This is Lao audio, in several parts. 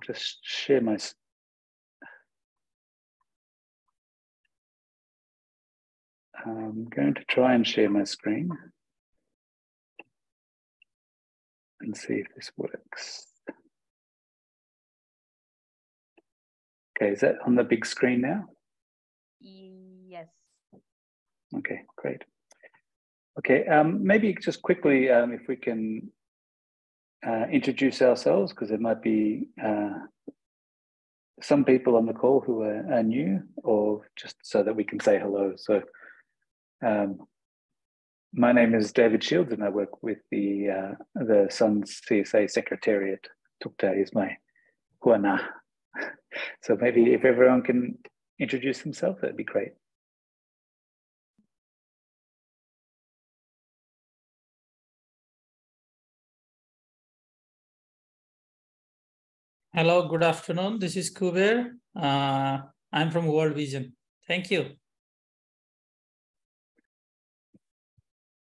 just share my s- I'm going to try and share my screen and see if this works. Okay, is that on the big screen now? Yes. Okay, great. Okay, um, maybe just quickly, um, if we can uh, introduce ourselves, 'cause there might be uh, some people on the call who are, are new, or just so that we can say hello. So, um, my name is David Shields, and I work with the uh, the Sons C S A Secretariat. Tukta is my huana. So maybe if everyone can introduce themselves, that'd be great. Hello, good afternoon. This is Kuber. Uh, I'm from World Vision. Thank you.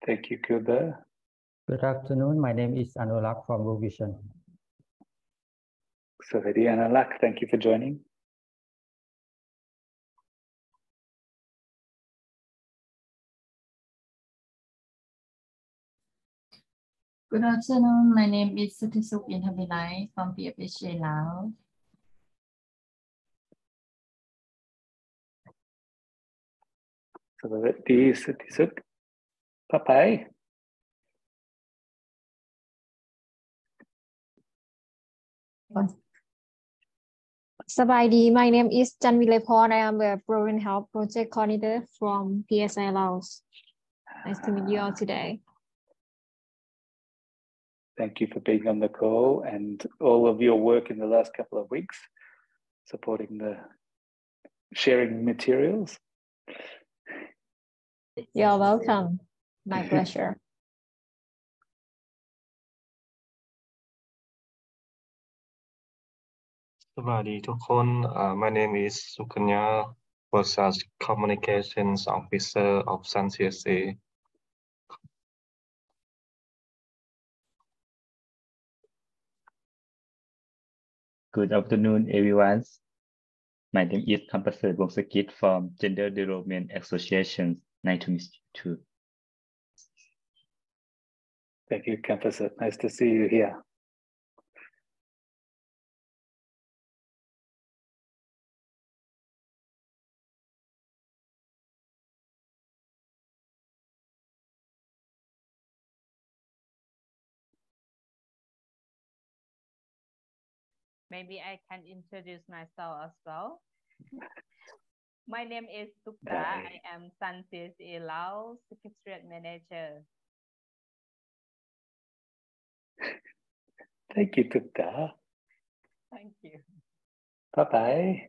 Thank you, Kuber. Good afternoon. My name is Anulak from World Vision. สวัสดี Anulak. Thank you for joining. Good afternoon. My name is Sutisuk Intabilai from P F H A Laos. ສະບາຍດີ ສຸຕິສຸກ ປ້າໄປ. ສະບາຍດີ My name is ຈັນວິໄລພອນ I am a Province Health Project Coordinator from P S I Laos. Nice to meet you all today. Thank you for being on the call and all of your work in the last couple of weeks supporting the sharing materials. You're welcome. My pleasure. ສະບາຍດີທຸກຄົນ My name is Sukanya, Process Communications Officer of Sun C S A. Good afternoon, everyone. My name is ຄຳປະເສີດ ວົງສະກິດ from Gender Development Association. Nice to meet you too. Thank you, ຄຳປະເສີດ. Nice to see you here. Maybe I can introduce myself as well. My name is Tukta. I am Sun C S A Laos Secretariat Manager. Thank you, Tukta. Thank you. Bye-bye.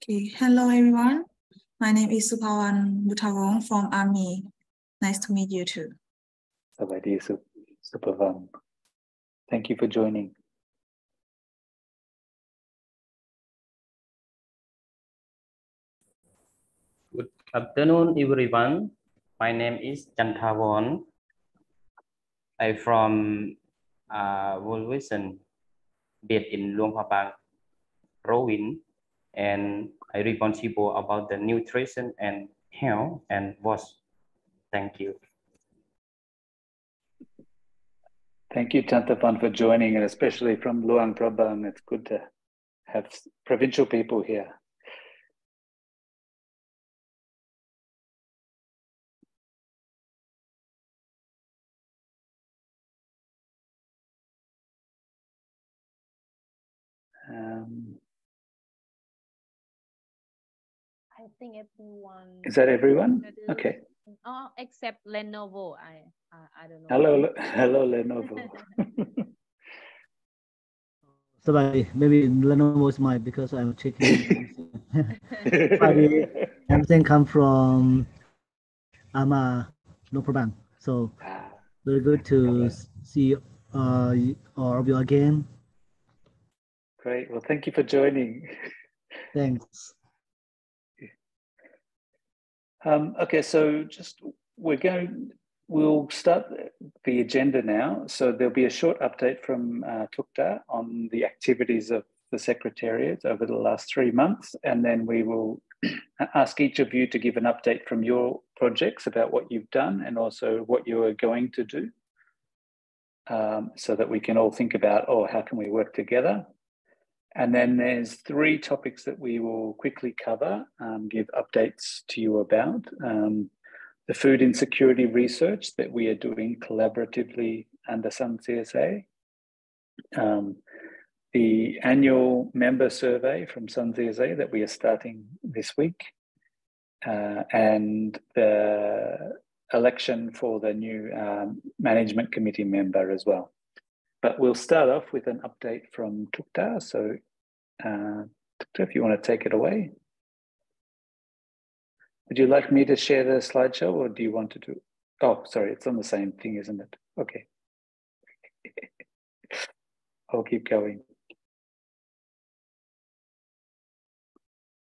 Okay, hello everyone. My name is Suphawan Buddhawong from Army. Nice to meet you too. ສະບາຍດີ ສຸ ສຸພາວັນ. Thank you for joining. Good afternoon, everyone. My name is Chanthawon. I from uh, World Vision, based in Luang Prabang province, and I responsible about the nutrition and health and wash. Thank you. Thank you, Chantapan, for joining, and especially from Luang Prabang. It's good to have s- provincial people here. Um, I think everyone Is that everyone? introduced. Okay. Oh, except Lenovo. I, I, I don't know. Hello, Le- hello, Lenovo. ສະບາຍດີ maybe Lenovo is mine because I'm checking. ສະບາຍດີ I'm saying come from Ama, Luang Prabang. So very good to see uh, all of you again. Great. Well, thank you for joining. Thanks. Um, okay, so just we're going We'll start the agenda now. So there'll be a short update from uh, Tukta on the activities of the Secretariat over the last three months, and then we will ask each of you to give an update from your projects about what you've done and also what you are going to do, um, so that we can all think about, oh, how can we work together? And then there's three topics that we will quickly cover, um, give updates to you about. Um, the food insecurity research that we are doing collaboratively under Sun C S A, um, the annual member survey from Sun C S A that we are starting this week, uh, and the election for the new um, management committee member as well. But we'll start off with an update from Tukta. So, uh, Tukta, if you want to take it away. Would you like me to share the slideshow, or do you want to do? Oh, sorry, it's on the same thing, isn't it? Okay. I'll keep going.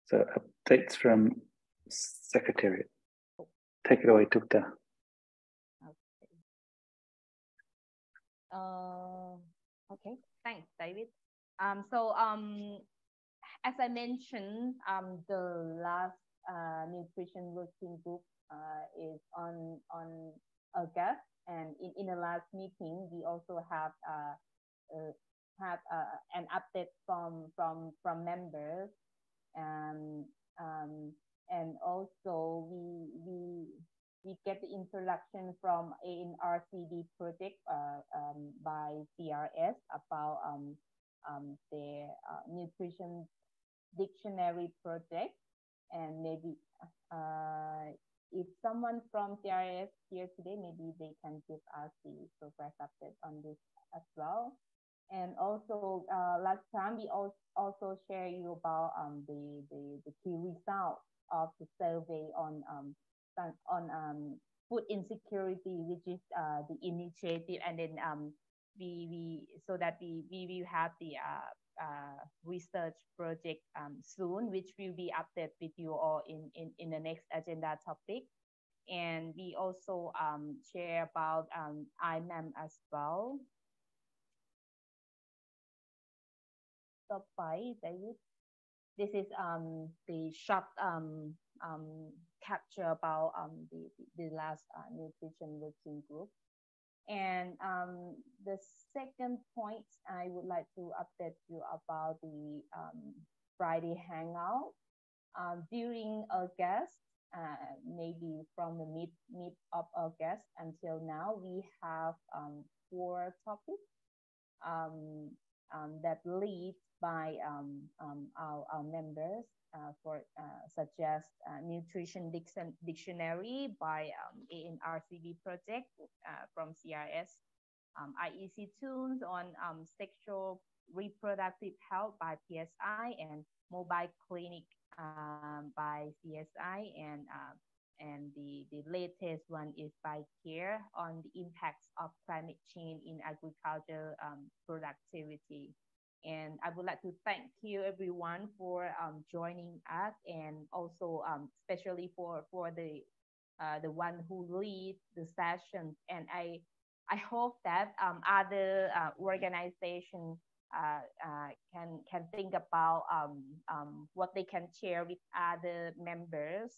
So updates from Secretariat. Take it away, Tukta. Uh, okay, thanks, David. Um, so um, as I mentioned, um, the last uh, nutrition working group uh, is on on August, and in, in the last meeting, we also have uh, uh, have uh, an update from from from members, and um, and also we we we get the introduction from A N R C D project uh, um, by C R S about um, um, their uh, nutrition dictionary project, and maybe uh, if someone from C R S here today, maybe they can give us the progress update on this as well. And also uh, last time we also share you about um, the, the the key results of the survey on um, on um, food insecurity, which is uh, the initiative, and then um, we we so that we we will have the uh, uh, research project um, soon, which will be updated with you all in, in in the next agenda topic. And we also um, share about um, I M M as well. ຕໍ່ໄປ David, this is um, the short um, um, capture about um, the, the last uh, nutrition working group. And um, the second point, I would like to update you about the um, Friday hangout. Um, during August, uh, maybe from the mid mid of August until now, we have um, four topics um, um, that lead by um, um, our, our members uh, for uh, suggest uh, nutrition dictionary by um, A N R C D project uh, from C R S, um, I E C tunes on um, sexual reproductive health by P S I, and mobile clinic um, by C S I, and uh, and the, the latest one is by care on the impacts of climate change in agriculture um, productivity. And I would like to thank you everyone for um, joining us, and also um, especially for, for the uh, the one who lead the sessions. And I I hope that um, other uh, organizations uh, uh, can can think about um, um, what they can share with other members.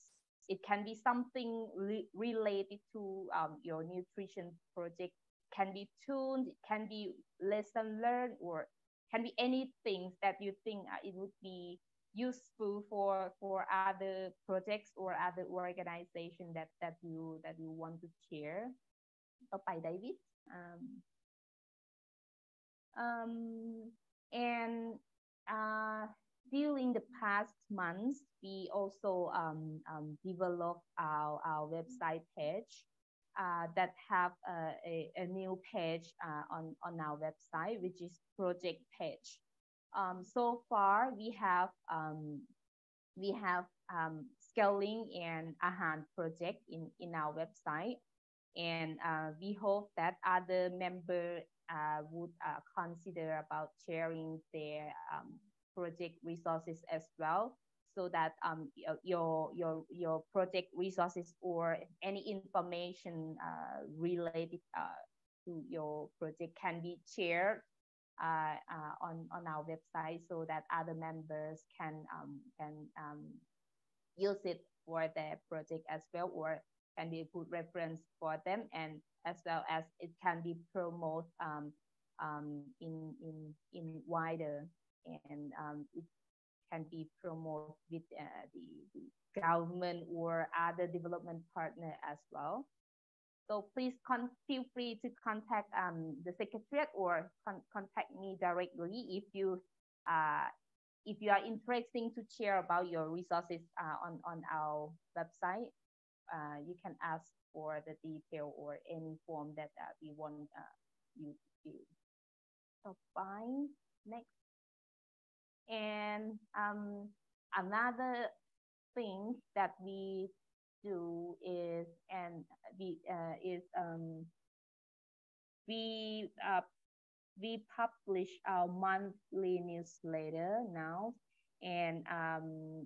It can be something re- related to um, your nutrition project. Can be tuned. It can be lesson learned, or can be anything that you think uh, it would be useful for for other projects or other organization that that you that you want to share. ຕໍ່ໄປ David. Um, um, and uh, during the past months, we also um, um, developed our, our website page uh, that have a, a, a new page uh, on, on our website, which is project page. Um, so far, we have um, we have um, scaling and ອາຫານ project in, in our website, and uh, we hope that other member uh, would uh, consider about sharing their um, project resources as well. so that um your your your, your project resources or any information uh, related uh, to your project can be shared uh, uh, on on our website so that other members can um, can um, use it for their project as well or can be a good reference for them and as well as it can be promote um, um, in in in wider and um, it can be promote with uh, the, the government or other development partner as well. So please con- feel free to contact um, the secretariat or con- contact me directly if you uh, if you are interested to share about your resources uh, on on our website. Uh, you can ask for the detail or any form that uh, we want uh, you to fill. So fine, next. And um, another thing that we do is and we uh, is um, we uh, we publish our monthly newsletter now, and um,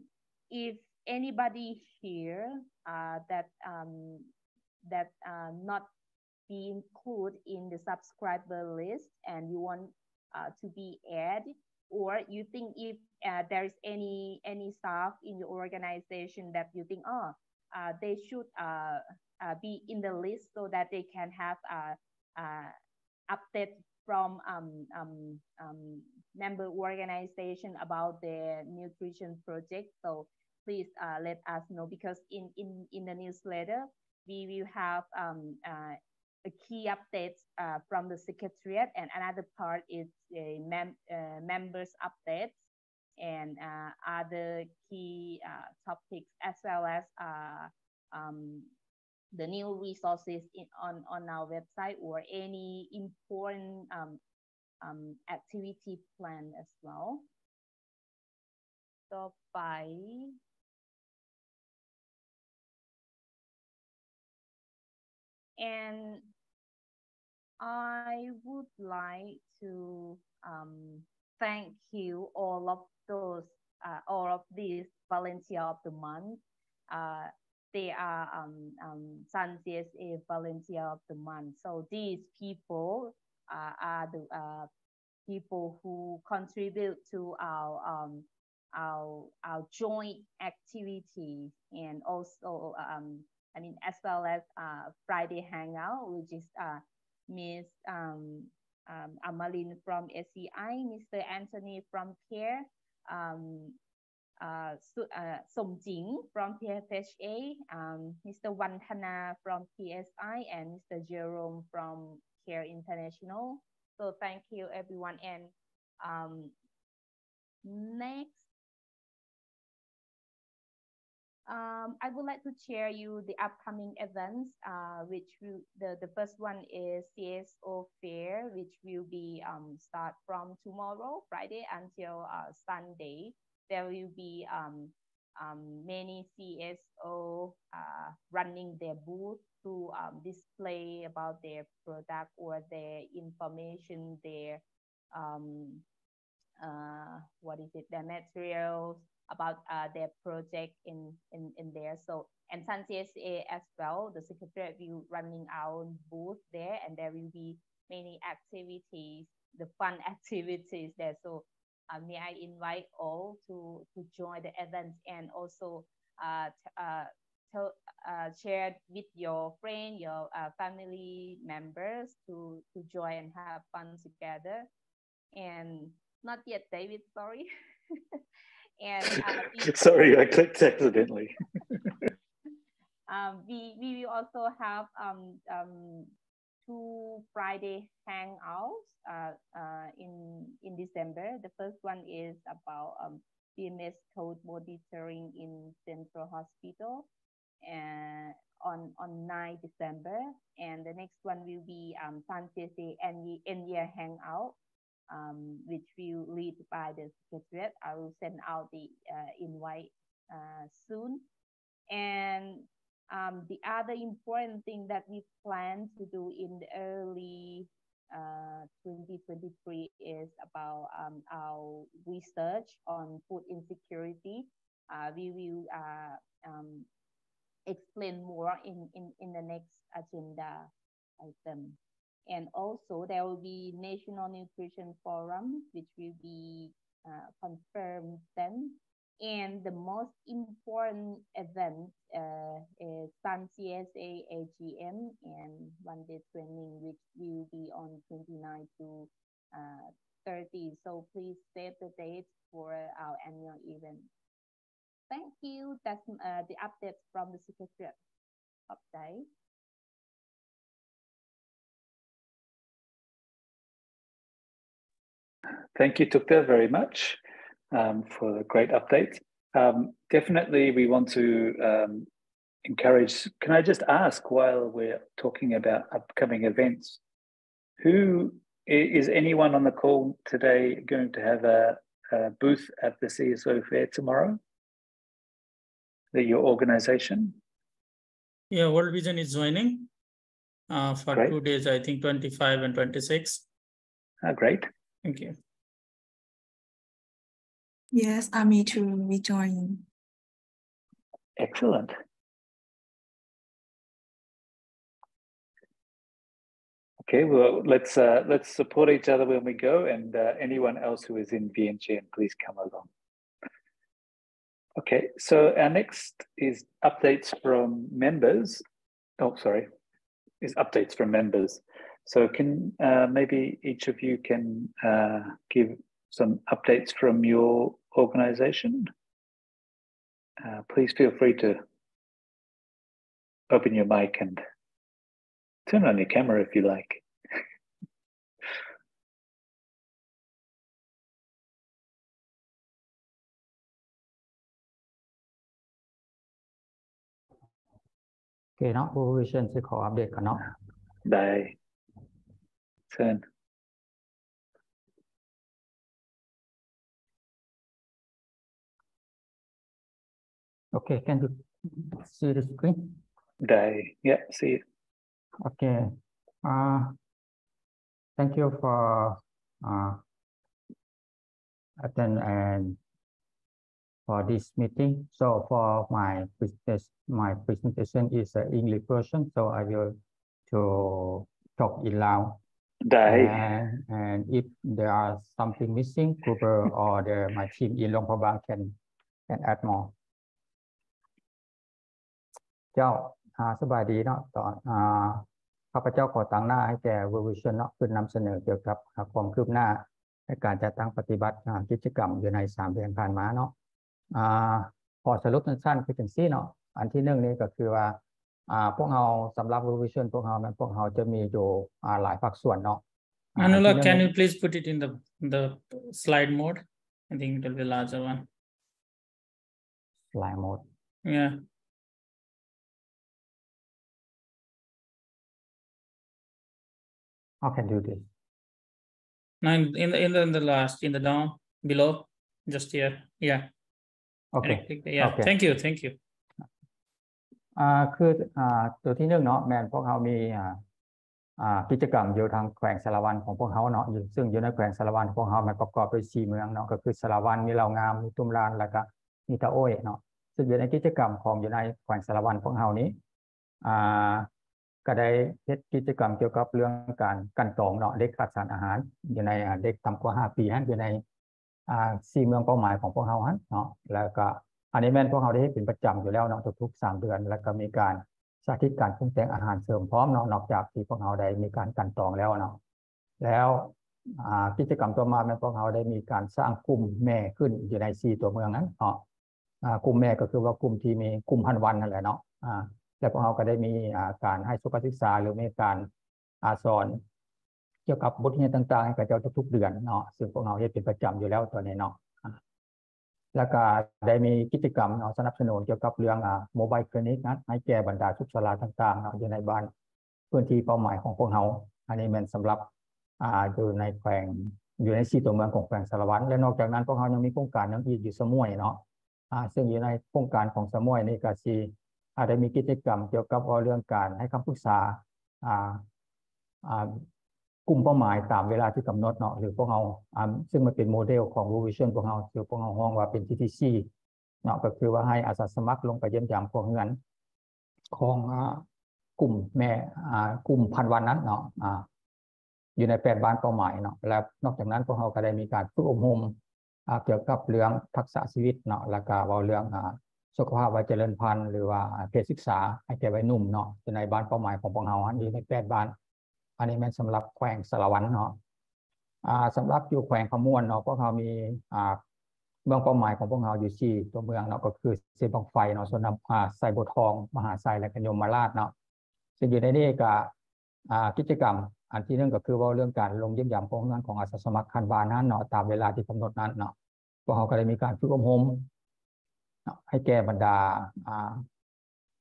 if anybody here uh, that um, that uh, not be included in the subscriber list and you want uh, to be added, or you think if uh, there is any any staff in your organization that you think oh uh, they should uh, uh, be in the list so that they can have uh, uh, update from um, um, um, member organization about their nutrition project. So please uh, let us know because in, in, in the newsletter we will have um, uh, a key updates uh, from the secretariat and another part is a mem- uh, members updates and uh, other key uh, topics as well as uh, um, the new resources in, on, on our website or any important um, um, activity plan as well. ຕໍ່ໄປ And I would like to um, thank you all of those, uh, all of these volunteer of the month. Uh, they are um, um, San C S A volunteer of the month. So these people uh, are the uh, people who contribute to our um, our our joint activities and also um, I mean as well as uh, Friday Hangout, which is uh, Miss um, um, Amalin from S C I, Mister Anthony from Care, um, uh, Su- uh, Somjing from P F H A, um, Mister Wantana from P S I, and Mister Jerome from Care International. So thank you everyone. And um, next, um, I would like to share you the upcoming events, uh, which will, the, the first one is C S O Fair, which will be um, start from tomorrow, Friday, until uh, Sunday. There will be um, um, many C S O uh, running their booth to um, display about their product or their information, their um, uh, what is it, their materials, about uh, their project in, in, in there. So, and San C S A as well, the secretariat will running our booth there, and there will be many activities, the fun activities there. So, uh, may I invite all to, to join the events and also uh, t- uh, tell, uh, share with your friend, your uh, family members to, to join and have fun together. And not yet, David, sorry. And uh, we, Sorry, I clicked accidentally. um, we, we will also have um, um, two Friday hangouts uh, uh, in, in December. The first one is about um, B M S code monitoring in Central Hospital uh, on, on nine December. And the next one will be um, San C S A end, end year hangout, um, which will lead by the secretariat. I will send out the uh, invite uh, soon. And um, the other important thing that we plan to do in the early uh, twenty twenty-three is about um, our research on food insecurity. uh, we will, uh, um, explain more in, in, in the next agenda item. And also, there will be National Nutrition Forum, which will be, uh, confirmed then. And the most important event, uh, is Sun C S A A G M and one day training, which will be on twenty-nine to, uh, thirty. So please save the date for our annual event. Thank you. That's, uh, the updates from the secretariat. ຂອບໃຈ. Thank you, Doctor, very much, um, for the great update. Um, definitely, we want to, um, encourage, can I just ask, while we're talking about upcoming events, who, i- is anyone on the call today going to have a, a booth at the C S O fair tomorrow? That your organization? Yeah, World Vision is joining, uh, for Great. two days, I think twenty-five and twenty-six. Ah, great. Thank you. Yes, Army too. We join. Excellent. Okay, well, let's, uh, let's support each other when we go, and, uh, anyone else who is in Vientiane, please come along. Okay, so our next is updates from members. Oh, sorry, is updates from members. So can, uh, maybe each of you can, uh, give some updates from your organization. Uh, please feel free to open your mic and turn on your camera if you like. ໂອເຄເນາະ World Vision ຊິຂໍອັບເດດກ່ອນເນາະ. ໄດ້ ເຊີນ. Okay, can you see the screen? ໄດ້ Yeah, see it. Okay. Uh, thank you for, uh, attend and for this meeting. So for my business, my presentation is a English version, so I will to talk in Lao. ໄດ້ And, and if there are something missing, Cooper or the, my team in ຫຼວງພະບາງ can, can add more. ເຈົ້າ ອາ ສະບາຍດີເນາະ. ຕອນ ອາ ຂ້າພະເຈົ້າຂໍຕາງໜ້າໃຫ້ແກ່ World Vision ເນາະ ຂຶ້ນນຳສະເໜີກ່ຽວກັບ ອາ ຄວາມຄືບໜ້າໃນການຈັດຕັ້ງປະຕິບັດ ອາ ກິດຈະກຳຢູ່ໃນສາມເດືອນຜ່ານມາເນາະ. ອາ ຂໍສະຫຼຸບສັ້ນໆ ຄືຈັ່ງຊີ້ເນາະ. ອັນທີໜຶ່ງນີ້ກໍຄືວ່າ ອາ ພວກເຮົາ ສຳລັບ World Vision ພວກເຮົາແມ່ນ ພວກເຮົາຈະມີຢູ່ ອາ ຫຼາຍພາກສ່ວນເນາະ. ອາ Anula, can you please put it in the, the slide mode? I think it will be larger one. Slide mode. Yeah. How can do this? No, in, in the, in the, in the last, in the down, below, just here. Yeah. Okay. Yeah. Okay. Thank you. Thank you. ອາ ຄື ອາ ຕົວທີໜຶ່ງເນາະ ແມ່ນພວກເຮົາມີ ອາ ອາ ກິດຈະກຳຢູ່ທາງແຂວງສາລະວັນຂອງພວກເຮົາເນາະ ຢູ່ ເຊິ່ງຢູ່ໃນແຂວງສາລະວັນຂອງພວກເຮົາແມ່ນປະກອບດ້ວຍສີ່ເມືອງເນາະ ກໍຄືສາລະວັນ, ມີເລົ່າງາມ, ມີຕຸ້ມລານ ແລ້ວກໍມີຕາໂອ້ຍເນາະ. ເຊິ່ງຢູ່ໃນກິດຈະກຳຂອງຢູ່ໃນແຂວງສາລະວັນພວກເຮົານີ້ ອາ ກໍໄດ້ເຮັດກິດຈະກຳກ່ຽວກັບເລື່ອງການກັ່ນຕອງເນາະ ເດັກຂາດສານອາຫານ ຢູ່ໃນ ອາ ເດັກຕ່ຳກວ່າຫ້າປີຫັ້ນ ຢູ່ໃນ ອາ ສີ່ເມືອງເປົ້າໝາຍຂອງພວກເຮົາຫັ້ນເນາະ. ແລ້ວກໍອັນນີ້ແມ່ນພວກເຮົາໄດ້ເຮັດເປັນປະຈຳຢູ່ແລ້ວເນາະ ທຸກໆສາມເດືອນ ແລ້ວກໍມີການສາທິດການປຸງແຕ່ງອາຫານເສີມພ້ອມເນາະ ນອກຈາກທີ່ພວກເຮົາໄດ້ມີການກັ່ນຕອງແລ້ວເນາະ. ແລ້ວ ອາ ກິດຈະກຳຕໍ່ມາແມ່ນພວກເຮົາໄດ້ມີການສ້າງກຸ່ມແມ່ຂຶ້ນຢູ່ໃນສີ່ຕົວເມືອງນັ້ນເນາະ. ອາ ກຸ່ມແມ່ກໍຄືວ່າກຸ່ມທີ່ມີ ກຸ່ມພັນວັນນັ້ນແຫຼະເນາະ. ອາ ແລ້ວພວກເຮົາກໍໄດ້ມີ ອາ ການໃຫ້ສຸຂະສຶກສາ ຫຼື ມີການ ອາ ສອນກ່ຽວກັບບົດຮຽນຕ່າງໆໃຫ້ເຂົາເຈົ້າທຸກໆເດືອນເນາະ ເຊິ່ງພວກເຮົາເຮັດເປັນປະຈຳຢູ່ແລ້ວຕອນນີ້ເນາະ. ອາ ແລ້ວກໍໄດ້ມີກິດຈະກຳເນາະ ສະໜັບສະໜູນກ່ຽວກັບເລື່ອງ ອາ mobile clinic ນະ ໃຫ້ແກ່ບັນດາສຸກສາລາຕ່າງໆເນາະ ຢູ່ໃນບ້ານພື້ນທີ່ເປົ້າໝາຍຂອງພວກເຮົາ. ອັນນີ້ແມ່ນສຳລັບ ອາ ຢູ່ໃນແຂວງ ຢູ່ໃນສີ່ຕົວເມືອງຂອງແຂວງສາລະວັນ. ແລະ ນອກຈາກນັ້ນ ພວກເຮົາຍັງມີໂຄງການໜຶ່ງອີກຢູ່ສະໝ້ວຍເນາະ. ອາ ເຊິ່ງຢູ່ໃນໂຄງການຂອງສະໝ້ວຍນີ້ກໍຊິ ອາ ໄດ້ມີກິດຈະກຳກ່ຽວກັບເວົ້າເລື່ອງການໃຫ້ຄຳປຶກສາ ອາ ອາ ກຸ່ມເປົ້າໝາຍຕາມເວລາທີ່ກຳນົດເນາະ ຫຼື ພວກເຮົາ ອາ ເຊິ່ງມັນເປັນໂມເດລຂອງ World Vision ພວກເຮົາ ທີ່ພວກເຮົາຮ້ອງວ່າເປັນ ທີທີຊີ ເນາະ ກໍຄືວ່າໃຫ້ອາສາສະໝັກລົງໄປຢ້ຽມຢາມຄົວເຮືອນຂອງ ອາ ກຸ່ມແມ່ ອາ ກຸ່ມພັນວັນນັ້ນເນາະ ອາ ຢູ່ໃນແປດບ້ານເປົ້າໝາຍເນາະ ແລະ ນອກຈາກນັ້ນພວກເຮົາກໍໄດ້ມີການຝຶກອົບຮົມ ອາ ກ່ຽວກັບເລື່ອງທັກສະຊີວິດເນາະ ແລ້ວກໍເວົ້າເລື່ອງ ອາ ສຸຂະພາບວັຍຈະເລີນພັນ ຫຼືວ່າ ອາ ເພດສຶກສາໃຫ້ແກ່ວັຍໜຸ່ມເນາະ ຢູ່ໃນບ້ານເປົ້າໝາຍຂອງພວກເຮົາຫັ້ນ ຢູ່ໃນແປດບ້ານ. ອັນນີ້ແມ່ນສຳລັບແຂວງສາລະວັນເນາະ. ອາ ສຳລັບຢູ່ແຂວງຄຳມ່ວນເນາະ ພວກເຮົາມີ ອາ ເມືອງເປົ້າໝາຍຂອງພວກເຮົາຢູ່ສີ່ຕົວເມືອງເນາະ ກໍຄືເຊບັ້ງໄຟເນາະ ສວນນ້ຳ ອາ ໄຊບົວທອງ ມະຫາໄຊ ແລະ ກໍຍົມມະລາດເນາະ. ເຊິ່ງຢູ່ໃນນີ້ກໍ ອາ ກິດຈະກຳອັນທີໜຶ່ງກໍຄືເວົ້າເລື່ອງການລົງຢ້ຽມຢາມຄົວເຮືອນຂອງອາສາສະໝັກຂັ້ນບ້ານນັ້ນເນາະ ຕາມເວລາທີ່ກຳນົດນັ້ນເນາະ. ພວກເຮົາກໍໄດ້ມີການຝຶກອົບຮົມເນາະ ໃຫ້ແກ່ບັນດາ ອາ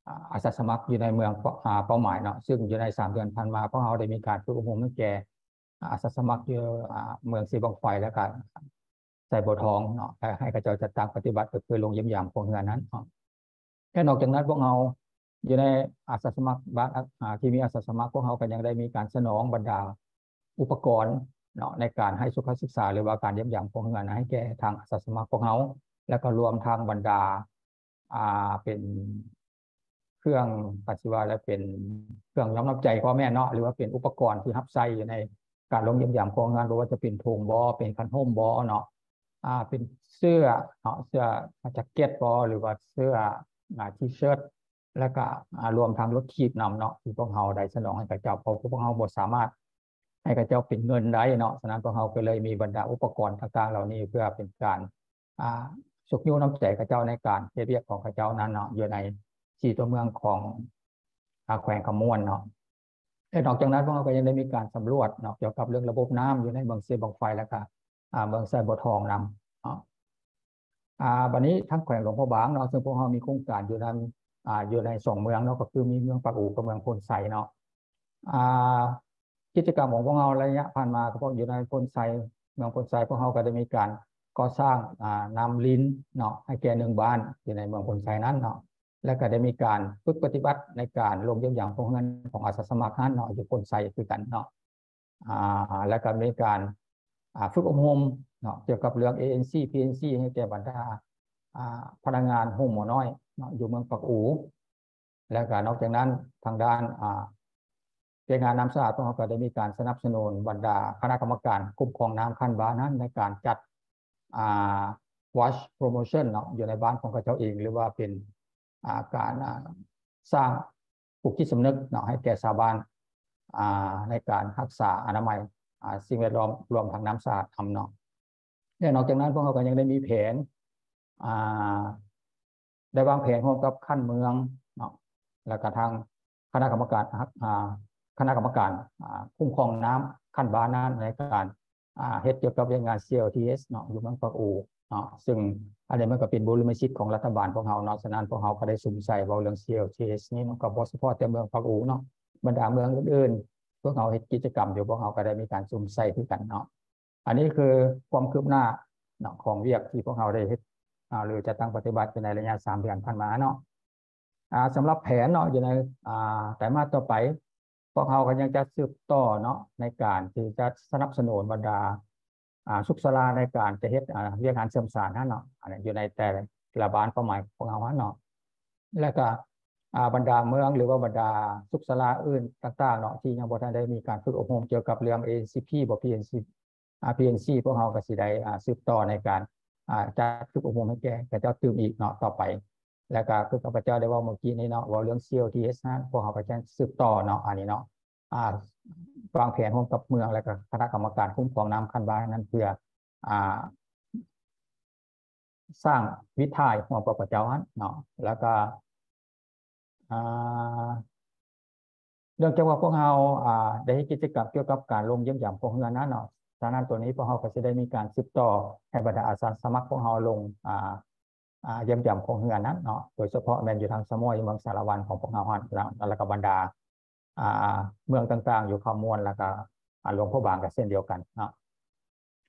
ອາ ອາສາສະໝັກຢູ່ໃນເມືອງ ເປ້າ ອາ ເປົ້າໝາຍເນາະ ເຊິ່ງຢູ່ໃນສາມເດືອນຜ່ານມາ ພວກເຮົາໄດ້ມີການຝຶກອົບຮົມໃຫ້ແກ່ອາສາສະໝັກຢູ່ ອາ ເມືອງເຊບັ້ງໄຟ ແລ້ວກໍໄຊບົວທອງເນາະ ແລະ ໃຫ້ເຂົາເຈົ້າຈັດຕັ້ງປະຕິບັດ ກໍຄືລົງຢ້ຽມຢາມຄົວເຮືອນນັ້ນເນາະ. ແລະ ນອກຈາກນັ້ນ ພວກເຮົາຢູ່ໃນອາສາສະໝັກບ້ານ ອາ ທີ່ມີອາສາສະໝັກ ພວກເຮົາກໍຍັງໄດ້ມີການສະໜອງບັນດາອຸປະກອນເນາະ ໃນການໃຫ້ສຸຂະສຶກສາ ຫຼືວ່າການຢ້ຽມຢາມຄົວເຮືອນໃຫ້ແກ່ທາງອາສາສະໝັກພວກເຮົາ ແລ້ວກໍລວມທັງບັນດາ ອ່າ ເປັນເຄື່ອງ ກໍຊິວ່າແລ້ວເປັນເຄື່ອງຍ້ອມນ້ຳໃຈກໍແມ່ນເນາະ ຫຼືວ່າເປັນອຸປະກອນທີ່ຮັບໃຊ້ຢູ່ໃນການລົງຢ້ຽມຢາມຄົວເຮືອນ ບໍ່ວ່າຈະເປັນຖົງບໍ ເປັນຄັນຮົ່ມບໍເນາະ ອ່າ ເປັນເສື້ອເນາະ ເສື້ອ ແຈັກເກັດບໍ ຫຼືວ່າເສື້ອ ອ່າ ທີເຊີດ ແລ້ວກະ ອ່າ ລວມທັງລົດຖີບນຳເນາະ ທີ່ພວກເຮົາໄດ້ສະໜອງໃຫ້ເຂົາເຈົ້າ ເພາະພວກເຮົາບໍ່ສາມາດໃຫ້ເຂົາເຈົ້າເປັນເງິນໄດ້ເນາະ. ສະນັ້ນ ພວກເຮົາກໍເລີຍມີບັນດາອຸປະກອນຕ່າງໆເຫຼົ່ານີ້ ເພື່ອເປັນການ ອ່າ ຊຸກຍູ້ນ້ຳໃຈເຂົາເຈົ້າໃນການເຮັດວຽກຂອງເຂົາເຈົ້ານັ້ນເນາະ ຢູ່ໃນສີ່ຕົວເມືອງຂອງ ອ່າ ແຂວງຄຳມ່ວນເນາະ. ແລະ ນອກຈາກນັ້ນ ພວກເຮົາກໍຍັງໄດ້ມີການສຳຫຼວດເນາະ ກ່ຽວກັບເລື່ອງລະບົບນ້ຳຢູ່ໃນເມືອງເຊບັ້ງໄຟ ແລ້ວກະ ອ່າ ເມືອງໄຊບົວທອງນຳເນາະ. ອ່າ ບັດນີ້ທາງແຂວງຫຼວງພະບາງເນາະ ເຊິ່ງພວກເຮົາມີໂຄງການຢູ່ນຳ ອ່າ ຢູ່ໃນສອງເມືອງເນາະ ກໍຄືມີເມືອງປາກອູກັບເມືອງໂພນໄຊເນາະ. ອ່າ ກິດຈະກຳຂອງພວກເຮົາໄລຍະຜ່ານມາ ກໍພວກຢູ່ໃນໂພນໄຊ ເມືອງໂພນໄຊ ພວກເຮົາກໍໄດ້ມີການກໍ່ສ້າງ ອ່າ ນ້ຳລິນເນາະ ໃຫ້ແກ່ໜຶ່ງບ້ານຢູ່ໃນເມືອງໂພນໄຊນັ້ນເນາະ ແລ້ວກໍໄດ້ມີການຝຶກປະຕິບັດໃນການລົງຢ້ຽມຢາມຄົວເຮືອນຂອງອາສາສະໝັກຫັ້ນເນາະ ຢູ່ໂພນໄຊຄືກັນເນາະ. ອ່າ ແລ້ວກໍມີການ ອ່າ ຝຶກອົບຮົມເນາະ ກ່ຽວກັບເລື່ອງ ເອເອັນຊີ ພີເອັນຊີ ໃຫ້ແກ່ບັນດາ ອ່າ ພະນັກງານໂຮງໝໍນ້ອຍເນາະ ຢູ່ເມືອງປາກອູ. ແລ້ວກໍນອກຈາກນັ້ນ ທາງດ້ານ ອ່າ ວຽກງານນ້ຳສະອາດ ພວກເຮົາກໍໄດ້ມີການສະໜັບສະໜູນບັນດາຄະນະກຳມະການຄຸ້ມຄອງນ້ຳຂັ້ນບ້ານນັ້ນ ໃນການຈັດ ອ່າ WASH promotion ເນາະ ຢູ່ໃນບ້ານຂອງເຂົາເຈົ້າເອງ ຫຼືວ່າເປັນ ອ່າ ການ ອ່າ ສ້າງປຸກຈິດສຳນຶກເນາະ ໃຫ້ແກ່ຊາວບ້ານ ອ່າ ໃນການຮັກສາອະນາໄມ ອ່າ ສິ່ງແວດລ້ອມ ລວມທັງນ້ຳສະອາດນຳເນາະ. ແລະ ນອກຈາກນັ້ນ ພວກເຮົາກໍຍັງໄດ້ມີແຜນ ອ່າ ໄດ້ວາງແຜນຮ່ວມກັບຂັ້ນເມືອງເນາະ ແລ້ວກະທາງຄະນະກຳມະການ ອ່າ ຄະນະກຳມະການ ອ່າ ຄຸ້ມຄອງນ້ຳຂັ້ນບ້ານນັ້ນ ໃນການ ອ່າ ເຮັດກ່ຽວກັບວຽກງານ CLTS ເນາະ ຢູ່ເມືອງປາກອູເນາະ ເຊິ່ງອັນນີ້ມັນກໍເປັນບູລິມະສິດຂອງລັດຖະບານພວກເຮົາເນາະ. ສະນັ້ນ ພວກເຮົາກໍໄດ້ສຸມໃສ່ເວົ້າເລື່ອງ CLTS ນີ້ເນາະ ກໍບໍ່ສະເພາະແຕ່ເມືອງປາກອູເນາະ ບັນດາເມືອງອື່ນໆ ພວກເຮົາເຮັດກິດຈະກຳຢູ່ ພວກເຮົາກໍໄດ້ມີການສຸມໃສ່ຄືກັນເນາະ. ອັນນີ້ຄືຄວາມຄືບໜ້າເນາະ ຂອງວຽກທີ່ພວກເຮົາໄດ້ເຮັດ ອ່າ ຫຼືຈັດຕັ້ງປະຕິບັດຢູ່ໃນໄລຍະສາມເດືອນຜ່ານມາເນາະ. ອ່າ ສຳລັບແຜນເນາະ ຢູ່ໃນ ອ່າ ໄຕມາດຕໍ່ໄປ ພວກເຮົາກໍຍັງຈະສືບຕໍ່ເນາະ ໃນການທີ່ຈະສະໜັບສະໜູນບັນດາ ອ່າ ສຸກສາລາໃນການຈະເຮັດ ອ່າ ວຽກງານເຊື່ອມສານຫັ້ນເນາະ ອັນນີ້ຢູ່ໃນແຕ່ລະບ້ານເປົ້າໝາຍຂອງເຮົາຫັ້ນເນາະ. ແລ້ວກໍ ອ່າ ບັນດາເມືອງ ຫຼືວ່າບັນດາສຸກສາລາອື່ນຕ່າງໆເນາະ ທີ່ຍັງບໍ່ທັນໄດ້ມີການຝຶກອົບຮົມກ່ຽວກັບເລື່ອງ ເອເອັນຊີພີ ບໍ່ ພີເອັນຊີ ອ່າ ພີເອັນຊີ ພວກເຮົາກໍຊິໄດ້ ອ່າ ສືບຕໍ່ໃນການ ອ່າ ຈັດຝຶກອົບຮົມໃຫ້ແກ່ເຂົາເຈົ້າຕື່ມອີກເນາະ ຕໍ່ໄປ. ແລ້ວກໍຄືຂ້າພະເຈົ້າໄດ້ເວົ້າເມື່ອກີ້ນີ້ເນາະ ເວົ້າເລື່ອງ CLTS ນັ້ນ ພວກເຮົາກໍຈະສືບຕໍ່ເນາະ ອັນນີ້ເນາະ ອ່າ ວາງແຜນຮ່ວມກັບເມືອງ ແລ້ວກໍຄະນະກຳມະການຄຸ້ມຄອງນ້ຳຂັ້ນບ້ານນັ້ນ ເພື່ອ ອ່າ ສ້າງວິດຖ່າຍຮ່ວມກັບເຂົາເຈົ້າຫັ້ນເນາະ. ແລ້ວກໍ ອ່າ ເນື່ອງຈາກວ່າພວກເຮົາ ອ່າ ໄດ້ເຮັດກິດຈະກຳກ່ຽວກັບການລົງຢ້ຽມຢາມຄົວເຮືອນນັ້ນເນາະ, ສະນັ້ນໂຕນີ້ພວກເຮົາກໍຊິໄດ້ມີການສືບຕໍ່ໃຫ້ບັນດາອາສາສະໝັກພວກເຮົາລົງ ອ່າ ອ່າ ຢ້ຽມຢາມຄົວເຮືອນນັ້ນເນາະ, ໂດຍສະເພາະແມ່ນຢູ່ທາງຊະມ້ອຍ ເມືອງສາລະວັນຂອງພວກເຮົາຫັ້ນ ແລ້ວ ແລ້ວກໍບັນດາ ອ່າ ເມືອງຕ່າງໆຢູ່ຄຳມ່ວນ ແລ້ວກໍ ອ່າ ຫຼວງພະບາງກໍເຊັ່ນດຽວກັນເນາະ.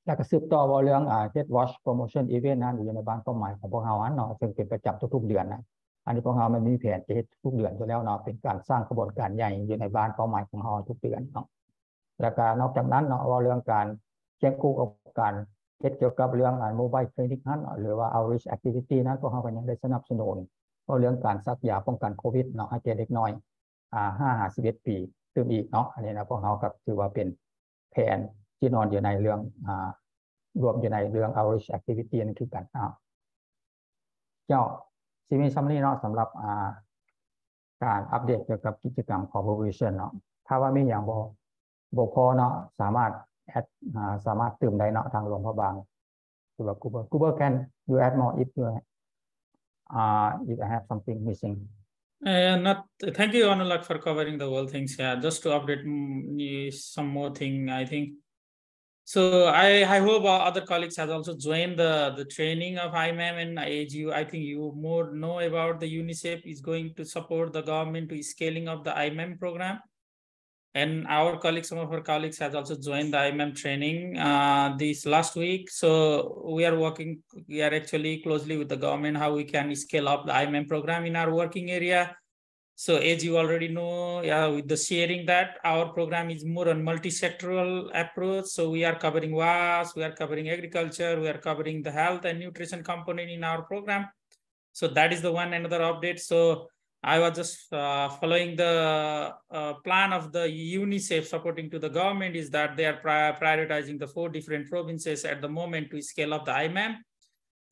ແລ້ວກໍສືບຕໍ່ເວົ້າເລື່ອງ ອ່າ ເຮັດ WASH promotion event ນັ້ນ ຢູ່ໃນບ້ານເປົ້າໝາຍຂອງພວກເຮົາຫັ້ນເນາະ, ເຊິ່ງເປັນປະຈຳທຸກໆເດືອນນະ. ອັນນີ້ພວກເຮົາມັນມີແຜນຈະເຮັດທຸກເດືອນຢູ່ແລ້ວເນາະ, ເປັນການສ້າງຂະບວນການໃຫຍ່ຢູ່ໃນບ້ານເປົ້າໝາຍຂອງເຮົາທຸກເດືອນເນາະ. ແລ້ວກໍນອກຈາກນັ້ນເນາະ ເວົ້າເລື່ອງການຄຽງຄູ່ກັບການ ເຮັດກ່ຽວກັບເລື່ອງ mobile clinic ນັ້ນ ຫຼືວ່າ outreach activity ນັ້ນ ພວກເຮົາກໍຍັງໄດ້ສະໜັບສະໜູນ ເວົ້າເລື່ອງການສັກຢາປ້ອງກັນໂຄວິດເນາະ ໃຫ້ແກ່ເດັກນ້ອຍ ອ່າ ຫ້າຫາສິບເອັດປີຕື່ມອີກເນາະ. ອັນນີ້ນະ ພວກເຮົາກໍຖືວ່າເປັນແຜນທີ່ນອນຢູ່ໃນເລື່ອງ ອ່າ ລວມຢູ່ໃນເລື່ອງ outreach activity ນັ້ນຄືກັນເນາະ. ເຈົ້າ ຊິມີສ່ຳນີ້ເນາະ ສຳລັບ ອ່າ ການອັບເດດກ່ຽວກັບກິດຈະກຳຂອງ Provision ເນາະ. ຖ້າວ່າມີຫຍັງບໍ່ ບໍ່ພໍເນາະ ສາມາດ add ອ່າ ສາມາດຕື່ມໄດ້ເນາະ ທາງຫຼວງພະບາງ ຫຼືວ່າ Cooper. Cooper, can you add more if you, uh, if I have something missing? Uh, not, thank you, Anulak, for covering the whole things. Yeah, just to update, mm, some more thing, I think. So I, I hope, uh, other colleagues has also joined the, the training of I M M and A G U. I think you more know about the UNICEF is going to support the government to scaling up the I M M program. And our colleagues, some of our colleagues has also joined the I M M training, uh, this last week. So we are working, we are actually closely with the government, how we can scale up the I M M program in our working area. So as you already know, yeah, with the sharing that our program is more on multi-sectoral approach. So we are covering WASH, we are covering agriculture, we are covering the health and nutrition component in our program. So that is the one another update. So I was just, uh, following the, uh, plan of the UNICEF supporting to the government is that they are pri-, prioritizing the four different provinces at the moment to scale up the I M M.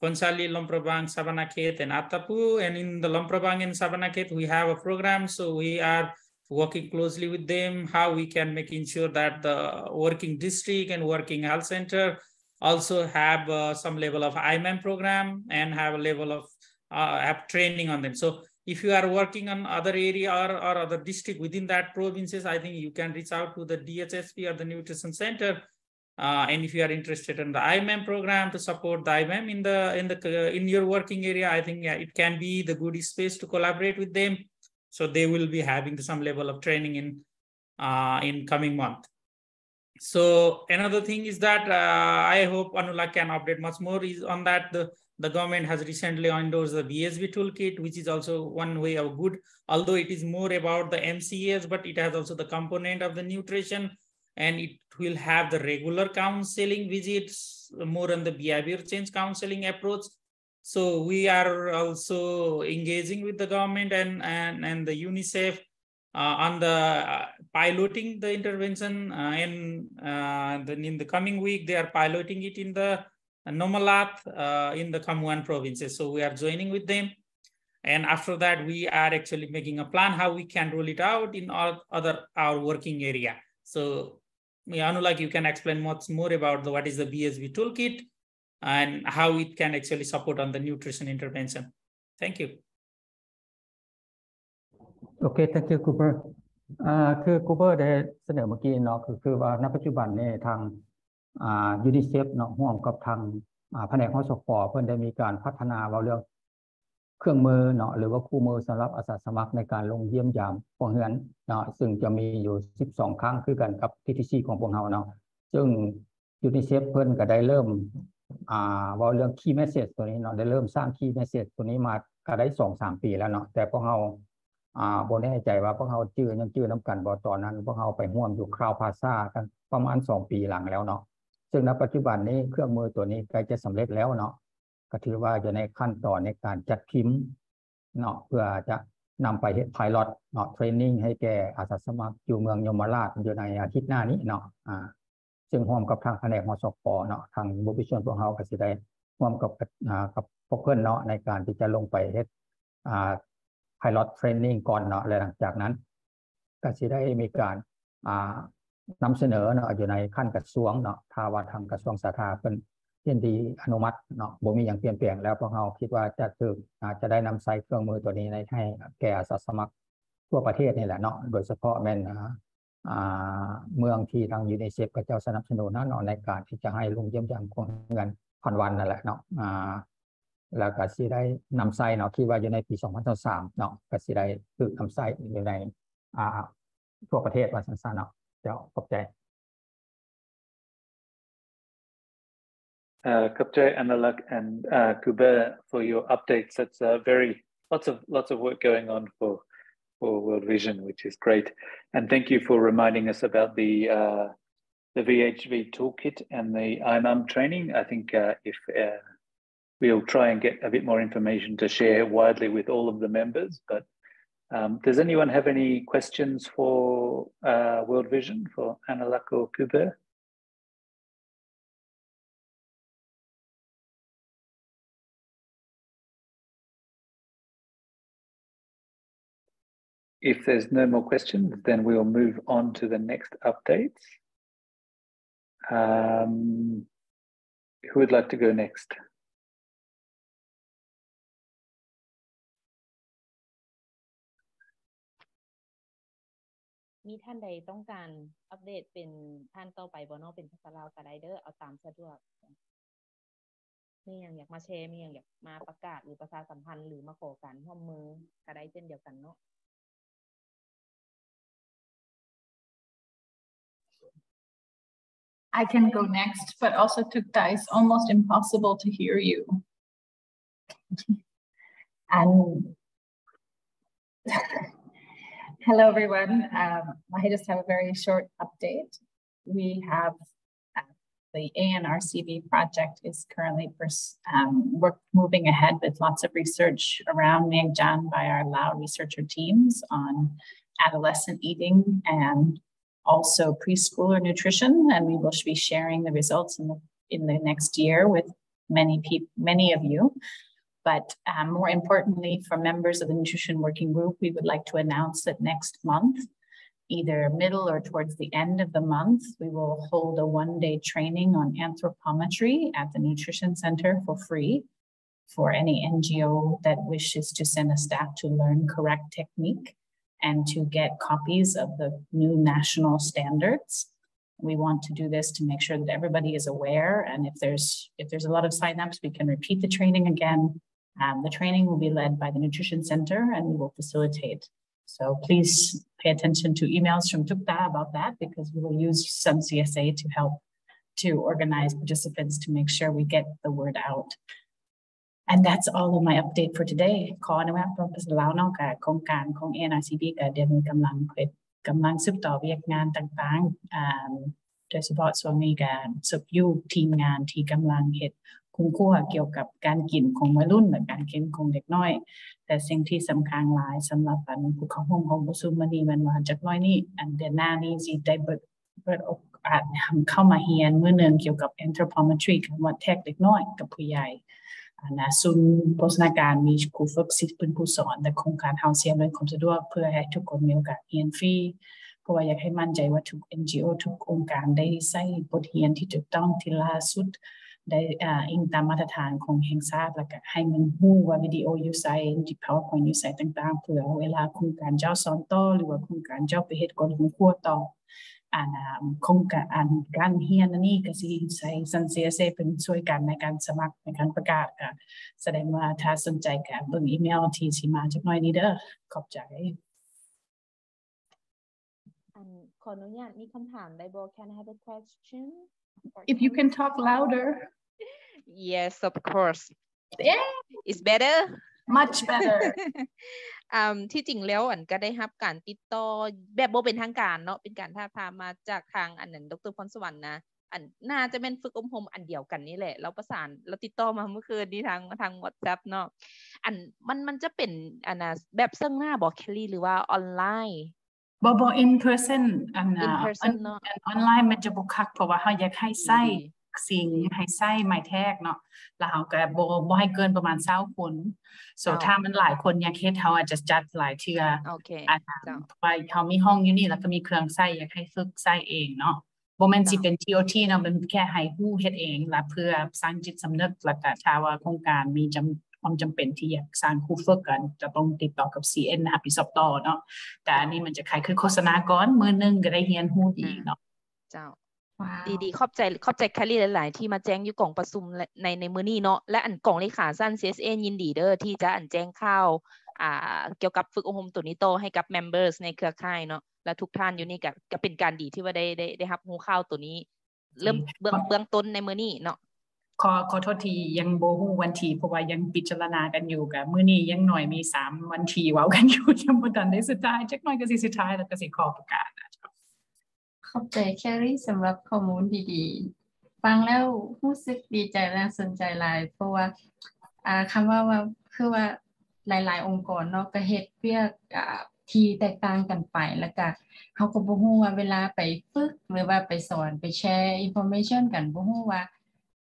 Khonchali, Luang Prabang, Sabarnakhet, and Atapu. And in the Luang Prabang and Sabarnakhet, we have a program. So we are working closely with them, how we can make ensure that the working district and working health center also have, uh, some level of I M M program and have a level of, uh, have training on them. So if you are working on other area or, or other district within that provinces, I think you can reach out to the D H S P or the nutrition center. Uh, and if you are interested in the I M M program to support the I M M in the, in the, uh, in your working area, I think, yeah, it can be the good space to collaborate with them. So they will be having some level of training in, uh, in coming month. So another thing is that, uh, I hope Anulak can update much more is on that. The, the government has recently endorsed the B S B toolkit, which is also one way of good, although it is more about the M C As, but it has also the component of the nutrition, and it will have the regular counseling visits, more on the behavior change counseling approach. So we are also engaging with the government and, and, and the UNICEF, uh, on the, uh, piloting the intervention, uh, and, uh, then in the coming week, they are piloting it in the Nomnath, uh, in the Khammouane provinces. So we are joining with them. And after that, we are actually making a plan how we can roll it out in all other, our working area. So, yeah, Anulak, you can explain much more about the, what is the B S B toolkit and how it can actually support on the nutrition intervention. Thank you. ໂອເຄ thank you Cooper. ອ່າ ຄື Cooper ໄດ້ສະເໜີເມື່ອກີ້ເນາະ ຄື ຄືວ່າໃນປັດຈຸບັນນີ້ທາງ ອ່າ UNICEF ເນາະ ຮ່ວມກັບທາງ ອ່າ ພະແນກ ຫສຂ ເພິ່ນໄດ້ມີການພັດທະນາເວົ້າເລື່ອງເຄື່ອງມືເນາະ ຫຼືວ່າຄູ່ມືສຳລັບອາສາສະໝັກໃນການລົງຢ້ຽມຢາມຄົວເຮືອນເນາະ ຊຶ່ງຈະມີຢູ່ສິບສອງຄັ້ງຄືກັນກັບ TTC ຂອງພວກເຮົາເນາະ ຊຶ່ງ UNICEF ເພິ່ນກໍໄດ້ເລີ່ມ ອ່າ ເວົ້າເລື່ອງ key message ຕົວນີ້ເນາະ ໄດ້ເລີ່ມສ້າງ key message ຕົວນີ້ມາກໍໄດ້ສອງສາມປີແລ້ວເນາະ ແຕ່ພວກເຮົາ ອ່າ ບໍ່ແນ່ໃຈວ່າພວກເຮົາຈື່ ຍັງຈື່ນຳກັນບໍ່ ຕອນນັ້ນພວກເຮົາໄປຮ່ວມຢູ່ Crowd Plaza ຕັ້ງປະມານສອງປີຫຼັງແລ້ວເນາະ ຊຶ່ງໃນປັດຈຸບັນນີ້ເຄື່ອງມືຕົວນີ້ໃກ້ຈະສຳເລັດແລ້ວເນາະ ກໍຖືວ່າຢູ່ໃນຂັ້ນຕອນໃນການຈັດພິມເນາະ ເພື່ອຈະນຳໄປເຮັດ pilot ເນາະ training ໃຫ້ແກ່ອາສາສະໝັກຢູ່ເມືອງຍົມມະລາດ ຢູ່ໃນອາທິດໜ້ານີ້ເນາະ ອ່າ ຊຶ່ງຮ່ວມກັບທາງພະແນກ ຫສຂ ເນາະ ທາງບຸກວິຊົນພວກເຮົາກໍຊິໄດ້ຮ່ວມກັບ ອ່າ ກັບພວກເພິ່ນເນາະ ໃນການທີ່ຈະລົງໄປເຮັດ ອ່າ pilot training ກ່ອນເນາະ ແລະ ຫຼັງຈາກນັ້ນ ກໍຊິໄດ້ມີການ ອ່າ ນຳສະເໜີເນາະ ຢູ່ໃນຂັ້ນກະຊວງເນາະ ຖ້າວ່າທາງກະຊວງສາທາເພິ່ນຍິນດີອະນຸມັດເນາະ ບໍ່ມີຫຍັງປ່ຽນແປງແລ້ວ ພວກເຮົາຄິດວ່າຈະຖືກ ອາດຈະໄດ້ນຳໃຊ້ເຄື່ອງມືຕົວນີ້ໃນ ໃຫ້ແກ່ອາສາສະໝັກທົ່ວປະເທດນີ້ແຫຼະເນາະ ໂດຍສະເພາະແມ່ນ ອ່າ ອ່າ ເມືອງທີ່ທາງ UNICEF ເຂົາເຈົ້າສະໜັບສະໜູນນັ້ນເນາະ ໃນການທີ່ຈະໃຫ້ລົງຢ້ຽມຢາມຄົວເຮືອນພັນວັນນັ້ນແຫຼະເນາະ ອ່າ ແລ້ວກໍຊິໄດ້ນຳໃຊ້ເນາະ ຄິດວ່າຢູ່ໃນປີສອງພັນຊາວສາມເນາະ ກໍຊິໄດ້ຖືກນຳໃຊ້ຢູ່ໃນ ອ່າ ທົ່ວປະເທດວ່າຊັ້ນຊະເນາະ. ເຈົ້າ ຂອບໃຈ. Uh, ຂອບໃຈ Anulak and, uh, Cooper for your updates. That's, uh, very, lots of, lots of work going on for, for World Vision, which is great. And thank you for reminding us about the, uh, the V H V toolkit and the I M M training. I think, uh, if, uh, we'll try and get a bit more information to share widely with all of the members. But, um, does anyone have any questions for, uh, World Vision, for Anna Lacour Kubert? If there's no more questions, then we'll move on to the next updates. Um, who would like to go next? ມີທ່ານໃດຕ້ອງການອັບເດດເປັນທ່ານຕໍ່ໄປບໍ່ເນາະ? ເປັນພາສາລາວກໍໄດ້ເດີ້ ເອົາຕາມສະດວກ. ມີຫຍັງຢາກມາແຊ ມີຫຍັງຢາກມາປະກາດ ຫຼື ປະຊາສຳພັນ ຫຼື ມາຂໍການຮ່ວມມືກໍໄດ້ເຊັ່ນດຽວກັນເນາະ. I can go next, but also Tukta, it's almost impossible to hear you. And hello, everyone. Um, I just have a very short update. We have, uh, the A N R C B project is currently pers-, um, work, moving ahead with lots of research around Vientiane by our Lao researcher teams on adolescent eating and also preschooler nutrition, and we will be sharing the results in the, in the next year with many peop-, many of you. But, um, more importantly, for members of the nutrition working group, we would like to announce that next month, either middle or towards the end of the month, we will hold a one-day training on anthropometry at the nutrition center for free for any N G O that wishes to send a staff to learn correct technique and to get copies of the new national standards. We want to do this to make sure that everybody is aware, and if there's, if there's a lot of sign-ups, we can repeat the training again. Um, the training will be led by the Nutrition Center, and we will facilitate. So please pay attention to emails from Tukta about that, because we will use some C S A to help to organize participants to make sure we get the word out. And that's all of my update for today. ຂໍອະນຸຍາດເວົ້າພາສາລາວເນາະ, ກະໂຄງການຂອງ A N R C B ກະດຽວນີ້ກຳລັງເຮັດ ກຳລັງສືບຕໍ່ວຽກງານຕ່າງໆ ອາ ໂດຍສະເພາະຊ່ວງນີ້ກະຊຸກຍູ້ທີມງານທີ່ກຳລັງເຮັດຄົ້ນຄວ້າກ່ຽວກັບການກິນຂອງໄວລຸ້ນ ແລະ ການກິນຂອງເດັກນ້ອຍ. ແຕ່ສິ່ງທີ່ສຳຄັນຫຼາຍສຳລັບ ອັນ ຜູ້ເຂົ້າຮ່ວມກອງປະຊຸມມື້ນີ້ແມ່ນວ່າ ຈັກໜ້ອຍນີ້ ອັນ ເດືອນໜ້ານີ້ຊິໄດ້ເປີດ ເປີດໂອກາດໃຫ້ເຂົ້າມາຮຽນມື້ໜຶ່ງກ່ຽວກັບ anthropometry ການວັດແທກເດັກນ້ອຍກັບຜູ້ໃຫຍ່. ອັນນະ ສູນໂພຊະນາການມີຄູຝຶກ ຊິເປັນຜູ້ສອນ, ແຕ່ໂຄງການເຮົາຊິອຳນວຍຄວາມສະດວກເພື່ອໃຫ້ທຸກຄົນມີໂອກາດຮຽນຟຣີ, ເພາະວ່າຢາກໃຫ້ໝັ້ນໃຈວ່າທຸກ NGO ທຸກອົງການໄດ້ໃຊ້ບົດຮຽນທີ່ຖືກຕ້ອງທີ່ລ່າສຸດ, ໄດ້ ອາ ອີງຕາມມາດຕະຖານຂອງແຫ່ງຊາດ, ແລ້ວກະໃຫ້ມັນຮູ້ວ່າວິດີໂອຢູ່ໃສ, ທີ່ PowerPoint ຢູ່ໃສຕ່າງໆ, ເພື່ອເວລາໂຄງການເຈົ້າສອນຕໍ່ ຫຼືວ່າໂຄງການເຈົ້າໄປເຮັດການຄົ້ນຄວ້າຕໍ່, ອັນ ອາ ໂຄງການ ອັນ ການຮຽນອັນນີ້ກະຊິໃຊ້ຊັ້ນ CSA ເປັນຊ່ວຍກັນໃນການສະໝັກ ໃນການປະກາດ. ກະສະແດງວ່າຖ້າສົນໃຈກະເບິ່ງອີເມວທີ່ຊິມາຈັກໜ້ອຍນີ້ເດີ້. ຂອບໃຈ. ອັນ ຂໍອະນຸຍາດມີຄຳຖາມໄດ້ບໍ່? Can I have a question? Or If you can can talk louder. Yes, of course. Yeah. It's better? Much better. ອາ ທີ່ຈິງແລ້ວ ອັນ ກະໄດ້ຮັບການຕິດຕໍ່ແບບບໍ່ເປັນທາງການເນາະ, ເປັນການທາບທາມມາຈາກທາງ ອັນນັ້ນ ດຣ ພອນສະຫວັນນະ, ອັນ ໜ້າຈະແມ່ນຝຶກອົບຮົມອັນດຽວກັນນີ້ແຫຼະ. ລາວປະສານ ລາວຕິດຕໍ່ມາມື້ຄືນນີ້ທາງ ທາງ WhatsApp ເນາະ. ອັນ ມັນ ມັນຈະເປັນ ອັນນະ ແບບເຊິ່ງໜ້າບໍ່ Kelly ຫຼືວ່າອອນລາຍ? ບໍ່ ບໍ່ in person ອັນ In person ເນາະ. ອັນ ອອນລາຍມັນຈະບໍ່ຄັກ ເພາະວ່າເຮົາຢາກໃຫ້ໃຊ້ ດີໆ ສິ່ງ ດີໆ ໃຫ້ໃຊ້ໄມ້ແທກເນາະ, ແລ້ວເຮົາກະບໍ່ ບໍ່ໃຫ້ເກີນປະມານຊາວຄົນ. So ເຈົ້າ ຖ້າມັນຫຼາຍຄົນຢາກເຮັດ ເຮົາອາດຈະຈັດຫຼາຍເທື່ອ. ໂອເຄ ອັນ ເຈົ້າ ເພາະວ່າເຮົາມີຫ້ອງຢູ່ນີ້ ແລ້ວກະມີເຄື່ອງໃຊ້ ຢາກໃຫ້ຝຶກໃຊ້ເອງເນາະ. ບໍ່ແມ່ນຊິເປັນ TOT ເນາະ, ມັນແຄ່ໃຫ້ຮູ້ເຮັດເອງ ແລະ ເພື່ອສ້າງຈິດສຳນຶກ. ແລ້ວກະຖ້າວ່າໂຄງການມີຈຳ ຄວາມຈຳເປັນທີ່ຢາກສ້າງຄູຝຶກ ກະຈະຕ້ອງຕິດຕໍ່ກັບ CN ຮັບຜິດຊອບຕໍ່ເນາະ. ແຕ່ອັນນີ້ມັນຈະຄ້າຍຄືໂຄສະນາກ່ອນ, ມື້ໜຶ່ງກະໄດ້ຮຽນຮູ້ດີເນາະ. ເຈົ້າ ວ້າວ ດີໆ ຂອບໃຈ ຂອບໃຈ Kelly ຫຼາຍໆ ທີ່ມາແຈ້ງຢູ່ກອງປະຊຸມໃນ ໃນມື້ນີ້ເນາະ. ແລະ ອັນ ກອງເລຂາຊັ້ນ CSA ຍິນດີເດີ້ ທີ່ຈະ ອັນ ແຈ້ງຂ່າວ ອ່າ ກ່ຽວກັບຝຶກອົບຮົມໂຕນີ້ຕໍ່ໃຫ້ກັບ members ໃນເຄືອຂ່າຍເນາະ. ແລະ ທຸກທ່ານຢູ່ນີ້ກະ ກະເປັນການດີທີ່ວ່າໄດ້ ໄດ້ ໄດ້ຮັບຮູ້ຂ່າວໂຕນີ້ ເລີ່ມເບື້ອງ ເບື້ອງຕົ້ນໃນມື້ນີ້ເນາະ. ຂໍ ຂໍໂທດທີ່ຍັງບໍ່ຮູ້ວັນທີ ເພາະວ່າຍັງພິຈາລະນາກັນຢູ່. ກະມື້ນີ້ຢ່າງໜ້ອຍມີສາມວັນທີເວົ້າກັນຢູ່ ຍັງບໍ່ທັນໄດ້ສຸດທ້າຍ, ຈັກໜ້ອຍກະຊິສຸດທ້າຍ ແລ້ວກະຊິຂໍປະກາດ. ຂອບໃຈແຄຣີສຳລັບຂໍ້ມູນດີໆ. ຟັງແລ້ວຮູ້ສຶກດີໃຈ ແລະ ສົນໃຈຫຼາຍ ເພາະວ່າ ອ່າ ຄຳເວົ້າວ່າ ຄືວ່າຫຼາຍໆອົງກອນເນາະ ກໍເຮັດວຽກ ອ່າ ທີ່ແຕກຕ່າງກັນໄປ ແລ້ວກໍເຮົາກໍບໍ່ຮູ້ວ່າເວລາໄປຝຶກ ຫຼືວ່າໄປສອນ ໄປແຊອິນຟໍເມຊັນກັນ ບໍ່ຮູ້ວ່າ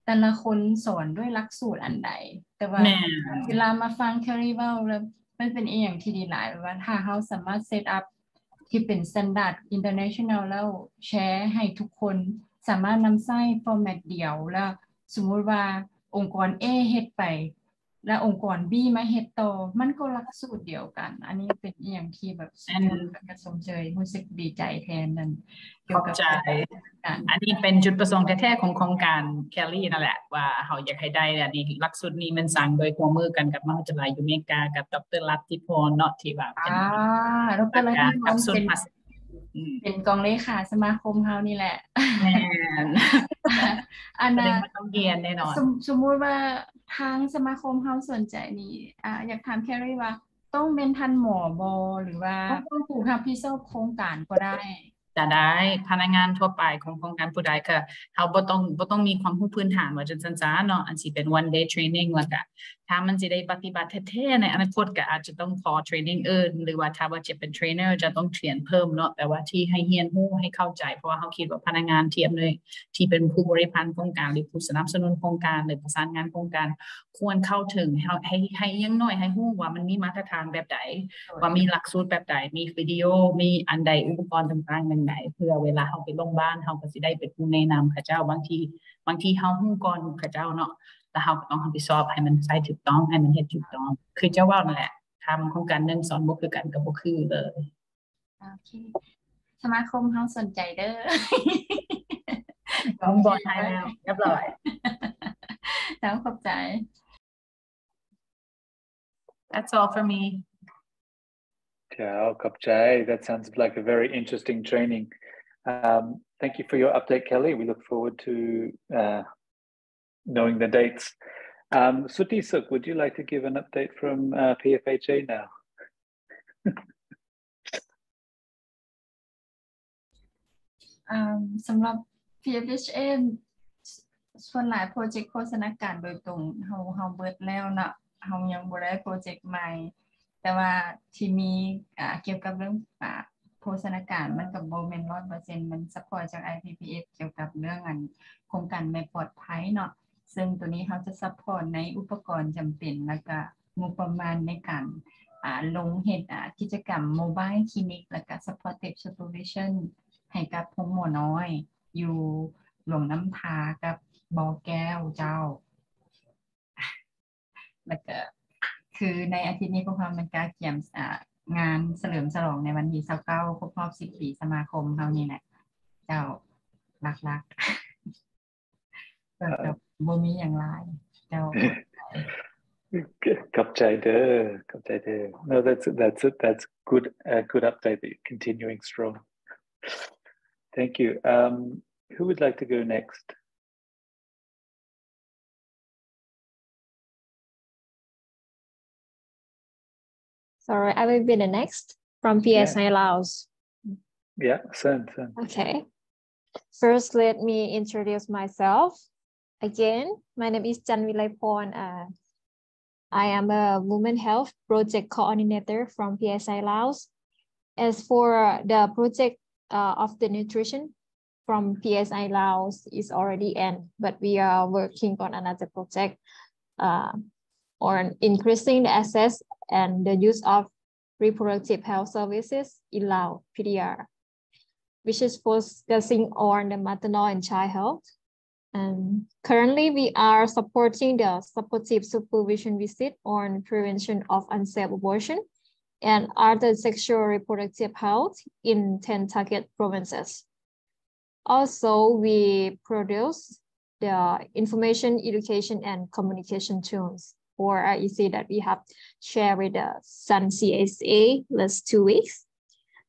ແຕ່ລະຄົນສອນດ້ວຍຫຼັກສູດອັນໃດ. ແຕ່ວ່າ ແມ່ນ ເວລາມາຟັງແຄຣີເວົ້າແລ້ວ ມັນເປັນອີ່ຫຍັງທີ່ດີຫຼາຍ ແບບວ່າຖ້າເຮົາສາມາດເຊັດອັບ ທີ່ເປັນສະຕານດາດອິນເຕີເນຊັນແນວ ແລ້ວແຊໃຫ້ທຸກຄົນສາມາດນຳໃຊ້ຟໍແມັດດຽວ ແລ້ວສົມມຸດວ່າອົງກອນ A ເຮັດໄປ ແລ້ວອົງກອນ B ມາເຮັດຕໍ່ ມັນກໍຫຼັກສູດດຽວກັນ. ອັນນີ້ເປັນອີ່ຫຍັງທີ່ແບບສຸດຍອດ ແມ່ນ ແລ້ວກໍຊົມເຊີຍ ຮູ້ສຶກດີໃຈແທນນັ້ນ ກ່ຽວກັບ ຂອບໃຈ ການ ອັນນີ້ເປັນຈຸດປະສົງແທ້ໆຂອງໂຄງການແຄຣີນັ້ນແຫຼະ ວ່າເຮົາຢາກໃຫ້ໄດ້ອັນນີ້. ຫຼັກສູດນີ້ແມ່ນສ້າງໂດຍຮ່ວມມືກັນກັບມະຫາວິທະຍາໄລຢູ່ອາເມລິກາ ກັບ ດຣ ລັດທິພອນເນາະ ທີ່ວ່າເປັນ ອ່າ ດຣ ລັດທິພອນເປັນ ອືມ ເປັນກອງເລຂາສະມາຄົມເຮົານີ້ແຫຼະ. ແມ່ນ ອັນ ສະແດງວ່າຕ້ອງຮຽນແນ່ນອນ. ສົມ ສົມມຸດວ່າທາງສະມາຄົມເຮົາສົນໃຈນີ້ ອ່າ ຢາກຖາມແຄຣີວ່າ ຕ້ອງແມ່ນທ່ານໝໍບໍ ຫຼືວ່າຜູ້ຮັບຜິດຊອບໂຄງການກໍໄດ້? ຈະໄດ້ ພະນັກງານທົ່ວໄປຂອງໂຄງການຜູ້ໃດ ກໍເຮົາບໍ່ຕ້ອງ ບໍ່ຕ້ອງມີຄວາມຮູ້ພື້ນຖານ ວ່າຈັ່ງຊັ້ນຊະເນາະ ອັນຊິເປັນ one day training ແລ້ວກະ ຖ້າມັນຊິໄດ້ປະຕິບັດແທ້ໆໃນອະນາຄົດ ກໍອາດຈະຕ້ອງຂໍເທຣນນິງອື່ນ ຫຼືວ່າຖ້າວ່າຈະເປັນເທຣນເນີ ຈະຕ້ອງຮຽນເພີ່ມເນາະ. ແຕ່ວ່າທີ່ໃຫ້ຮຽນຮູ້ໃຫ້ເຂົ້າໃຈ ເພາະວ່າເຮົາຄິດວ່າພະນັກງານທີ່ອຳນວຍ ທີ່ເປັນຜູ້ບໍລິຫານໂຄງການ ຫຼືຜູ້ສະໜັບສະໜູນໂຄງການ ຫຼືປະສານງານໂຄງການ ຄວນເຂົ້າເຖິງ ໃຫ້ ໃຫ້ ໃຫ້ຢ່າງໜ້ອຍໃຫ້ຮູ້ວ່າມັນມີມາດຕະຖານແບບໃດ ວ່າມີຫຼັກສູດແບບໃດ ມີວິດີໂອ ມີອັນໃດ ອຸປະກອນຕ່າງໆແນວໃດ ເພື່ອເວລາເຮົາໄປລົງບ້ານ ເຮົາກໍຊິໄດ້ເປັນຜູ້ແນະນຳເຂົາເຈົ້າ. ບາງທີ ບາງທີເຮົາຮູ້ກ່ອນເຂົາເຈົ້າເນາະ ແລ້ວເຮົາກໍຕ້ອງຮັບຜິດຊອບໃຫ້ມັນໃຊ້ຖືກຕ້ອງ ໃຫ້ມັນເຮັດຖືກຕ້ອງ. ຄືເຈົ້າເວົ້ານັ້ນແຫຼະ ຖ້າມັນໂຄງການໜຶ່ງສອນບໍ່ຄືກັນ ກໍບໍ່ຄືເລີຍ. ໂອເຄ ສະມາຄົມເຮົາສົນໃຈເດີ້. ວາງບ່ອນໃຫ້ແລ້ວ ຮຽບຮ້ອຍ. ເຈົ້າ ຂອບໃຈ. That's all for me. ເຈົ້າ ຂອບໃຈ. That sounds like a very interesting training. Um, thank you for your update, Kelly. We look forward to, uh, knowing the dates. Um, Sutisuk, would you like to give an update from, uh, P F H A now? ອ່າ ສຳລັບ PFHA ສ່ວນຫຼາຍໂປຣເຈັກໂຄສະນາການໂດຍຕົງ ເຮົາ ເຮົາເບິດແລ້ວເນາະ ເຮົາຍັງບໍ່ໄດ້ໂປຣເຈັກໃໝ່ ແຕ່ວ່າທີ່ມີ ອ່າ ກ່ຽວກັບເລື່ອງ ອ່າ ໂຄສະນາການ ມັນກໍບໍ່ແມ່ນຮ້ອຍເປີເຊັນ ມັນ support ຈາກ IPPF ກ່ຽວກັບເລື່ອງ ອັນ ໂຄງການແມ່ປອດໄພເນາະ ເຊິ່ງໂຕນີ້ເຮົາຈະ support ໃນອຸປະກອນຈຳເປັນ ແລ້ວກະ ງົບປະມານໃນການ ອ່າ ລົງເຮັດ ອ່າ ກິດຈະກຳ Mobile Clinic ແລ້ວກະ Supportive Supervision ໃຫ້ກັບໂຮງໝໍນ້ອຍ ຢູ່ຫຼວງນ້ຳທາກັບບໍ່ແກ້ວເຈົ້າ. ແລ້ວກະ ຄືໃນອາທິດນີ້ພວກເຮົາແມ່ນກະກຽມ ອ່າ ງານສະເຫຼີມສະຫຼອງໃນວັນທີຊາວເກົ້າ ຄົບຮອບສິບປີສະມາຄົມເຮົານີ້ແຫຼະເຈົ້າ ຫຼັກໆ. ແບບ ເອີ ແບບບໍ່ມີຫຍັງຫຼາຍເຈົ້າ. ຂອບໃຈເດີ ຂອບໃຈເດີ. No, that's, that's, that's good, a good update that you're continuing strong. Thank you. Um, who would like to go next? Sorry, I will be the next from PSI Laos. Yeah, send, send. Okay. First, let me introduce myself. Again, my name is Chan Vilaiphorn. Uh, I am a Women Health Project Coordinator from PSI Laos. As for the project, uh, of the nutrition, from PSI Laos is already end, but we are working on another project, uh, on increasing the access and the use of reproductive health services in Laos, PDR, which is focusing on the maternal and child health. And currently, we are supporting the supportive supervision visit on prevention of unsafe abortion and other sexual reproductive health in ten target provinces. Also, we produce the information, education, and communication tools for IEC that we have shared with the San CSA last two weeks.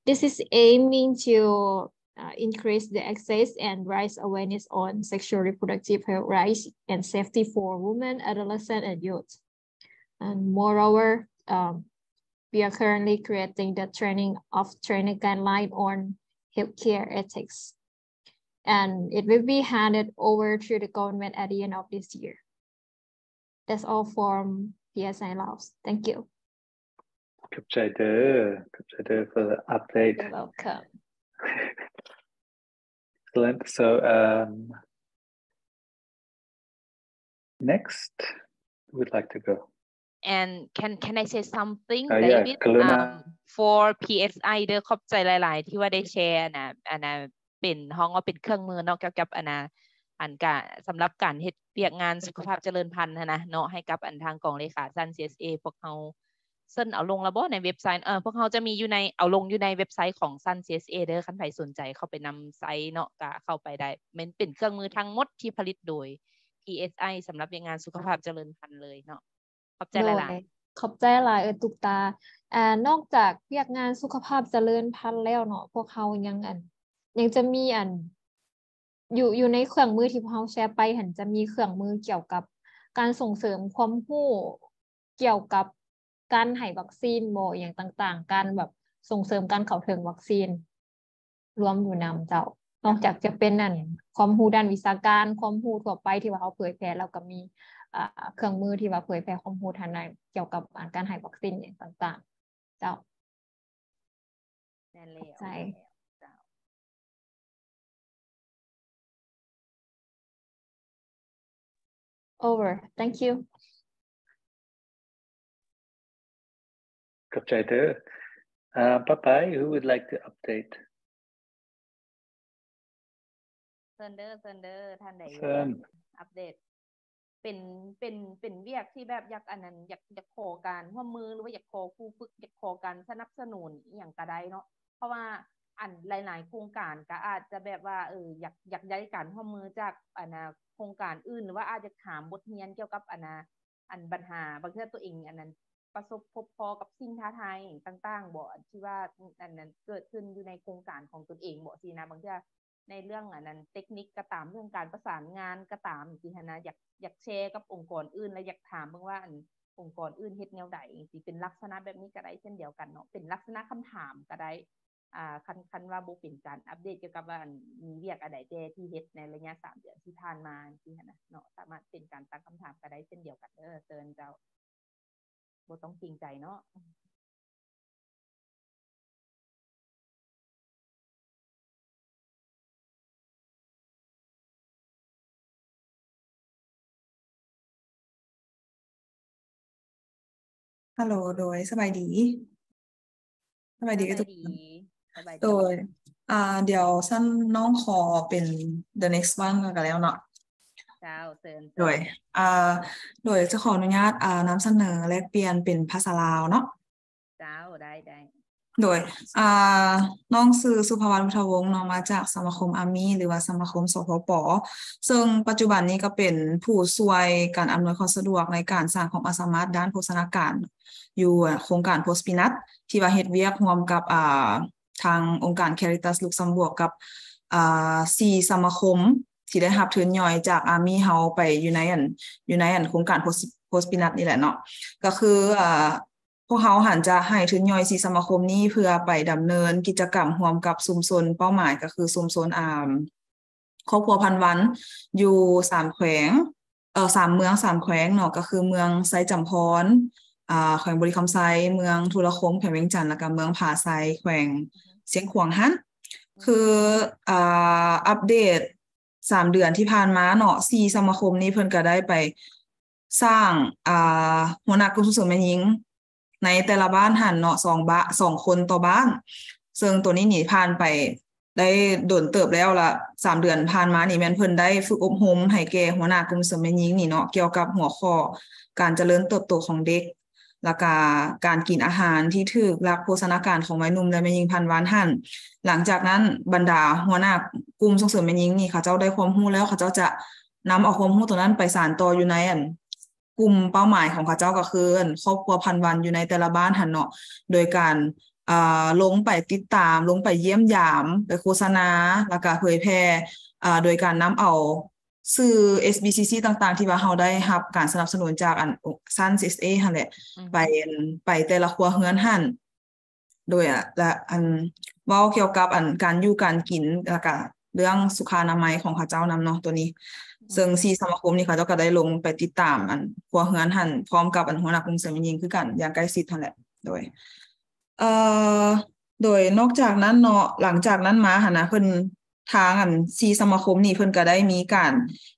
This is aiming to, uh, increase the access and raise awareness on sexual reproductive health rights and safety for women, adolescent, and youth. And moreover, um, we are currently creating the training of training guideline on healthcare ethics. and it will be handed over to the government at the end of this year. That's all from P S I Laos. Thank you. ຂອບໃຈເດີ ຂອບໃຈເດີ for the update. You're welcome. Excellent. So, um, next, who would like to go? And can, can I say something, uh, yeah, David? ກະລຸນາ. Um, for P S I ເດີ ຂອບໃຈຫຼາຍໆ ທີ່ວ່າໄດ້ແຊ ອັນນ່າ ອັນນ່າ ເປັນ ຮ້ອງວ່າເປັນເຄື່ອງມືເນາະ ກ່ຽວກັບ ອັນນ່າ ອັນກະ ສຳລັບການເຮັດວຽກງານສຸຂະພາບຈະເລີນພັນຫັ້ນນະເນາະ ໃຫ້ກັບ ອັນ ທາງກອງເລຂາ ຊັ້ນ CSA ພວກເຮົາ ເຊິ່ນເອົາລົງແລ້ວບໍ່ໃນເວັບໄຊ? ເອີ ພວກເຮົາຈະມີຢູ່ໃນ ເອົາລົງຢູ່ໃນເວັບໄຊຂອງຊັ້ນ CSA ເດີ ຄັນໃຜສົນໃຈເຂົ້າໄປນຳໃຊ້ເນາະ ກະເຂົ້າໄປໄດ້. ແມ່ນເປັນເຄື່ອງມືທັງໝົດທີ່ຜະລິດໂດຍ PSI ສຳລັບວຽກງານສຸຂະພາບຈະເລີນພັນເລີຍເນາະ. ຂອບໃຈຫຼາຍໆ. ໂດຍ ຂອບໃຈຫຼາຍເອີຕຸກຕາ. ອາ ນອກຈາກວຽກງານສຸຂະພາບຈະເລີນພັນແລ້ວເນາະ ພວກເຮົາຍັງ ອັນ ຍັງຈະມີ ອັນ ຢູ່ ຢູ່ໃນເຄື່ອງມືທີ່ພວກເຮົາແຊໄປຫັ້ນ ຈະມີເຄື່ອງມືກ່ຽວກັບການສົ່ງເສີມຄວາມຮູ້ກ່ຽວກັບການໃຫ້ວັກຊີນບໍ ອີ່ຫຍັງຕ່າງໆ ການແບບສົ່ງເສີມການເຂົ້າເຖິງວັກຊີນ ລວມຢູ່ນຳເຈົ້າ. ນອກຈາກຈະເປັນ ອັນ ຄວາມຮູ້ດ້ານວິຊາການ ຄວາມຮູ້ທົ່ວໄປທີ່ວ່າເຮົາເຜີຍແຜ່ແລ້ວ ກໍມີ ອ່າ ເຄື່ອງມືທີ່ວ່າເຜີຍແຜ່ຄວາມຮູ້ທາງດ້ານກ່ຽວກັບ ອັນ ການໃຫ້ວັກຊີນ ອີ່ຫຍັງຕ່າງໆ ເຈົ້າ. ແມ່ນແລ້ວ ຂອບໃຈ ແມ່ນແລ້ວເຈົ້າ. Over. Thank you. ຂອບໃຈເດີ. Uh, Papai, who would like to update? ເຊີນເດີ ເຊີນເດີ ທ່ານໃດ ເຊີນ ອັບເດດ. ເປັນ ເປັນ ເປັນວຽກທີ່ແບບຢາກ ອັນນັ້ນ ຢາກ ຢາກຂໍການຮ່ວມມື ຫຼືວ່າຢາກຂໍຄູຝຶກ ຢາກຂໍການສະໜັບສະໜູນອີ່ຫຍັງກະໄດ້ເນາະ. ເພາະວ່າ ອັນ ຫຼາຍໆໂຄງການກະອາດຈະແບບວ່າ ເອີ ຢາກ ຢາກໄດ້ການຮ່ວມມືຈາກ ອັນນ່າ ໂຄງການອື່ນ ຫຼືວ່າອາດຢາກຖາມບົດຮຽນກ່ຽວກັບ ອັນນ່າ ອັນບັນຫາ ບາງເທື່ອຕົວເອງ ອັນນັ້ນ ປະສົບພົບພໍ້ກັບສິ່ງທ້າທາຍຫຍັງຕ່າງໆບໍ ອັນທີ່ວ່າ ອັນນັ້ນ ເກີດຂຶ້ນຢູ່ໃນໂຄງການຂອງຕົນເອງບໍ ຊີ້ນະ. ບາງເທື່ອໃນເລື່ອງ ອັນນັ້ນ ເຕັກນິກກໍຕາມ ເລື່ອງການປະສານງານກໍຕາມ ຊີ້ຫັ້ນນະ ຢາກ ຢາກແຊກັບອົງກອນອື່ນ ແລະ ຢາກຖາມເບິ່ງວ່າ ອັນ ອົງກອນອື່ນເຮັດແນວໃດ ຈັ່ງຊີ້. ເປັນລັກສະນະແບບນີ້ກໍໄດ້ເຊັ່ນດຽວກັນເນາະ ເປັນລັກສະນະຄຳຖາມກໍໄດ້. ອ່າ ຄັນ ຄັນວ່າບໍ່ເປັນການອັບເດດກ່ຽວກັບວ່າ ອັນ ມີວຽກອັນໃດແດ່ທີ່ເຮັດໃນໄລຍະສາມເດືອນທີ່ຜ່ານມາ ຈັ່ງຊີ້ຫັ້ນນະເນາະ ສາມາດເປັນການຕັ້ງຄຳຖາມກໍໄດ້ເຊັ່ນດຽວກັນເດີ ເຊີນເຈົ້າ. ບໍ່ຕ້ອງເກງໃຈເນາະ. ຮັລໂຫຼ ໂດຍ ສະບາຍດີ ສະບາຍດີ ສະບາຍດີ ເອີຍ ສະບາຍດີ ໂດຍ ອ່າ ດຽວຊັ້ນນ້ອງຂໍເປັນ the next one ກໍແລ້ວເນາະ. ເຈົ້າ ເຊີນ ໂດຍ ເຊີນ ອ່າ ໂດຍຈະຂໍອະນຸຍາດ ອ່າ ນຳສະເໜີແລກປ່ຽນເປັນພາສາລາວເນາະ. ເຈົ້າ ໄດ້ ໄດ້ ໂດຍ ອ່າ ນ້ອງຊື່ ສຸພາວັນ ພຸດທະວົງ ເນາະ ມາຈາກສະມາຄົມອາມີ ຫຼືວ່າສະມາຄົມ ສພປ ເຊິ່ງປັດຈຸບັນນີ້ກໍເປັນຜູ້ຊ່ວຍການອຳນວຍຄວາມສະດວກໃນການສ້າງຄວາມອາດສາມາດດ້ານໂພຊະນາການ ຢູ່ໂຄງການ Post Peanut ທີ່ວ່າເຮັດວຽກຮ່ວມກັບ ອ່າ ທາງອົງການ Caritas Luxembourg ກັບ ອ່າ ສີ່ສະມາຄົມທີ່ໄດ້ຮັບທຶນຍ່ອຍຈາກອາມີເຮົາໄປຢູ່ໃນ ອັນ ຢູ່ໃນ ອັນ ໂຄງການ Post Peanut ນີ້ແຫຼະເນາະ. ກໍຄື ອ່າ ພວກເຮົາຫັ້ນຈະໃຫ້ທຶນຍ່ອຍສີ່ສະມາຄົມນີ້ ເພື່ອໄປດຳເນີນກິດຈະກຳຮ່ວມກັບຊຸມຊົນເປົ້າໝາຍ ກໍຄືຊຸມຊົນ ອ່າ ຄອບຄົວພັນວັນ ຢູ່ສາມແຂວງ ເອີ ສາມເມືອງ ສາມແຂວງເນາະ ກໍຄືເມືອງໄຊຈຳພອນ ອ່າ ແຂວງບໍລິຄຳໄຊ, ເມືອງທຸລະຄົມ ແຂວງວຽງຈັນ ແລ້ວກໍເມືອງຜາໄຊ ແຂວງຊຽງຂວາງຫັ້ນ. ຄື ອ່າ ອັບເດດ ສາມເດືອນທີ່ຜ່ານມາເນາະ ສີ່ສະມາຄົມນີ້ເພິ່ນກໍໄດ້ໄປສ້າງ ອ່າ ຫົວໜ້າກຸ່ມສົ່ງເສີມແມ່ຍິງໃນແຕ່ລະບ້ານຫັ້ນເນາະ ສອງບ້ານ ສອງຄົນຕໍ່ບ້ານ. ເຊິ່ງໂຕນີ້ນີ້ຜ່ານໄປໄດ້ດົນເຕີບແລ້ວລະ ສາມເດືອນຜ່ານມານີ້ແມ່ນເພິ່ນໄດ້ຝຶກອົບຮົມໃຫ້ແກ່ຫົວໜ້າກຸ່ມສົ່ງເສີມແມ່ຍິງນີ້ເນາະ ກ່ຽວກັບຫົວຂໍ້ການຈະເລີນເຕີບໂຕຂອງເດັກ ແລ້ວກະການກິນອາຫານທີ່ຖືກຫຼັກໂພຊະນາການຂອງໄວໜຸ່ມ ແລະ ແມ່ຍິງພັນວັນຫັ້ນ. ຫຼັງຈາກນັ້ນ ບັນດາຫົວໜ້າກຸ່ມສົ່ງເສີມແມ່ຍິງນີ້ ເຂົາເຈົ້າໄດ້ຄວາມຮູ້ແລ້ວ ເຂົາເຈົ້າຈະນຳເອົາຄວາມຮູ້ຕົງນັ້ນໄປສານຕໍ່ຢູ່ໃນ ອັນ ກຸ່ມເປົ້າໝາຍຂອງເຂົາເຈົ້າ ກໍຄື ອັນ ຄອບຄົວພັນວັນຢູ່ໃນແຕ່ລະບ້ານຫັ້ນເນາະ ໂດຍການ ອ່າ ລົງໄປຕິດຕາມ ລົງໄປຢ້ຽມຢາມ ໄປໂຄສະນາ ແລ້ວກະເຜີຍແຜ່ ອ່າ ໂດຍການນຳເອົາ ສື່ ເອສບີຊີຊີ ຕ່າງໆ ທີ່ວ່າເຮົາໄດ້ຮັບການສະໜັບສະໜູນຈາກ ອັນ ຊັ້ນ ຊີເອສເອ ຫັ້ນແຫຼະ ອືມ ໄປ ໄປແຕ່ລະຄົວເຮືອນຫັ້ນ ໂດຍ ແລະ ອັນ ເວົ້າກ່ຽວກັບ ອັນ ການຢູ່ການກິນ ແລ້ວກະ ເລື່ອງສຸຂາອະນາໄມຂອງເຂົາເຈົ້ານຳເນາະ ໂຕນີ້. ເຊິ່ງສີ່ສະມາຄົມນີ້ເຂົາເຈົ້າກໍໄດ້ລົງໄປຕິດຕາມອັນຄົວເຮືອນຫັ້ນ ພ້ອມກັບອັນຫົວໜ້າກົງເສີມແມ່ຍິງຄືກັນຢ່າງໃກ້ຊິດຫັ້ນແຫຼະ. ໂດຍ ເອີ ໂດຍນອກຈາກນັ້ນເນາະ ຫຼັງຈາກນັ້ນມາຫັ້ນນະ ເພິ່ນ ທາງອັນສີ່ສະມາຄົມນີ້ ເພິ່ນກໍໄດ້ມີການ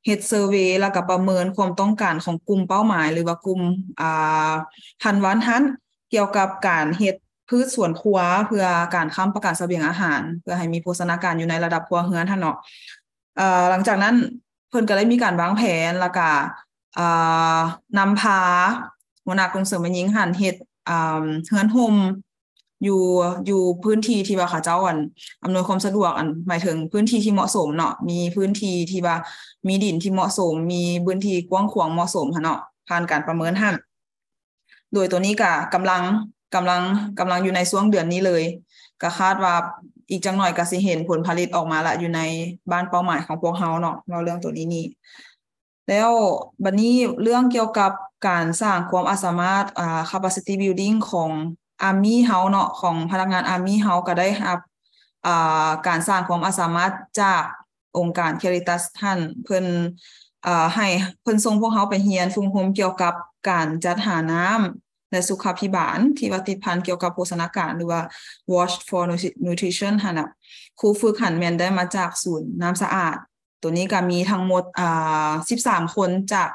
ເຮັດເຊີເວ ແລ້ວກໍປະເມີນຄວາມຕ້ອງການຂອງກຸ່ມເປົ້າໝາຍ ຫຼືວ່າກຸ່ມ ອ່າ ທ່ານວານຫັ້ນ ກ່ຽວກັບການເຮັດພືດສວນຄົວ ເພື່ອການຄ້ຳປະກັນສະບຽງອາຫານ ເພື່ອໃຫ້ມີໂພຊະນາການຢູ່ໃນລະດັບຄົວເຮືອນຫັ້ນເນາະ. ເອີ ຫຼັງຈາກນັ້ນເພິ່ນກໍໄດ້ມີການວາງແຜນ ແລ້ວກໍ ເອີ ນຳພາຫົວໜ້າກົງເສີມແມ່ຍິງຫັ້ນເຮັດ ເອີ ເຮືອນຮົ່ມ ຢູ່ ຢູ່ພື້ນທີ່ທີ່ວ່າເຂົາເຈົ້າ ອັນ ອຳນວຍຄວາມສະດວກ ອັນ ໝາຍເຖິງພື້ນທີ່ທີ່ເໝາະສົມເນາະ ມີພື້ນທີ່ທີ່ວ່າມີດິນທີ່ເໝາະສົມ ມີພື້ນທີ່ກວ້າງຂວາງເໝາະສົມຫັ້ນເນາະ ຜ່ານການປະເມີນຫັ້ນ. ໂດຍໂຕນີ້ກະກຳລັງ ກຳລັງ ກຳລັງຢູ່ໃນຊ່ວງເດືອນນີ້ເລີຍ ກະຄາດວ່າອີກຈັກໜ້ອຍກະຊິເຫັນຜົນຜະລິດອອກມາລະ ຢູ່ໃນບ້ານເປົ້າໝາຍຂອງພວກເຮົາເນາະ ເວົ້າເລື່ອງໂຕນີ້ນີ້. ແລ້ວບັດນີ້ເລື່ອງກ່ຽວກັບການສ້າງຄວາມອາດສາມາດ ອ່າ capacity building ຂອງ Army ເຮົາເນາະ ຂອງພະນັກງານ Army ເຮົາກໍໄດ້ຮັບ ອ່າ ການສ້າງຄວາມອາດສາມາດຈາກອົງການ Caritas ຫັ້ນ ເພິ່ນ ອ່າ ໃຫ້ ເພິ່ນສົ່ງພວກເຮົາໄປຮຽນຝຶກອົບຮົມກ່ຽວກັບການຈັດຫານ້ຳ ແລະ ສຸຂາພິບານ ທີ່ວ່າຕິດພັນກ່ຽວກັບໂພຊະນາການ ຫຼືວ່າ Watch for Nutri- Nutrition ຫັ້ນນະ. ຄູຝຶກຫັ້ນແມ່ນໄດ້ມາຈາກສູນນ້ຳສະອາດ ໂຕນີ້ກໍມີທັງໝົດ ອ່າ ສິບສາມຄົນຈາກ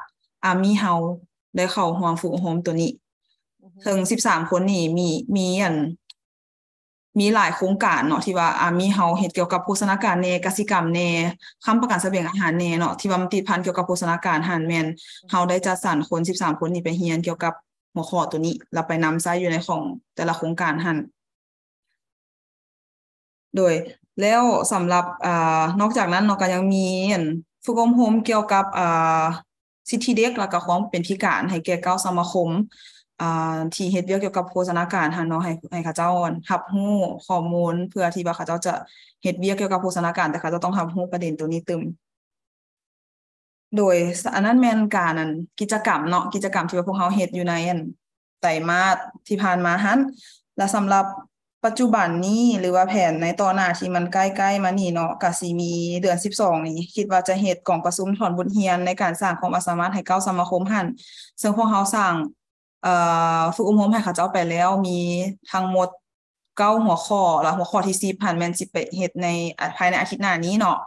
Army ເຮົາໄດ້ເຂົ້າຮ່ວມຝຶກອົບຮົມໂຕນີ້. ອືຮຶ ເຊິ່ງສິບສາມຄົນນີ້ມີ ມີອັນ ມີຫຼາຍໂຄງການເນາະ ທີ່ວ່າ Army ເຮົາເຮັດກ່ຽວກັບໂພຊະນາການແດ່ ກະສິກຳແດ່ ຄ້ຳປະກັນສະບຽງອາຫານແດ່ເນາະ ທີ່ວ່າມັນຕິດພັນກ່ຽວກັບໂພຊະນາການຫັ້ນ ແມ່ນ ອືມ ເຮົາໄດ້ຈັດສັນຄົນສິບສາມຄົນນີ້ໄປຮຽນກ່ຽວກັບຫົວຂໍ້ໂຕນີ້ ແລ້ວໄປນຳໃຊ້ຢູ່ໃນຂອງແຕ່ລະໂຄງການຫັ້ນ. ໂດຍ ແລ້ວສຳລັບ ອ່າ ນອກຈາກນັ້ນເນາະ ກໍຍັງມີອັນ ຝຶກອົບຮົມກ່ຽວກັບ ອ່າ ສິດທິເດັກ ແລ້ວກໍຄວາມເປັນພິການໃຫ້ແກ່ເກົ້າສະມາຄົມ ອ່າ ທີ່ເຮັດວຽກກ່ຽວກັບໂພຊະນາການຫັ້ນເນາະ ໃຫ້ ໃຫ້ເຂົາເຈົ້າຮັບຮູ້ຂໍ້ມູນ ເພື່ອທີ່ວ່າເຂົາເຈົ້າຈະເຮັດວຽກກ່ຽວກັບໂພຊະນາການ ແຕ່ເຂົາເຈົ້າຕ້ອງຮັບຮູ້ປະເດັນໂຕນີ້ຕື່ມ. ໂດຍ ສ- ອັນນັ້ນແມ່ນການ ອັນ ກິດຈະກຳເນາະ ກິດຈະກຳທີ່ວ່າພວກເຮົາເຮັດຢູ່ໃນ ອັນ ໄຕມາດທີ່ຜ່ານມາຫັ້ນ ແລະ ສຳລັບປັດຈຸບັນນີ້ ຫຼືວ່າແຜນໃນຕໍ່ໜ້າທີ່ມັນໃກ້ໆມານີ້ເນາະ ກະຊິມີເດືອນສິບສອງນີ້ ຄິດວ່າຈະເຮັດກອງປະຊຸມຖອນບົດຮຽນໃນການສ້າງຄວາມອາດສາມາດໃຫ້ເກົ້າສະມາຄົມຫັ້ນ ເຊິ່ງພວກເຮົາສ້າງ ເອີ ຝຶກອົບຮົມໃຫ້ເຂົາເຈົ້າໄປແລ້ວ ມີທັງໝົດເກົ້າຫົວຂໍ້ ແລະ ຫົວຂໍ້ທີສິບຫັ້ນແມ່ນຊິໄປເຮັດໃນ ອາ ພາຍໃນອາທິດໜ້ານີ້ເນາະ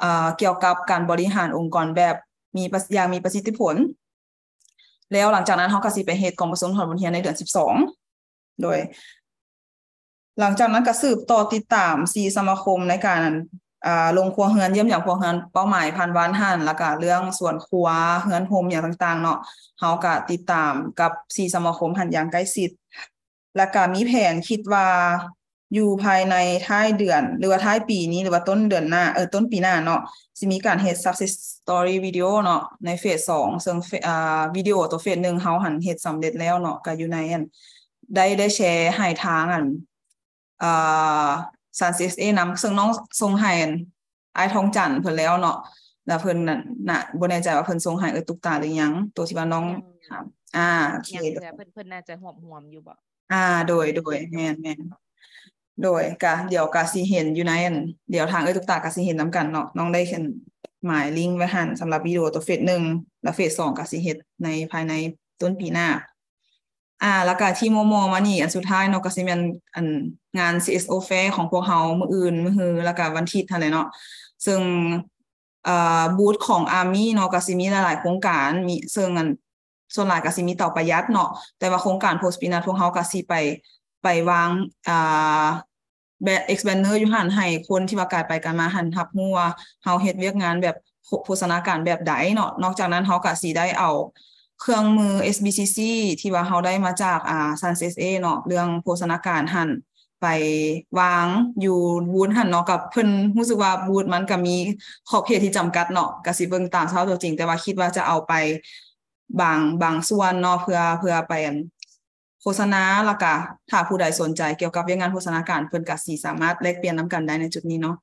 ເອີ ກ່ຽວກັບການບໍລິຫານອົງກອນແບບມີປະ ຢ່າງມີປະສິດທິຜົນ. ແລ້ວຫຼັງຈາກນັ້ນເຮົາກໍຊິໄປເຮັດກອງປະຊຸມຖອນບົດຮຽນໃນເດືອນສິບສອງ ໂດຍ ຫຼັງຈາກນັ້ນກໍສືບຕໍ່ຕິດຕາມສີ່ສະມາຄົມໃນການ ອ່າ ລົງຄົວເຮືອນ ຢ້ຽມຢາມຄົວເຮືອນເປົ້າໝາຍຜ່ານວານຫັ້ນ ແລ້ວກະເລື່ອງສວນຄົວ ເຮືອນຮົ່ມຫຍັງຕ່າງໆເນາະ ເຮົາກະຕິດຕາມກັບສີ່ສະມາຄົມຫັ້ນຢ່າງໃກ້ຊິດ ແລ້ວກະມີແຜນຄິດວ່າຢູ່ພາຍໃນທ້າຍເດືອນ ຫຼືວ່າທ້າຍປີນີ້ ຫຼືວ່າຕົ້ນເດືອນໜ້າ ເອີ ຕົ້ນປີໜ້າເນາະ ຊິມີການເຮັດ success story video ເນາະ ໃນເຟສສອງ ເຊິ່ງເຟ ອ່າ ວິດີໂອໂຕເຟສໜຶ່ງເຮົາຫັ້ນເຮັດສຳເລັດແລ້ວເນາະ ກະຢູ່ໃນ ອັນ ໄດ້ ໄດ້ແຊໃຫ້ທາງ ອັນ ອ່າ Science SA ນຳ ເຊິ່ງນ້ອງສົ່ງໃຫ້ອັນອ້າຍທອງຈັນເພິ່ນແລ້ວເນາະ ແລ້ວເພິ່ນນັ້ນນະ ບໍ່ແນ່ໃຈວ່າເພິ່ນສົ່ງໃຫ້ເອື້ອຍຕຸກຕາຫຼືຍັງ ໂຕທີ່ວ່ານ້ອງ ຍັງ ຖາມ ອ່າ ໂອເຄ ຍັງເທື່ອ ເພິ່ນ ເພິ່ນໜ້າຈະຮວບຮວມຢູ່ບໍ? ອ່າ ໂດຍ ໂດຍ ແມ່ນໆ ໂດຍ ກະ ດຽວກະຊິເຫັນຢູ່ໃນ ອັນ ດຽວທາງເອື້ອຍຕຸກຕາກະຊິເຫັນນຳກັນເນາະ ນ້ອງໄດ້ ອັນ ໝາຍລິ້ງໄວ້ຫັ້ນ ສຳລັບວິດີໂອໂຕເຟສໜຶ່ງ ແລ້ວເຟສສອງກະຊິເຮັດໃນພາຍໃນຕົ້ນປີໜ້າ. ອ່າ ແລ້ວກະທີ່ມໍ່ໆມານີ້ ອັນສຸດທ້າຍເນາະ ກະຊິແມ່ນ ອັນ ງານ CSO Fair ຂອງພວກເຮົາມື້ອື່ນ ມື້ຮື ແລ້ວກະວັນທິດຫັ້ນແຫຼະເນາະ ເຊິ່ງ ອ່າ ບູດຂອງ Army ເນາະ ກະຊິມີຫຼາຍໆໂຄງການ ມີ ເຊິ່ງ ອັນ ສ່ວນຫຼາຍກະຊິມີເຕົາປະຢັດເນາະ ແຕ່ວ່າໂຄງການ Post Peanut ພວກເຮົາກະຊິໄປ ໄປວາງ ອ່າ ແບບ expander ຢູ່ຫັ້ນ ໃຫ້ຄົນທີ່ວ່າການໄປການມາຫັ້ນຮັບຮູ້ວ່າເຮົາເຮັດວຽກງານແບບໂພ ໂພຊະນາການແບບໃດເນາະ. ນອກຈາກນັ້ນເຮົາກະຊິໄດ້ເອົາເຄື່ອງມື SBCC ທີ່ວ່າເຮົາໄດ້ມາຈາກ ອ່າ Science SA ເນາະ ເລື່ອງໂພຊະນາການຫັ້ນ ໄປວາງຢູ່ບູດຫັ້ນເນາະ ກັບເພິ່ນ ຮູ້ສຶກວ່າບູດມັນກະມີຂອບເຂດທີ່ຈຳກັດເນາະ ກະຊິເບິ່ງຕາມສະພາບຕົວຈິງ ແຕ່ວ່າຄິດວ່າຈະເອົາໄປບາງ ບາງສ່ວນເນາະ ເພື່ອ ເພື່ອໄປ ອັນ ໂຄສະນາ ແລ້ວກະຖ້າຜູ້ໃດສົນໃຈກ່ຽວກັບວຽກງານໂພຊະນາການ ເພິ່ນກະຊິສາມາດແລກປ່ຽນນຳກັນໄດ້ໃນຈຸດນີ້ເນາະ.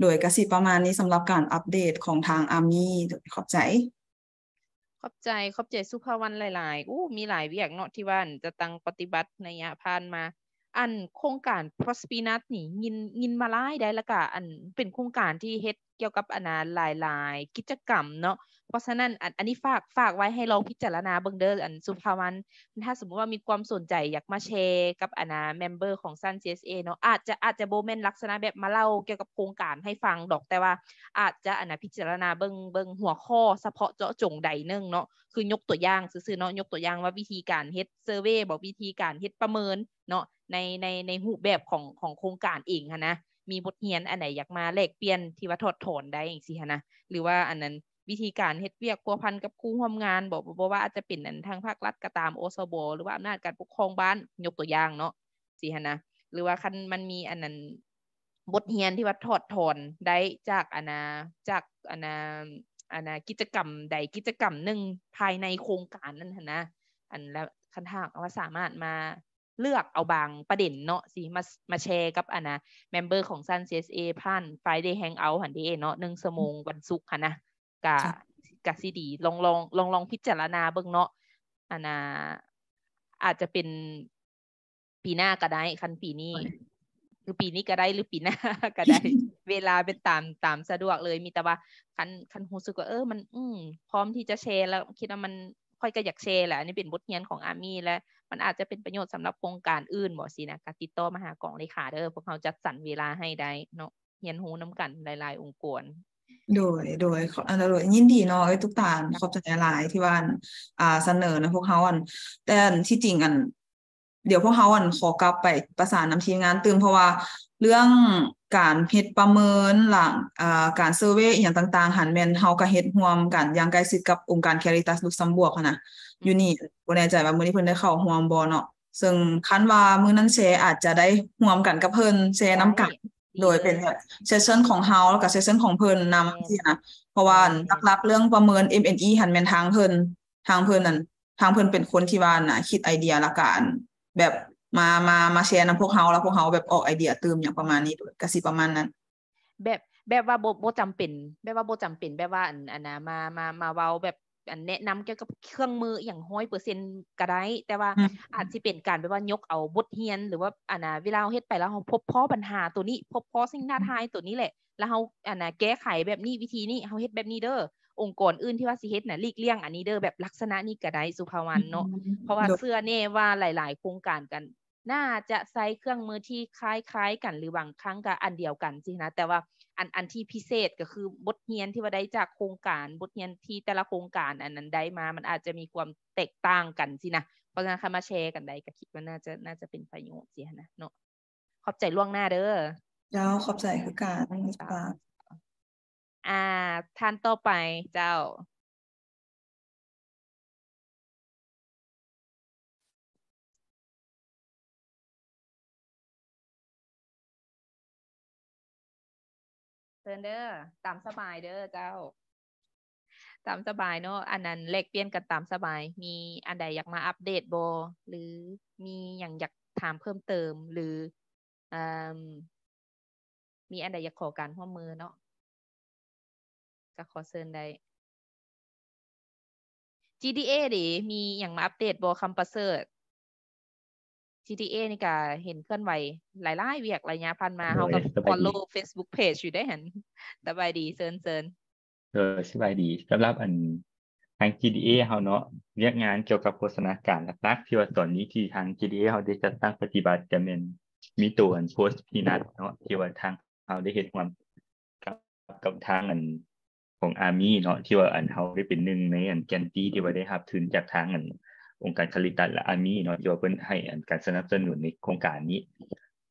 ໂດຍກະຊິປະມານນີ້ສຳລັບການອັບເດດຂອງທາງ Army ໂດຍ ຂອບໃຈ. ຂອບໃຈ ຂອບໃຈສຸພາວັນຫຼາຍໆ. ໂອ້ ມີຫຼາຍວຽກເນາະ ທີ່ວ່າ ອັນ ຈັດຕັ້ງປະຕິບັດໄລຍະຜ່ານມາ. ອັນໂຄງການ Prosperous ນີ້ຍິນ ຍິນມາຫຼາຍໄດ໋ ແລ້ວກະອັນເປັນໂຄງການທີ່ເຮັດກ່ຽວກັບອັນນາຫຼາຍໆກິດຈະກຳເນາະ. ເພາະສະນັ້ນ ອັນ ອັນນີ້ຝາກ ຝາກໄວ້ໃຫ້ລອງພິຈາລະນາເບິ່ງເດີ ອັນສຸພາວັນ ຖ້າສົມມຸດວ່າມີຄວາມສົນໃຈຢາກມາແຊກັບອັນນາເມັມເບີຂອງຊັ້ນ CSA ເນາະ ອາດຈະ ອາດຈະບໍ່ແມ່ນລັກສະນະແບບມາເລົ່າກ່ຽວກັບໂຄງການໃຫ້ຟັງດອກ ແຕ່ວ່າອາດຈະອັນນາພິຈາລະນາເບິ່ງ ເບິ່ງຫົວຂໍ້ສະເພາະເຈາະຈົງໃດໜຶ່ງເນາະ ຄືຍົກຕົວຢ່າງຊື່ໆເນາະ ຍົກຕົວຢ່າງວ່າວິທີການເຮັດເຊີເວບໍ ວິທີການເຮັດປະເມີນເນາະ ໃນ ໃນ ໃນຮູບແບບຂອງ ຂອງໂຄງການເອງຫັ້ນນະ ມີບົດຮຽນອັນໃດຢາກມາແລກປ່ຽນທີ່ວ່າຖອດຖອນໄດ້ຈັ່ງຊີ້ຫັ້ນນະ ຫຼືວ່າອັນນັ້ນ ວິທີການເຮັດວຽກພົວພັນກັບຄູ່ຮ່ວມງານບໍ ບໍ່ ບໍ່ວ່າອາດຈະເປັນອັນທາງພາກລັດກໍຕາມ ອສບ ຫຼືວ່າອຳນາດການປົກຄອງບ້ານ ຍົກຕົວຢ່າງເນາະ ຊີ້ຫັ້ນນະ ຫຼືວ່າຄັນມັນມີອັນນັ້ນ ບົດຮຽນທີ່ວ່າຖອດຖອນໄດ້ຈາກອັນນາ ຈາກອັນນາ ອັນນາກິດຈະກຳໃດກິດຈະກຳໜຶ່ງພາຍໃນໂຄງການນັ້ນຫັ້ນນະ ອັນ ແລ້ວຄັນຖ້າຫາກວ່າສາມາດມາເລືອກເອົາບາງປະເດັນເນາະ ຊິມາ ມາແຊກັບອັນນາເມັມເບີຂອງຊັ້ນ CSA ຜ່ານ Friday Hangout ຫັ້ນເດເນາະ ໜຶ່ງຊົ່ວໂມງວັນສຸກຫັ້ນນະ ກະ ກະຊິດີ ລອງ ລອງ ລອງ ລອງພິຈາລະນາເບິ່ງເນາະ ອັນນາ ອາດຈະເປັນ ປີໜ້າກໍໄດ້ ຄັນປີນີ້ ຄືປີນີ້ກໍໄດ້ ຫຼືປີໜ້າກໍໄດ້ ເວລາເປັນຕາມ ຕາມສະດວກເລີຍ ມີແຕ່ວ່າຄັນ ຄັນຮູ້ສຶກວ່າ ເອີ ມັນ ອືມ ພ້ອມທີ່ຈະແຊ ແລ້ວຄິດວ່າມັນ ຂ້ອຍກໍຢາກແຊແຫຼະ ອັນນີ້ເປັນບົດຮຽນຂອງອາມີ ແລະ ມັນອາດຈະເປັນປະໂຫຍດສຳລັບໂຄງການອື່ນບໍຊີ້ນະ ກໍຕິດຕໍ່ມາຫາກອງເລຂາເດີ ພວກເຮົາຈັດສັນເວລາໃຫ້ໄດ້ເນາະ ຮຽນຮູ້ນຳກັນຫຼາຍໆອົງກອນ. ໂດຍ ໂດຍ ຂໍ ອັນ ໂດຍ ຍິນດີເນາະ ເອີຍ ຕຸກຕານ ຂອບໃຈຫຼາຍໆ ທີ່ວ່າ ອ່າ ສະເໜີນຳພວກເຮົາ ອັນ ແຕ່ອັນທີ່ຈິງ ອັນ ດຽວພວກເຮົາ ອັນ ຂໍກັບໄປປະສານນຳທີມງານຕື່ມ ເພາະວ່າເລື່ອງການເຮັດປະເມີນ ແລະ ອ່າ ການເຊີເວອີ່ຫຍັງຕ່າງໆ ຫັ້ນ ແມ່ນເຮົາກໍເຮັດຮ່ວມກັນຢ່າງໃກ້ຊິດກັບອົງການ Caritas Luxembourg ຫັ້ນນະ ຢູ່ນີ້ ບໍ່ແນ່ໃຈວ່າມື້ນີ້ເພິ່ນໄດ້ເຂົ້າຮ່ວມບໍ່ເນາະ ເຊິ່ງຄັນວ່າມື້ນັ້ນແຊ ອາດຈະໄດ້ຮ່ວມກັນກັບເພິ່ນ ແຊນຳກັນ ໂດຍເປັນແບບ session ຂອງເຮົາ ແລ້ວກໍ session ຂອງເພິ່ນນຳ ຈັ່ງຊີ້ນະ ເພາະວ່າຫຼັກໆເລື່ອງປະເມີນ M and E ຫັ້ນແມ່ນທາງເພິ່ນ ທາງເພິ່ນນັ້ນ ທາງເພິ່ນເປັນຄົນທີ່ວ່ານະ ຄິດໄອເດຍ ແລ້ວກໍອັນ ແບບມາ ມາ ມາແຊນຳພວກເຮົາ ແລ້ວພວກເຮົາແບບອອກໄອເດຍຕື່ມ ຫຍັງປະມານນີ້ ກໍຊິປະມານນັ້ນ ແບບ ແບບວ່າບໍ່ ບໍ່ຈຳເປັນ ແບບວ່າບໍ່ຈຳເປັນ ແບບວ່າ ອັນ ອັນນະ ມາ ມາ ມາເວົ້າແບບ ອັນ ແນະນຳກ່ຽວກັບເຄື່ອງມືອີ່ຫຍັງຮ້ອຍເປີເຊັນກໍໄດ້ ແຕ່ວ່າອາດຊິເປັນການແບບວ່າຍົກເອົາບົດຮຽນ ຫຼືວ່າ ອັນນະ ເວລາເຮົາເຮັດໄປແລ້ວ ເຮົາພົບພໍ້ບັນຫາໂຕນີ້ ພົບພໍ້ສິ່ງທ້າທາຍໂຕນີ້ແຫຼະ ແລ້ວເຮົາ ອັນນະ ແກ້ໄຂແບບນີ້ ວິທີນີ້ ເຮົາເຮັດແບບນີ້ເດີ ອົງກອນອື່ນທີ່ວ່າຊິເຮັດນະ ຫຼີກລ່ຽງອັນນີ້ເດີ ແບບລັກສະນະນີ້ກໍໄດ້ ສຸພາວັນເນາະ ເພາະວ່າເຊື່ອແນ່ວ່າຫຼາຍໆໂຄງການກໍໜ້າຈະໃຊ້ເຄື່ອງມືທີ່ຄ້າຍໆກັນ ຫຼືບາງຄັ້ງກໍອັນດຽວກັນຊີ້ນະ ແຕ່ວ່າອັນ ອັນທີ່ພິເສດກໍຄືບົດຮຽນທີ່ວ່າໄດ້ຈາກໂຄງການ ບົດຮຽນທີ່ແຕ່ລະໂຄງການອັນນັ້ນໄດ້ມາ ມັນອາດຈະມີຄວາມແຕກຕ່າງກັນຊີ້ນະ ເພາະສະນັ້ນຄັນມາແຊກັນໄດ້ກໍຄິດວ່າໜ້າຈະ ໜ້າຈະເປັນປະໂຫຍດຊີ້ນະເນາະ. ຂອບໃຈລ່ວງໜ້າເດີ. ເຈົ້າ ຂອບໃຈຄືກັນ. ເຈົ້າ. ອ່າ ທ່ານຕໍ່ໄປເຈົ້າ. ເຊີນເດີ ຕາມສະບາຍເດີເຈົ້າ. ຕາມສະບາຍເນາະ ອັນນັ້ນແລກປ່ຽນກັນຕາມສະບາຍ. ມີອັນໃດຢາກມາອັບເດດບໍ່ ຫຼືມີຫຍັງຢາກຖາມເພີ່ມເຕີມ ຫຼື ເອີ່ມ ມີອັນໃດຢາກຂໍການຮ່ວມມືເນາະ ກໍຂໍເຊີນໄດ້. ຈີດີເອ ເດ ມີຫຍັງມາອັບເດດບໍ່ ຄຳປະເສີດ? ຈີດີເອ ນີ້ກະເຫັນເຄື່ອນໄຫວຫຼາຍໆວຽກໄລຍະຜ່ານມາ ໂດຍ ເຮົາກໍ ສະບາຍດີ follow Facebook page ຢູ່ເດ້ຫັ້ນ. ສະບາຍດີ ເຊີນ ເຊີນ. ໂດຍ ສະບາຍດີ. ສຳລັບອັນ ທາງ ຈີດີເອ ເຮົາເນາະ ວຽກງານກ່ຽວກັບໂພຊະນາການຫຼັກໆ ທີ່ວ່າຕອນນີ້ທີ່ທາງ ຈີດີເອ ເຮົາໄດ້ຈັດຕັ້ງປະຕິບັດ ກະແມ່ນມີໂຕອັນ Prosperous ເນາະ ທີ່ວ່າທາງເຮົາໄດ້ເຮັດຮ່ວມກັບ ກັບທາງອັນ ຂອງ Army ເນາະ ທີ່ວ່າອັນເຮົາໄດ້ເປັນໜຶ່ງໃນອັນ grantee ທີ່ວ່າໄດ້ຮັບທຶນຈາກທາງອັນ ອົງການ Caritas ແລະ Army ເນາະ ທີ່ວ່າເພິ່ນໃຫ້ອັນການສະໜັບສະໜູນໃນໂຄງການນີ້.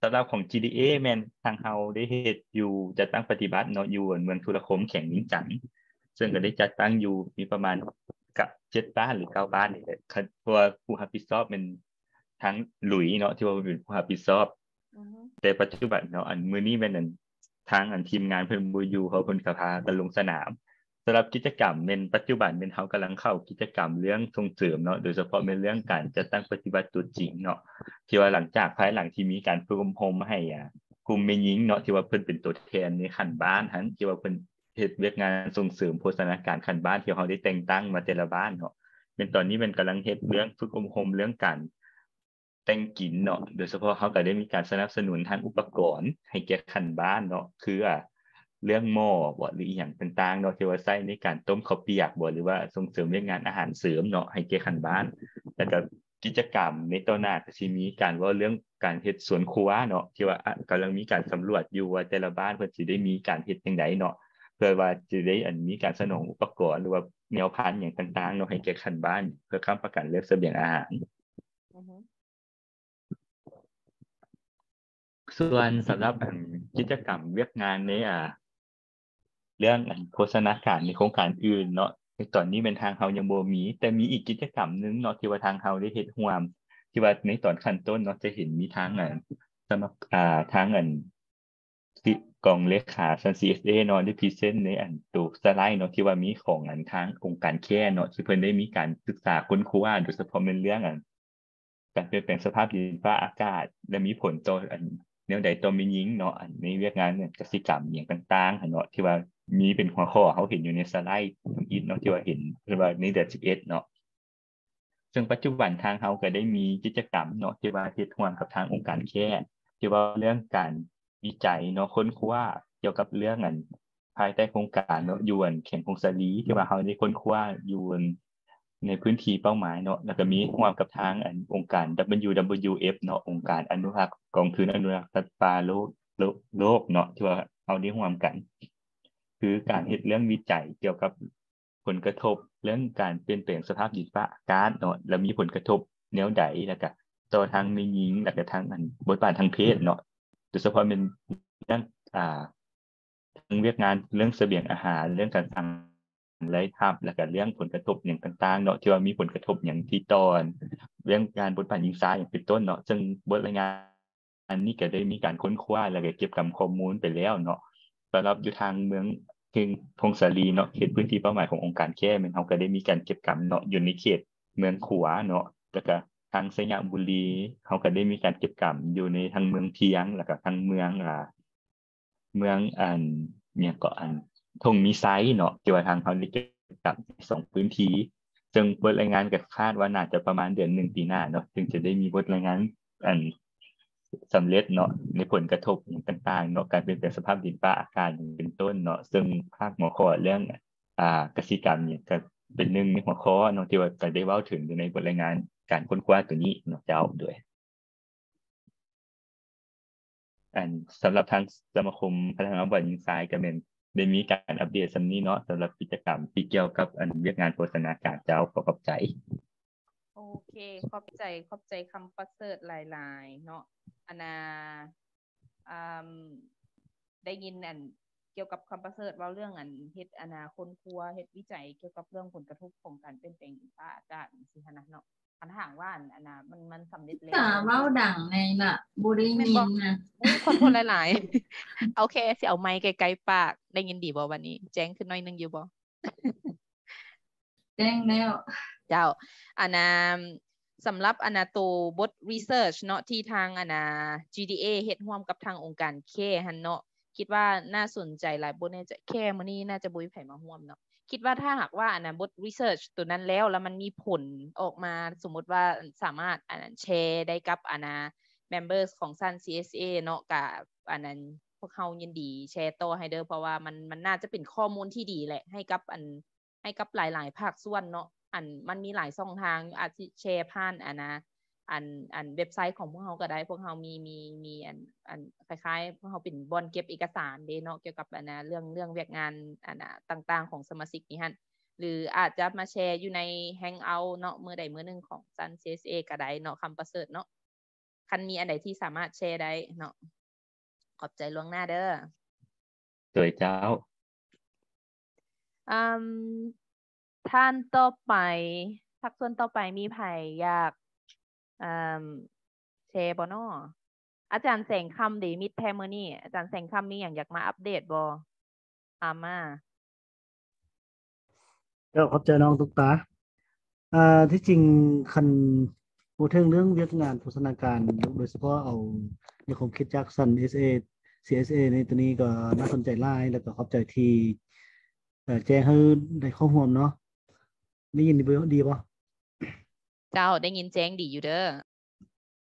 ສຳລັບຂອງ ຈີດີເອ ແມ່ນທາງເຮົາໄດ້ເຮັດຢູ່ ຈັດຕັ້ງປະຕິບັດເນາະ ຢູ່ເມືອງທຸລະຄົມ ແຂວງວຽງຈັນ ເຊິ່ງກໍໄດ້ຈັດຕັ້ງຢູ່ ມີປະມານກະເຈັດບ້ານ ຫຼື ເກົ້າບ້ານນີ້ແຫຼະ ເພາະວ່າຜູ້ຮັບຜິດຊອບແມ່ນທາງ Louis ເນາະ ທີ່ວ່າເປັນຜູ້ຮັບຜິດຊອບ. ອືຮຶ ແຕ່ປັດຈຸບັນເນາະ ອັນມື້ນີ້ແມ່ນອັນ ທາງອັນທີມງານເພິ່ນບໍ່ຢູ່ ເພາະເພິ່ນກໍພາກັນລົງສະໜາມ. ສຳລັບກິດຈະກຳແມ່ນ ປັດຈຸບັນແມ່ນເຮົາກຳລັງເຂົ້າກິດຈະກຳເລື່ອງສົ່ງເສີມເນາະ ໂດຍສະເພາະແມ່ນເລື່ອງການຈັດຕັ້ງປະຕິບັດຕົວຈິງເນາະ ທີ່ວ່າຫຼັງຈາກ ພາຍຫຼັງທີ່ມີການຝຶກອົບຮົມໃຫ້ ອາ ກຸ່ມແມ່ຍິງເນາະ ທີ່ວ່າເພິ່ນເປັນຕົວແທນໃນຂັ້ນບ້ານຫັ້ນ ທີ່ວ່າເພິ່ນເຮັດວຽກງານສົ່ງເສີມໂພຊະນາການຂັ້ນບ້ານ ທີ່ເຮົາໄດ້ແຕ່ງຕັ້ງມາແຕ່ລະບ້ານເນາະ ແມ່ນຕອນນີ້ແມ່ນກຳລັງເຮັດເລື່ອງຝຶກອົບຮົມເລື່ອງການ ແຕ່ງກິນເນາະ ໂດຍສະເພາະເຮົາກໍໄດ້ມີການສະໜັບສະໜູນທາງອຸປະກອນໃຫ້ແກ່ຂັ້ນບ້ານເນາະ ຄືວ່າເລື່ອງໝໍ້ບໍ ຫຼືອີ່ຫຍັງຕ່າງໆເນາະ ທີ່ວ່າໃຊ້ໃນການຕົ້ມເຂົ້າປຽກບໍ ຫຼືວ່າສົ່ງເສີມວຽກງານອາຫານເສີມເນາະ ໃຫ້ແກ່ຂັ້ນບ້ານ ແລ້ວກໍກິດຈະກຳໃນຕໍ່ໜ້າກໍຊິມີການເວົ້າເລື່ອງການເຮັດສວນຄົວເນາະ ທີ່ວ່າ ອະ ກຳລັງມີການສຳຫຼວດຢູ່ວ່າແຕ່ລະບ້ານເພິ່ນຊິໄດ້ມີການເຮັດຈັ່ງໃດເນາະ ເພື່ອວ່າຈະໄດ້ ອັນ ມີການສະໜອງອຸປະກອນ ຫຼືວ່າແນວພັນຫຍັງຕ່າງໆເນາະ ໃຫ້ແກ່ຂັ້ນບ້ານ ເພື່ອຄ້ຳປະກັນເລື່ອງສະບຽງອາຫານ. ອືຮຶ ສ່ວນສຳລັບ ອັນ ກິດຈະກຳວຽກງານໃນ ອາ ເລື່ອງ ອັນ ໂພຊະນາການໃນໂຄງການອື່ນເນາະ ໃນຕອນນີ້ແມ່ນທາງເຮົາຍັງບໍ່ມີ ແຕ່ມີອີກກິດຈະກຳໜຶ່ງເນາະ ທີ່ວ່າທາງເຮົາໄດ້ເຮັດຮ່ວມ ທີ່ວ່າໃນຕອນຂັ້ນຕົ້ນເນາະ ຈະເຫັນມີທາງ ອັນ ສະໝັກ ອາ ທາງ ອັນ ກອງເລຂາຊັ້ນ ຊີເອສເອ ເນາະ ໄດ້ພຣີເຊັນໃນ ອັນ ໂຕສະໄລເນາະ ທີ່ວ່າມີຂອງ ອັນ ທາງອົງການ CARE ເນາະ ທີ່ເພິ່ນໄດ້ມີການສຶກສາຄົ້ນຄວ້າ ໂດຍສະເພາະແມ່ນເລື່ອງ ອັນ ການປ່ຽນແປງສະພາບດິນຟ້າອາກາດ ແລະ ມີຜົນຕໍ່ ອັນ ແນວໃດຕໍ່ແມ່ຍິງເນາະ ອັນ ໃນວຽກງານ ອັນ ກະສິກຳ ອີ່ຫຍັງຕ່າງໆຫັ້ນເນາະ ທີ່ວ່າມີເປັນຫົວຂໍ້ ເຮົາເຫັນຢູ່ໃນສະໄລທຳອິດເນາະ ທີ່ວ່າເຫັນ ເພິ່ນວ່າໃນເດືອນສິບເອັດເນາະ. ເຊິ່ງປັດຈຸບັນທາງເຮົາກໍໄດ້ມີກິດຈະກຳເນາະ ທີ່ວ່າເຮັດຮ່ວມກັບທາງອົງການ CARE ທີ່ວ່າເລື່ອງການວິໄຈເນາະ ຄົ້ນຄວ້າກ່ຽວກັບເລື່ອງ ອັນ ພາຍໃຕ້ໂຄງການເນາະ ຢູ່ ອັນ ແຂວງຜົ້ງສາລີ ທີ່ວ່າເຮົາໄດ້ຄົ້ນຄວ້າຢູ່ ອັນ ໃນພື້ນທີ່ເປົ້າໝາຍເນາະ ແລ້ວກໍມີຮ່ວມກັບທາງ ອັນ ອົງການ WWF ເນາະ ອົງການອະນຸລັກ ກອງທຶນອະນຸລັກສັດປ່າໂລກ ໂລກ ໂລກເນາະ ທີ່ວ່າເຮົາໄດ້ຮ່ວມກັນ ຄືການເຮັດເລື່ອງວິໄຈກ່ຽວກັບ ຜົນກະທົບເລື່ອງການປ່ຽນແປງສະພາບດິນຟ້າອາກາດເນາະ ແລ້ວມີຜົນກະທົບແນວໃດ ແລ້ວກະຕໍ່ທາງແມ່ຍິງ ແລ້ວກະທາງ ອັນ ບົດບາດທາງເພດເນາະ ໂດຍສະເພາະແມ່ນເລື່ອງ ອ່າ ທາງວຽກງານເລື່ອງສະບຽງອາຫານ ເລື່ອງການສ້າງລາຍຮັບ ແລ້ວກະເລື່ອງຜົນກະທົບຫຍັງຕ່າງໆເນາະ ທີ່ວ່າມີຜົນກະທົບຫຍັງທີ່ຕໍ່ ເລື່ອງການບົດບາດຍິງຊາຍ ເປັນຕົ້ນເນາະ ເຊິ່ງບົດລາຍງານ ອັນນີ້ກໍໄດ້ມີການຄົ້ນຄວ້າ ແລ້ວກໍເກັບກຳຂໍ້ມູນໄປແລ້ວເນາະ ສຳລັບຢູ່ທາງເມືອງ ເຂດຜົ້ງສາລີເນາະ ເຂດພື້ນທີ່ເປົ້າໝາຍຂອງອົງການ CARE ແມ່ນເຮົາກໍໄດ້ມີການເກັບກຳເນາະ ຢູ່ໃນເຂດເມືອງຂວາເນາະ ແລ້ວກໍທາງໄຊຍະບູລີ ເຮົາກໍໄດ້ມີການເກັບກຳຢູ່ໃນທາງເມືອງພຽງ ແລ້ວກໍທາງເມືອງ ອ່າ ເມືອງ ອັນ ຫຍັງເກາະ ອັນ ທົ່ງມີໄຊເນາະ ທີ່ວ່າທາງເຮົາໄດ້ເກັບກັບສອງພື້ນທີ່ ເຊິ່ງບົດລາຍງານກໍຄາດວ່າໜ້າຈະປະມານເດືອນໜຶ່ງປີໜ້າເນາະ ຈຶ່ງຈະໄດ້ມີບົດລາຍງານ ອັນ ສຳເລັດເນາະ ໃນຜົນກະທົບຫຍັງຕ່າງໆເນາະ ການປ່ຽນແປງສະພາບດິນຟ້າອາກາດເປັນຕົ້ນເນາະ ເຊິ່ງພາກຫົວຂໍ້ເລື່ອງ ອ່າ ກະສິກຳນີ້ກໍເປັນໜຶ່ງໃນຫົວຂໍ້ເນາະ ທີ່ວ່າກໍໄດ້ເວົ້າເຖິງຢູ່ໃນບົດລາຍງານການຄົ້ນຄວ້າໂຕນີ້ເນາະເຈົ້າ ໂດຍ ອັນ ສຳລັບທາງສະມາຄົມພັດທະນາບຸກຄອນຍິງຊາຍກໍແມ່ນໄດ້ມີການອັບເດດສ່ຳນີ້ເນາະ ສຳລັບກິດຈະກຳທີ່ກ່ຽວກັບ ອັນ ວຽກງານໂພຊະນາການເຈົ້າ. ຂໍຂອບໃຈ. ໂອເຄ ຂອບໃຈ ຂອບໃຈຄຳປະເສີດຫຼາຍໆເນາະ ອັນນ່າ ອາ ໄດ້ຍິນ ອັນ ກ່ຽວກັບຄຳປະເສີດເວົ້າເລື່ອງ ອັນ ເຮັດ ອັນນ່າ ຄົ້ນຄວ້າ ເຮັດວິໄຈກ່ຽວກັບເລື່ອງຜົນກະທົບຂອງການປ່ຽນແປງດິນຟ້າອາກາດ ຈັ່ງຊີ້ຫັ້ນນະເນາະ. ຄັນຫາກວ່າ ອັນ ອັນນ່າ ມັນ ມັນສຳເລັດແລ້ວ ສາເວົ້າດັງແນ່ລະ ບໍ່ໄດ້ຍິນນະ. ໂອ້ ຂໍໂທດຫຼາຍໆ. ໂອເຄ ຊິເອົາໄມໃກ້ໆປາກ. ໄດ້ຍິນດີບໍ່ບັດນີ້? ແຈ້ງຂຶ້ນໜ້ອຍໜຶ່ງຢູ່ບໍ່? ແຈ້ງແລ້ວ. ເຈົ້າ ອັນນ່າ ສຳລັບ ອັນນ່າ ໂຕບົດ research ເນາະ ທີ່ທາງ ອັນນ່າ GDA ເຮັດຮ່ວມກັບທາງອົງການ CARE ຫັ້ນເນາະ ຄິດວ່າໜ້າສົນໃຈຫຼາຍ. ບໍ່ແນ່ໃຈ CARE ມື້ນີ້ໜ້າຈະບໍ່ມີໃຜມາຮ່ວມເນາະ. ຄິດວ່າຖ້າຫາກວ່າ ອັນນ່າ ບົດ research ໂຕນັ້ນແລ້ວ ແລ້ວມັນມີຜົນອອກມາ ສົມມຸດວ່າ ອັນ ສາມາດ ອັນ ແຊໄດ້ກັບ ອັນນ່າ members ຂອງຊັ້ນ CSA ເນາະ ກະ ອັນນັ້ນ ພວກເຮົາຍິນດີແຊຕໍ່ໃຫ້ເດີ ເພາະວ່າມັນ ມັນໜ້າຈະເປັນຂໍ້ມູນທີ່ດີແຫຼະ ໃຫ້ກັບ ອັນ ໃຫ້ກັບຫຼາຍໆພາກສ່ວນເນາະ. ອັນ ມັນມີຫຼາຍຊ່ອງທາງ ອາດຊິແຊຜ່ານ ອັນນ່າ ອັນ ອັນເວັບໄຊຂອງພວກເຮົາກໍໄດ້. ພວກເຮົາມີ ມີ ມີ ອັນ ອັນ ຄ້າຍໆ ພວກເຮົາເປັນບ່ອນເກັບເອກະສານເດ້ເນາະ ກ່ຽວກັບ ອັນນ່າ ເລື່ອງ ເລື່ອງວຽກງານ ອັນນ່າ ຕ່າງໆຂອງສະມາຊິກນີ້ຫັ້ນ ຫຼືອາດຈະມາແຊຢູ່ໃນ Hangout ເນາະ ມື້ໃດມື້ໜຶ່ງຂອງຊັ້ນ CSA ກໍໄດ້ເນາະ ຄຳປະເສີດເນາະ. ຄັນມີອັນໃດທີ່ສາມາດແຊໄດ້ເນາະ ຂອບໃຈລ່ວງໜ້າເດີ. ໂດຍເຈົ້າ. ອາ ທ່ານຕໍ່ໄປ ພາກສ່ວນຕໍ່ໄປມີໃຜຢາກ ອາ ແຊບໍ່ນໍ? ອາຈານແສງຄຳເດ ມິດແທ້ມື້ນີ້ ອາຈານແສງຄຳມີຫຍັງຢາກມາອັບເດດບໍ່? ອາ ມາ. ເຈົ້າ ຂອບໃຈນ້ອງຕຸກຕາ. ອ່າ ທີ່ຈິງຄັນເວົ້າເຖິງເລື່ອງວຽກງານໂພຊະນາການ ໂດຍສະເພາະເອົາໃນຄວາມຄິດຈາກຊັ້ນ SA CSA ໃນໂຕນີ້ກໍໜ້າສົນໃຈຫຼາຍ ແລ້ວກໍຂອບໃຈທີ່ ເອີ ແຈ້ງໃຫ້ໄດ້ເຂົ້າຮ່ວມເນາະ. ໄດ້ຍິນດີບໍ່? ເຈົ້າ ໄດ້ຍິນແຈ້ງດີຢູ່ເດີ.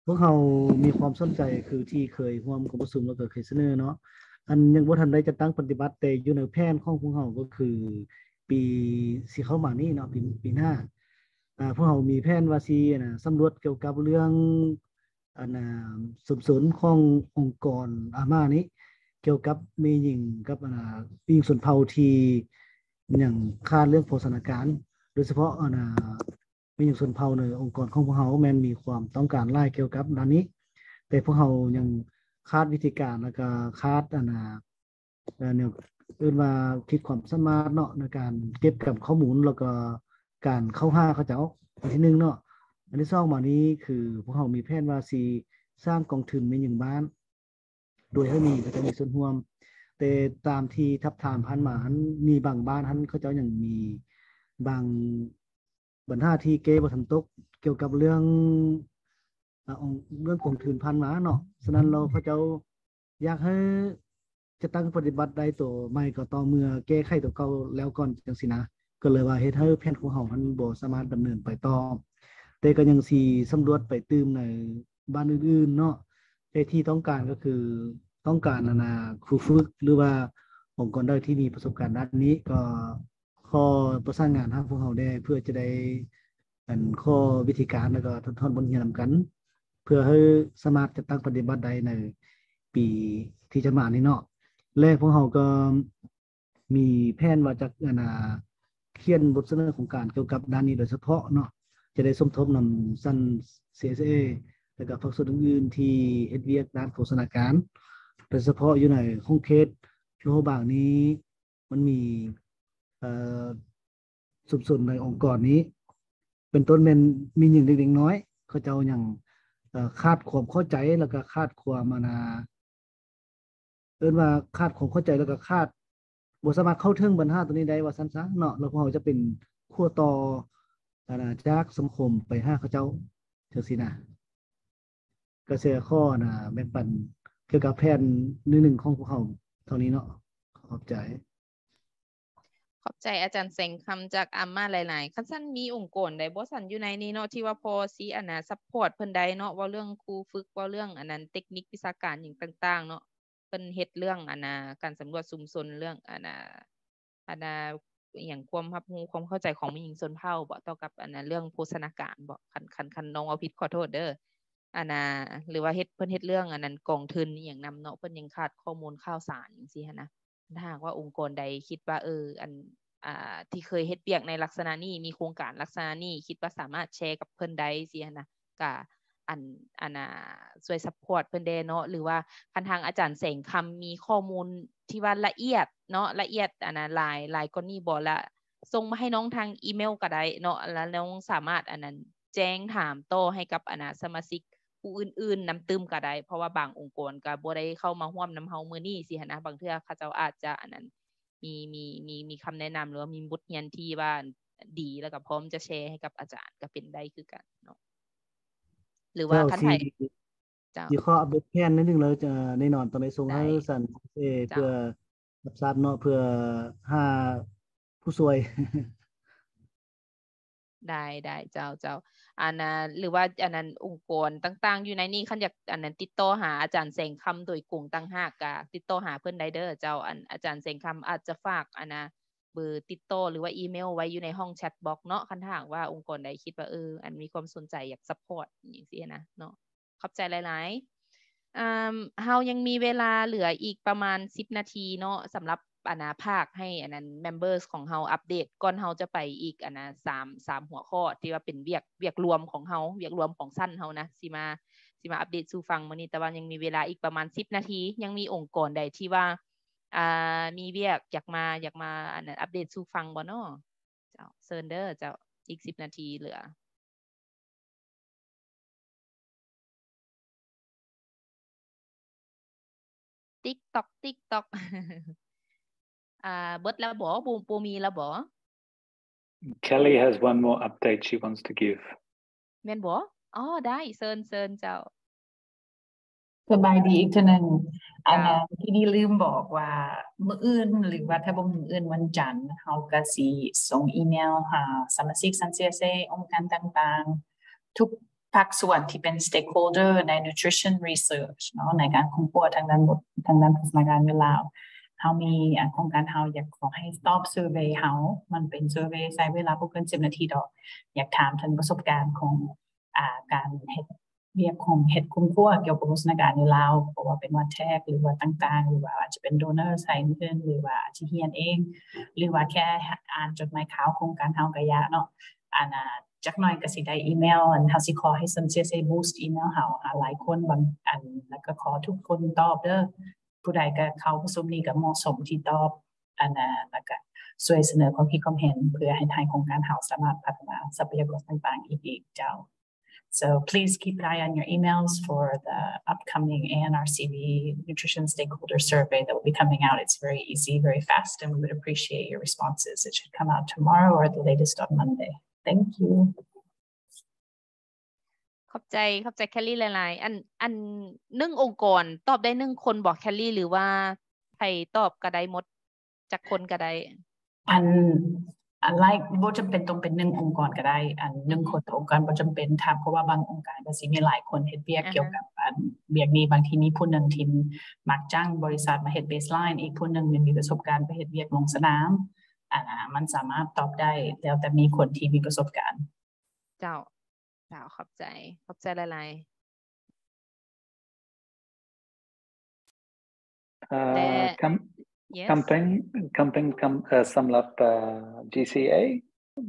ພວກເຮົາມີຄວາມສົນໃຈ ຄືທີ່ເຄີຍຮ່ວມກອງປະຊຸມ ແລ້ວກໍເຄີຍສະເໜີເນາະ ອັນຍັງບໍ່ທັນໄດ້ຈັດຕັ້ງປະຕິບັດ ແຕ່ຢູ່ໃນແຜນຂອງພວກເຮົາກໍຄືປີຊິເຂົ້າມານີ້ເນາະ ປີ ປີໜ້າ ອາ ພວກເຮົາມີແຜນວ່າຊິ ອັນນະ ສຳຫຼວດກ່ຽວກັບເລື່ອງ ອັນນະ ຊຸມຊົນຂອງອົງກອນອາມ່ານີ້ ກ່ຽວກັບແມ່ຍິງກັບ ອັນນະ ຜູ້ຍິງຊົນເຜົ່າທີ່ຍັງຂາດເລື່ອງໂພຊະນາການ ໂດຍສະເພາະ ອັນນະ ແມ່ຍິງຊົນເຜົ່າໃນອົງກອນຂອງພວກເຮົາແມ່ນມີຄວາມຕ້ອງການຫຼາຍກ່ຽວກັບດ້ານນີ້ ແຕ່ພວກເຮົາຍັງຂາດວິທີການ ແລ້ວກໍຂາດ ອັນນະ ເອີ ແນວເອີ້ນວ່າຂີດຄວາມສາມາດເນາະ ໃນການເກັບກຳຂໍ້ມູນ ແລ້ວກໍການເຂົ້າຫາເຂົາເຈົ້າ ອັນທີໜຶ່ງເນາະ. ອັນທີສອງມານີ້ຄືພວກເຮົາມີແຜນວ່າຊິສ້າງກອງທຶນແມ່ຍິງບ້ານ ໂດຍໃຫ້ແມ່ຍິງເຂົາເຈົ້າມີສ່ວນຮ່ວມ ແຕ່ຕາມທີ່ທັບທາມຜ່ານມາຫັ້ນ ມີບາງບ້ານຫັ້ນເຂົາເຈົ້າຍັງມີບາງບັນຫາທີ່ແກ້ບໍ່ທັນຕົກ ກ່ຽວກັບເລື່ອງ ອາ ເລື່ອງກອງທຶນຜ່ານມາເນາະ. ສະນັ້ນແລ້ວເຂົາເຈົ້າ ຢາກໃຫ້ຈັດຕັ້ງປະຕິບັດໄດ້ໂຕໃໝ່ກໍຕໍ່ເມື່ອແກ້ໄຂໂຕເກົ່າແລ້ວກ່ອນ ຈັ່ງຊີ້ນະ ກໍເລີຍວ່າເຮັດໃຫ້ແຜນຂອງເຮົາຫັ້ນບໍ່ສາມາດດຳເນີນໄປຕໍ່ ແຕ່ກໍຍັງຊິສຳຫຼວດໄປຕື່ມໃນບ້ານອື່ນໆເນາະ. ແຕ່ທີ່ຕ້ອງການກໍຄືຕ້ອງການ ອັນນະ ຄູຝຶກ ຫຼືວ່າອົງກອນໃດທີ່ມີປະສົບການດ້ານນີ້ ກໍຂໍປະສານງານຫາພວກເຮົາແດ່ ເພື່ອຈະໄດ້ ອັນ ຂໍວິທີການ ແລ້ວກໍຖອດຖອນບົດຮຽນນຳກັນ ເພື່ອໃຫ້ສາມາດຈັດຕັ້ງປະຕິບັດໄດ້ໃນປີທີ່ຈະມານີ້ເນາະ. ແລະ ພວກເຮົາກໍມີແຜນວ່າຈະ ອັນນະ ຂຽນບົດສະເໜີໂຄງການກ່ຽວກັບດ້ານນີ້ໂດຍສະເພາະເນາະ ຈະໄດ້ສົມທົບນຳຊັ້ນ ຊີເອສເອ ແລ້ວກໍພາກສ່ວນອື່ນໆທີ່ເຮັດວຽກດ້ານໂພຊະນາການ ໂດຍສະເພາະຢູ່ໃນຂົງເຂດຫຼວງພະບາງນີ້ ມັນມີ ເອີ ຊຸມຊົນໃນອົງກອນນີ້ ເປັນຕົ້ນແມ່ນແມ່ຍິງເດັກນ້ອຍ ເຂົາເຈົ້າຍັງ ເອີ ຂາດຄວາມເຂົ້າໃຈ ແລ້ວກໍຂາດຄວາມ ອັນນະ ເອີ້ນວ່າຂາດຄວາມເຂົ້າໃຈ ແລ້ວກໍຂາດ ບໍ່ສາມາດເຂົ້າເຖິງບັນຫາໂຕນີ້ໄດ້ວ່າຊັ້ນຊະເນາະ. ແລ້ວພວກເຮົາຈະເປັນຂົ້ວຕໍ່ ອັນນະ ຈາກສັງຄົມໄປຫາເຂົາເຈົ້າ ຈັ່ງຊີ້ນະ. ກະຊິຂໍ ອັນນະ ແບ່ງປັນກ່ຽວກັບແຜນໜຶ່ງຂອງພວກເຮົາເທົ່ານີ້ເນາະ. ຂອບໃຈ. ຂອບໃຈອາຈານແສງຄຳຈາກອາມມາຫຼາຍໆ. ຄັນຊັ້ນມີອົງກອນໃດບໍ່ຊັ້ນຢູ່ໃນນີ້ເນາະ ທີ່ວ່າພໍຊິ ອັນນະ ຊັບພອດເພິ່ນໄດ້ເນາະ ເວົ້າເລື່ອງຄູຝຶກ ເວົ້າເລື່ອງ ອັນນັ້ນ ເຕັກນິກວິຊາການຫຍັງຕ່າງໆເນາະ ເພິ່ນເຮັດເລື່ອງ ອັນນະ ການສຳຫຼວດຊຸມຊົນ ເລື່ອງ ອັນນະ ອັນນະ ອີ່ຫຍັງ ຄວາມຮັບຮູ້ ຄວາມເຂົ້າໃຈຂອງແມ່ຍິງຊົນເຜົ່າບໍ ຕໍ່ກັບ ອັນນະ ເລື່ອງໂພຊະນາການບໍ ຄັນ ຄັນ ຄັນນ້ອງເວົ້າຜິດຂໍໂທດເດີ. ອັນນະ ຫຼືວ່າເຮັດ ເພິ່ນເຮັດເລື່ອງ ອັນນັ້ນ ກອງທຶນອີ່ຫຍັງນຳເນາະ ເພິ່ນຍັງຂາດຂໍ້ມູນຂ່າວສານຈັ່ງຊີ້ຫັ້ນນະ. ຖ້າຫາກວ່າອົງກອນໃດຄິດວ່າ ເອີ ອັນ ອ່າ ທີ່ເຄີຍເຮັດວຽກໃນລັກສະນະນີ້ ມີໂຄງການລັກສະນະນີ້ ຄິດວ່າສາມາດແຊກັບເພິ່ນໄດ້ຊີ້ຫັ້ນນະ ກະ ອັນ ອັນ ອ່າ ຊ່ວຍຊັບພອດເພິ່ນແດ່ເນາະ ຫຼືວ່າຄັນທາງອາຈານແສງຄຳມີຂໍ້ມູນທີ່ວ່າລະອຽດເນາະ ລະອຽດ ອັນນະ ຫຼາຍ ຫຼາຍກວ່ານີ້ບໍ ລະສົ່ງມາໃຫ້ນ້ອງທາງອີເມວກໍໄດ້ເນາະ ລະນ້ອງສາມາດ ອັນນັ້ນ ແຈ້ງຖາມຕໍ່ໃຫ້ກັບ ອັນນະ ສະມາຊິກຜູ້ອື່ນໆນຳຕື່ມກໍໄດ້ ເພາະວ່າບາງອົງກອນກໍບໍ່ໄດ້ເຂົ້າມາຮ່ວມນຳເຮົາມື້ນີ້ຊີ້ຫັ້ນນະ ບາງເທື່ອເຂົາເຈົ້າອາດຈະ ອັນນັ້ນ ມີ ມີ ມີ ມີຄຳແນະນຳ ຫຼືວ່າມີບົດຮຽນທີ່ວ່າດີ ແລ້ວກໍພ້ອມຈະແຊໃຫ້ກັບອາຈານກໍເປັນໄດ້ຄືກັນເນາະ ຫຼືວ່າ ເຈົ້າ ຄັນໃຜ ຊິ ເຈົ້າ ຊິຂໍອັບເດດແຜນໜ້ອຍໜຶ່ງ ແລ້ວຈະແນ່ນອນຕ້ອງໄດ້ສົ່ງໃຫ້ ໄດ້ ຊັ້ນ ເອີ ເຈົ້າ ເພື່ອຮັບຊາບເນາະ ເພື່ອຫາຜູ້ຊ່ວຍ. ໄດ້ ໄດ້ ເຈົ້າ ເຈົ້າ ອັນນະ ຫຼືວ່າ ອັນນັ້ນ ອົງກອນຕ່າງໆຢູ່ໃນນີ້ ຄັນຢາກ ອັນນັ້ນ ຕິດຕໍ່ຫາອາຈານແສງຄຳໂດຍກົງຕ່າງຫາກ ກະຕິດຕໍ່ຫາເພິ່ນໄດ້ເດີເຈົ້າ. ອັນ ອາຈານແສງຄຳອາດຈະຝາກ ອັນນະ ເບີຕິດຕໍ່ ຫຼືວ່າອີເມວໄວ້ຢູ່ໃນຫ້ອງແຊັດບັອກເນາະ ຄັນຖ້າຫາກວ່າອົງກອນໃດຄິດວ່າ ເອີ ອັນ ມີຄວາມສົນໃຈຢາກຊັບພອດຫຍັງຊີ້ນະເນາະ. ຂອບໃຈຫຼາຍໆ. ເຮົາຍັງມີເວລາເຫຼືອອີກປະມານສິບນາທີເນາະ ສຳລັບ ອັນນະ ພາກໃຫ້ ອັນນັ້ນ members ຂອງເຮົາອັບເດດ ກ່ອນເຮົາຈະໄປອີກ ອັນນະ ສາມ ສາມຫົວຂໍ້ ທີ່ວ່າເປັນວຽກ ວຽກລວມຂອງເຮົາ ວຽກລວມຂອງຊັ້ນເຮົານະ ຊິມາ ຊິມາອັບເດດສູ່ຟັງມື້ນີ້. ແຕ່ວ່າຍັງມີເວລາອີກປະມານສິບນາທີ ຍັງມີອົງກອນໃດທີ່ວ່າ ອ່າ ມີວຽກ ຢາກມາ ຢາກມາ ອັນນັ້ນ ອັບເດດສູ່ຟັງບໍ່ເນາະ? ເຈົ້າ ເຊີນເດີເຈົ້າ ອີກສິບນາທີເຫຼືອ. ຕິກຕັອກ ຕິກຕັອກ ອ່າ ເບິດແລ້ວບໍ? ບໍ່ ບໍ່ມີແລ້ວບໍ? Kelly has one more update she wants to give. ແມ່ນບໍ? ອໍ ໄດ້ ເຊີນ ເຊີນເຈົ້າ. ສະບາຍດີອີກເທື່ອໜຶ່ງ. ເຈົ້າ. ອັນນັ້ນ ທີ່ນີ້ລືມບອກວ່າ ມື້ອື່ນ ຫຼືວ່າຖ້າບໍ່ມື້ອື່ນ ວັນຈັນ ເຮົາກະຊິສົ່ງອີເມວຫາສະມາຊິກຊັ້ນ ຊີເອສເອ ອົງການຕ່າງໆ ທຸກ ພາກສ່ວນທີ່ເປັນ stakeholder ໃນ nutrition research ເນາະ ໃນການຄົ້ນຄວ້າທາງດ້ານບົດ ທາງດ້ານໂພຊະນາການຢູ່ລາວ. ເຮົາມີ ອາ ໂຄງການເຮົາຢາກຂໍໃຫ້ຕອບ survey ເຮົາ ມັນເປັນ survey ໃຊ້ເວລາບໍ່ເກີນສິບນາທີດອກ. ຢາກຖາມເຖິງປະສົບການຂອງ ອາ ການເຮັດວຽກຂອງ ເຮັດຄົ້ນຄວ້າກ່ຽວກັບໂພຊະນາການຢູ່ລາວ ບໍ່ວ່າເປັນວັດແທກ ຫຼືວ່າຕ່າງໆ ຫຼືວ່າອາດຈະເປັນ donor ໃສ່ເງິນ ຫຼືວ່າອາດຈະຮຽນເອງ ຫຼືວ່າແຄ່ອ່ານຈົດໝາຍຂ່າວໂຄງການເຮົາກະຢາເນາະ. ອັນ ອາ ຈັກໜ້ອຍກະຊິໄດ້ອີເມວ ອັນ ເຮົາຊິຂໍໃຫ້ເຊິ່ງ CSA boost ອີເມວເຮົາ ອາ ຫຼາຍຄົນບາງອັນ ແລ້ວກະຂໍທຸກຄົນຕອບເດີ. ຜູ້ໃດກະເຂົ້າປະຊຸມນີ້ກະເໝາະສົມທີ່ຕອບ ອັນ ອາ ແລ້ວກະຊ່ວຍສະເໜີຄວາມຄິດຄວາມເຫັນ ເພື່ອໃຫ້ທາງໂຄງການເຮົາສາມາດພັດທະນາຊັບພະຍາກອນຕ່າງໆອີກ ເຈົ້າ. So please keep an eye on your emails for the upcoming ANRCV Nutrition Stakeholder Survey that will be coming out. It's very easy, very fast, and we would appreciate your responses. It should come out tomorrow or the latest on Monday. Thank you. ຂອບໃຈ ຂອບໃຈແຄລຣີຫຼາຍໆ. ອັນ ອັນ ໜຶ່ງອົງກອນຕອບໄດ້ໜຶ່ງຄົນບໍ ແຄລຣີ ຫຼືວ່າໃຜຕອບກະໄດ້ໝົດ ຈັກຄົນກະໄດ້? ອັນ ອັນ like ບໍ່ຈຳເປັນຕ້ອງເປັນໜຶ່ງອົງກອນກະໄດ້ ອັນ ໜຶ່ງຄົນຕໍ່ອົງການບໍ່ຈຳເປັນ ຖ້າ ເພາະວ່າບາງອົງການກະຊິມີຫຼາຍຄົນເຮັດວຽກ ອາຮະ ກ່ຽວກັບ ອັນ ວຽກນີ້. ບາງທີມີຜູ້ໜຶ່ງທີ່ມັກຈ້າງບໍລິສັດມາເຮັດ baseline ອີກຜູ້ໜຶ່ງມີປະສົບການໄປເຮັດວຽກລົງສະໜາມ. ອັນ ອາ ມັນສາມາດຕອບໄດ້ ແລ້ວແຕ່ມີຄົນທີ່ມີປະສົບການ. ເຈົ້າ ເຈົ້າ ຂອບໃຈ ຂອບໃຈຫຼາຍໆ. ເອີ ແລະ ຄຳ Yes. ຄຳແພງ ຄຳແພງ ຄຳ ເອີ ສຳລັບ ເອີ GCA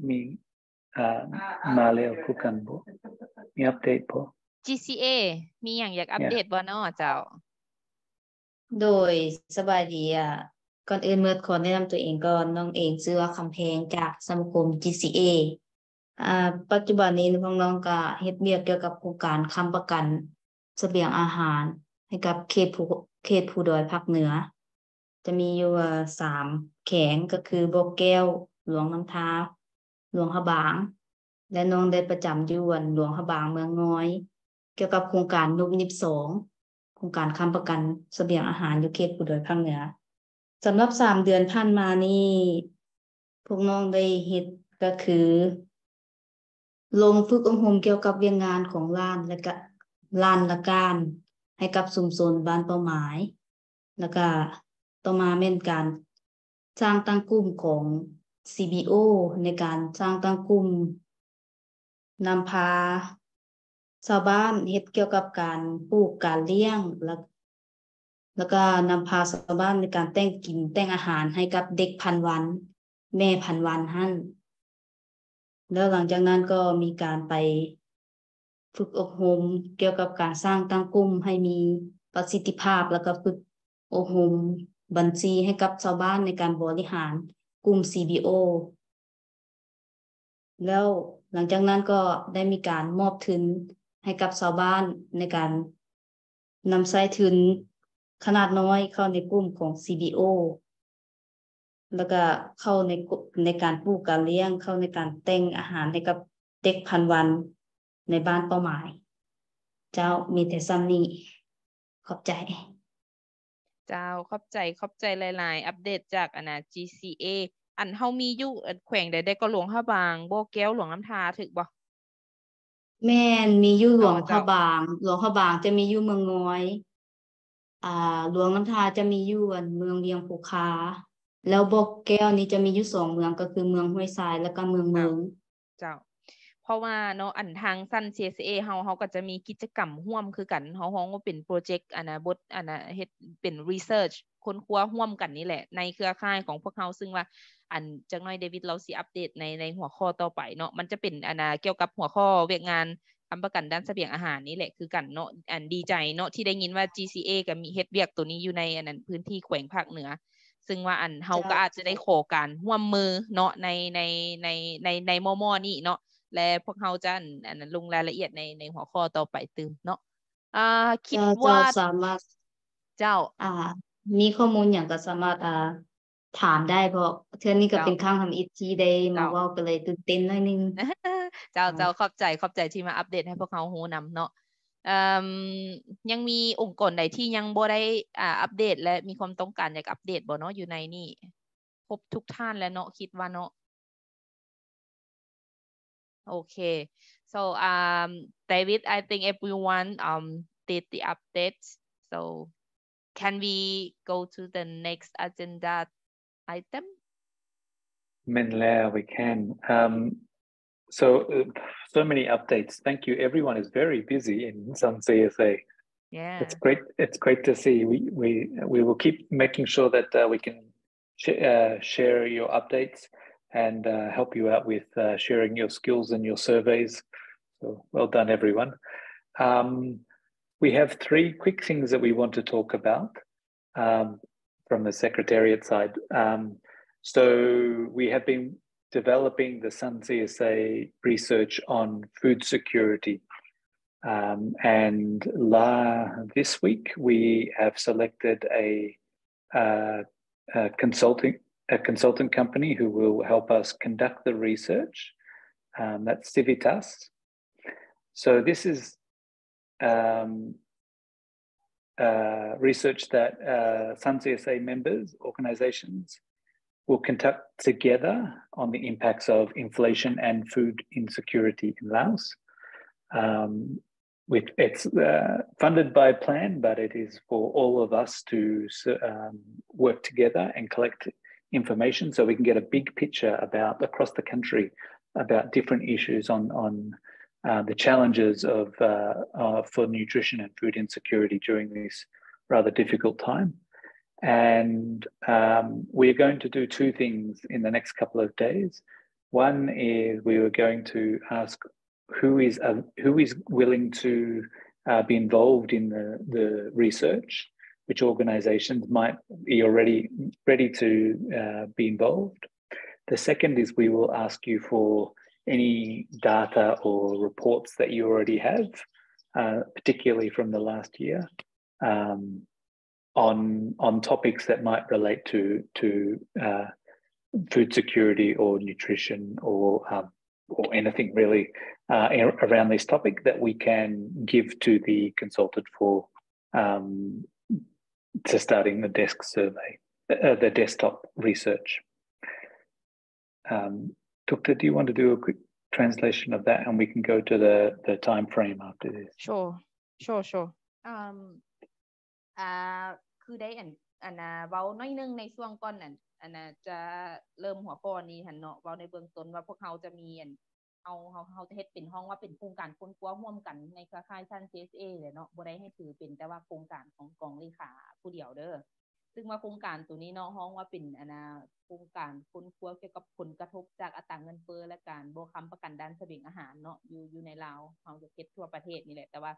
ມີ ເອີ ມາແລ້ວຄືກັນບໍ? ມີອັບເດດບໍ? GCA ມີຫຍັງຢາກອັບເດດ Yeah. ບໍ່ນໍເຈົ້າ? ໂດຍ ສະບາຍດີ. ອາ ກ່ອນອື່ນໝົດຂໍແນະນຳຕົວເອງກ່ອນ. ນ້ອງເອງຊື່ວ່າ ຄຳແພງ ຈາກສະມາຄົມ GCA. ອາ ປັດຈຸບັນນີ້ພວກນ້ອງກະເຮັດວຽກກ່ຽວກັບໂຄງການຄ້ຳປະກັນສະບຽງອາຫານໃຫ້ກັບເຂດພູ ເຂດພູດອຍພາກເໜືອ. ຈະມີຢູ່ ອາ ສາມແຂວງ ກະຄືບໍ່ແກ້ວ, ຫຼວງນ້ຳທາ, ຫຼວງພະບາງ ແລະ ນ້ອງໄດ້ປະຈຳຢູ່ ອັນ ຫຼວງພະບາງເມືອງງອຍ ກ່ຽວກັບໂຄງການນຸບນິບສອງ ໂຄງການຄ້ຳປະກັນສະບຽງອາຫານຢູ່ເຂດພູດອຍພາກເໜືອ. ສຳລັບສາມເດືອນຜ່ານມານີ້ ພວກນ້ອງໄດ້ເຮັດກະຄື ລົງຝຶກອົບຮົມກ່ຽວກັບວຽກງານຂອງລ້ານ ແລະ ກະ ລ້ານລະການ ໃຫ້ກັບຊຸມຊົນບ້ານເປົ້າໝາຍ ແລ້ວກະຕໍ່ມາແມ່ນການສ້າງຕັ້ງກຸ່ມຂອງ CBO ໃນການສ້າງຕັ້ງກຸ່ມ ນຳພາຊາວບ້ານເຮັດກ່ຽວກັບການປູກການລ້ຽງ ແລ້ວ ແລ້ວກະນຳພາຊາວບ້ານໃນການແຕ່ງກິນແຕ່ງອາຫານໃຫ້ກັບເດັກພັນວັນ ແມ່ພັນວັນຫັ້ນ. ແລ້ວຫຼັງຈາກນັ້ນກໍມີການໄປຝຶກອົບຮົມກ່ຽວກັບການສ້າງຕັ້ງກຸ່ມໃຫ້ມີປະສິດທິພາບ ແລ້ວກະຝຶກອົບຮົມບັນຊີໃຫ້ກັບຊາວບ້ານໃນການບໍລິຫານກຸ່ມ CBO. ແລ້ວຫຼັງຈາກນັ້ນກໍໄດ້ມີການມອບທຶນໃຫ້ກັບຊາວບ້ານໃນການນຳໃຊ້ທຶນຂະໜາດນ້ອຍເຂົ້າໃນກຸ່ມຂອງ CBO ແລ້ວກະເຂົ້າໃນ ໃນການປູກການລ້ຽງ ເຂົ້າໃນການແຕ່ງອາຫານໃຫ້ກັບເດັກພັນວັນໃນບ້ານເປົ້າໝາຍ. ເຈົ້າ ມີແຕ່ສ່ຳນີ້. ຂອບໃຈ. ເຈົ້າ ຂອບໃຈ ຂອບໃຈຫຼາຍໆ ອັບເດດຈາກ ອັນນະ GCA. ອັນ ເຮົາມີຢູ່ ອັນ ແຂວງໃດໆ ກໍ ຫຼວງພະບາງ, ບໍ່ແກ້ວ, ຫຼວງນ້ຳທາ ຖືກບໍ່? ແມ່ນ ມີຢູ່ຫຼວງພະບາງ. ເຈົ້າ ຫຼວງພະບາງຈະມີຢູ່ເມືອງງອຍ, ອາ ຫຼວງນ້ຳທາຈະມີຢູ່ ອັນ ເມືອງວຽງພູຄາ, ແລ້ວບໍ່ແກ້ວນີ້ຈະມີຢູ່ສອງເມືອງ ກໍຄືເມືອງຫ້ວຍຊາຍ ແລ້ວກໍເມືອງເມີງ. ເຈົ້າ ເຈົ້າ ເພາະວ່າເນາະ ອັນ ທາງຊັ້ນ CSA ເຮົາ ເຮົາກໍຈະມີກິດຈະກຳຮ່ວມຄືກັນ ເຮົາຮ້ອງວ່າເປັນໂປຣເຈັກ ອັນນະ ບົດ ອັນນະ ເຮັດເປັນ research ຄົ້ນຄວ້າຮ່ວມກັນນີ້ແຫຼະ ໃນເຄືອຂ່າຍຂອງພວກເຮົາ ຊຶ່ງວ່າ ອັນ ຈັກໜ້ອຍເດວິດລາວຊິອັບເດດໃນ ໃນຫົວຂໍ້ຕໍ່ໄປເນາະ ມັນຈະເປັນ ອັນນະ ກ່ຽວກັບຫົວຂໍ້ວຽກງານ ຄ້ຳປະກັນດ້ານສະບຽງອາຫານນີ້ແຫຼະຄືກັນເນາະ. ອັນ ດີໃຈເນາະທີ່ໄດ້ຍິນວ່າ GCA ກໍມີເຮັດວຽກໂຕນີ້ຢູ່ໃນ ອັນນັ້ນ ພື້ນທີ່ແຂວງພາກເໜືອ ຊຶ່ງວ່າ ອັນ ເຮົາກໍອາດຈະໄດ້ຂໍການຮ່ວມມືເນາະ ໃນ ໃນ ໃນ ໃນ ໃນໝໍ້ໆນີ້ເນາະ ແລະ ພວກເຮົາຈະ ອັນ ອັນ ລົງລາຍລະອຽດໃນ ໃນຫົວຂໍ້ຕໍ່ໄປຕື່ມເນາະ. ເອີ ຄິດວ່າ ເຈົ້າ ສາມາດ ເຈົ້າ ອາ ມີຂໍ້ມູນຫຍັງກໍສາມາດ ອາ ຖາມໄດ້ ເພາະເທື່ອນີ້ກໍເປັນຄັ້ງທຳອິດທີ່ໄດ້ມາເວົ້າ ກໍເລີຍຕື່ນເຕັ້ນໜ້ອຍໜຶ່ງ. ເຈົ້າ ເຈົ້າ ຂອບໃຈ ຂອບໃຈທີ່ມາອັບເດດໃຫ້ພວກເຮົາຮູ້ນຳເນາະ. ເອີ ຍັງມີອົງກອນໃດທີ່ຍັງບໍ່ໄດ້ ອາ ອັບເດດ ແລະ ມີຄວາມຕ້ອງການຢາກອັບເດດບໍ່ເນາະ? ຢູ່ໃນນີ້ຄົບທຸກທ່ານແລ້ວເນາະ ຄິດວ່າເນາະ. Okay. So, um, David, I think everyone, um, did the updates. So, can we go to the next agenda item? ແມ່ນແລ້ວ we can. Um, so, uh, so many updates. Thank you. Everyone is very busy in Sun C S A. Yeah. It's great. It's great to see. We, we, we will keep making sure that, uh, we can sh-, uh, share your updates and, uh, help you out with, uh, sharing your skills and your surveys. So, well done, everyone. Um, we have three quick things that we want to talk about, um, from the secretariat side. Um, so, we have been developing the Sun C S A research on food security. Um, and la-, this week, we have selected a, uh, a consulting, a consultant company who will help us conduct the research. Um, that's Civitas. So this is, um, uh, research that, uh, Sun C S A members, organizations, will conduct together on the impacts of inflation and food insecurity in Laos. Um, with, it's, uh, funded by PLAN, but it is for all of us to s-, um, work together and collect information so we can get a big picture about, across the country, about different issues on, on, uh, the challenges of, uh, uh, for nutrition and food insecurity during this rather difficult time. And, um, we are going to do two things in the next couple of days. One is we were going to ask who is, uh, who is willing to, uh, be involved in the, the research, which organizations might be already ready to, uh, be involved. The second is we will ask you for any data or reports that you already have, uh, particularly from the last year, um, on, on topics that might relate to, to, uh, food security or nutrition or, um, or anything really, uh, a-, around this topic that we can give to the consultant for, um, to starting the desk survey, uh, the desktop research. Um, Doctor, do you want to do a quick translation of that, and we can go to the, the time frame after this? Sure, sure, sure. Um, ອ່າ ຄືໄດ້ອັນ ອັນນ່າ ເວົ້າໜ້ອຍໜຶ່ງໃນຊ່ວງກ່ອນອັນ ອັນນ່າ ຈະເລີ່ມຫົວຂໍ້ນີ້ຫັ້ນເນາະ ເວົ້າໃນເບື້ອງຕົ້ນວ່າພວກເຮົາຈະມີອັນ ເຮົາ ເຮົາ ເຮົາຈະເຮັດເປັນ ຮ້ອງວ່າເປັນໂຄງການຄົ້ນຄວ້າຮ່ວມກັນໃນເຄືອຂ່າຍ Sun C S A ແຫຼະເນາະ ບໍ່ໄດ້ໃຫ້ຖືເປັນແຕ່ວ່າໂຄງການຂອງກອງເລຂາຜູ້ດຽວເດີ. ຊຶ່ງວ່າໂຄງການໂຕນີ້ເນາະ ຮ້ອງວ່າເປັນ ອັນນ່າ ໂຄງການຄົ້ນຄວ້າກ່ຽວກັບຜົນກະທົບຈາກອັດຕາເງິນເຟີ້ ແລະ ການບໍ່ຄ້ຳປະກັນດ້ານສະບຽງອາຫານເນາະ ຢູ່ ຢູ່ໃນລາວ ເຮົາຈະເຮັດທົ່ວປະເທດນີ້ແຫຼະ ແຕ່ວ່າ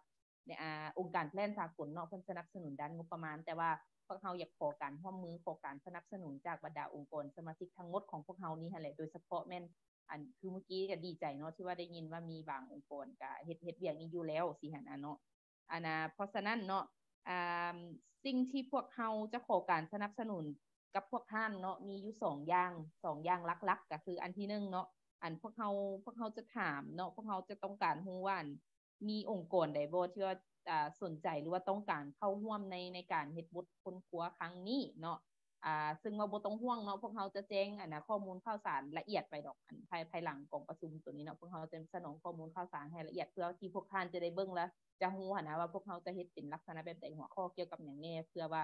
ອາ ອົງການແພລນສາກົນເນາະ ເພິ່ນສະໜັບສະໜູນດ້ານງົບປະມານ ແຕ່ວ່າພວກເຮົາຢາກຂໍການຮ່ວມມື ຂໍການສະໜັບສະໜູນຈາກບັນດາອົງກອນສະມາຊິກທັງໝົດຂອງພວກເຮົານີ້ຫັ້ນແຫຼະ ໂດຍສະເພາະແມ່ນ ອັນ ຄືມື້ກີ້ກໍດີໃຈເນາະ ທີ່ວ່າໄດ້ຍິນວ່າມີບາງອົງກອນກໍເຮັດ ເຮັດວຽກນີ້ຢູ່ແລ້ວ ຊີ້ຫັ້ນນະເນາະ. ອັນນ່າ ເພາະສະນັ້ນເນາະ ອາ ສິ່ງທີ່ພວກເຮົາຈະຂໍການສະໜັບສະໜູນກັບພວກທ່ານເນາະ ມີຢູ່ສອງຢ່າງ ສອງຢ່າງຫຼັກໆ ກໍຄືອັນທີໜຶ່ງເນາະ ອັນພວກເຮົາ ພວກເຮົາຈະຖາມເນາະ ພວກເຮົາຈະຕ້ອງການຮູ້ວ່າ ອັນ ມີອົງກອນໃດບໍ່ທີ່ວ່າ ອາ ສົນໃຈ ຫຼືວ່າຕ້ອງການເຂົ້າຮ່ວມໃນ ໃນການເຮັດບົດຄົ້ນຄວ້າຄັ້ງນີ້ເນາະ ອາ ຊຶ່ງວ່າບໍ່ຕ້ອງຫ່ວງເນາະ ພວກເຮົາຈະແຈ້ງ ອັນນ່າ ຂໍ້ມູນຂ່າວສານລະອຽດໄປດອກ ອັນ ພາຍ ພາຍຫຼັງກອງປະຊຸມໂຕນີ້ເນາະ ພວກເຮົາຈະສະໜອງຂໍ້ມູນຂ່າວສານໃຫ້ລະອຽດ ເພື່ອທີ່ພວກທ່ານຈະໄດ້ເບິ່ງ ແລະ ຈະຮູ້ຫັ້ນນະວ່າພວກເຮົາຈະເຮັດເປັນລັກສະນະແບບໃດ ຫົວຂໍ້ກ່ຽວກັບຫຍັງແດ່ ເພື່ອວ່າ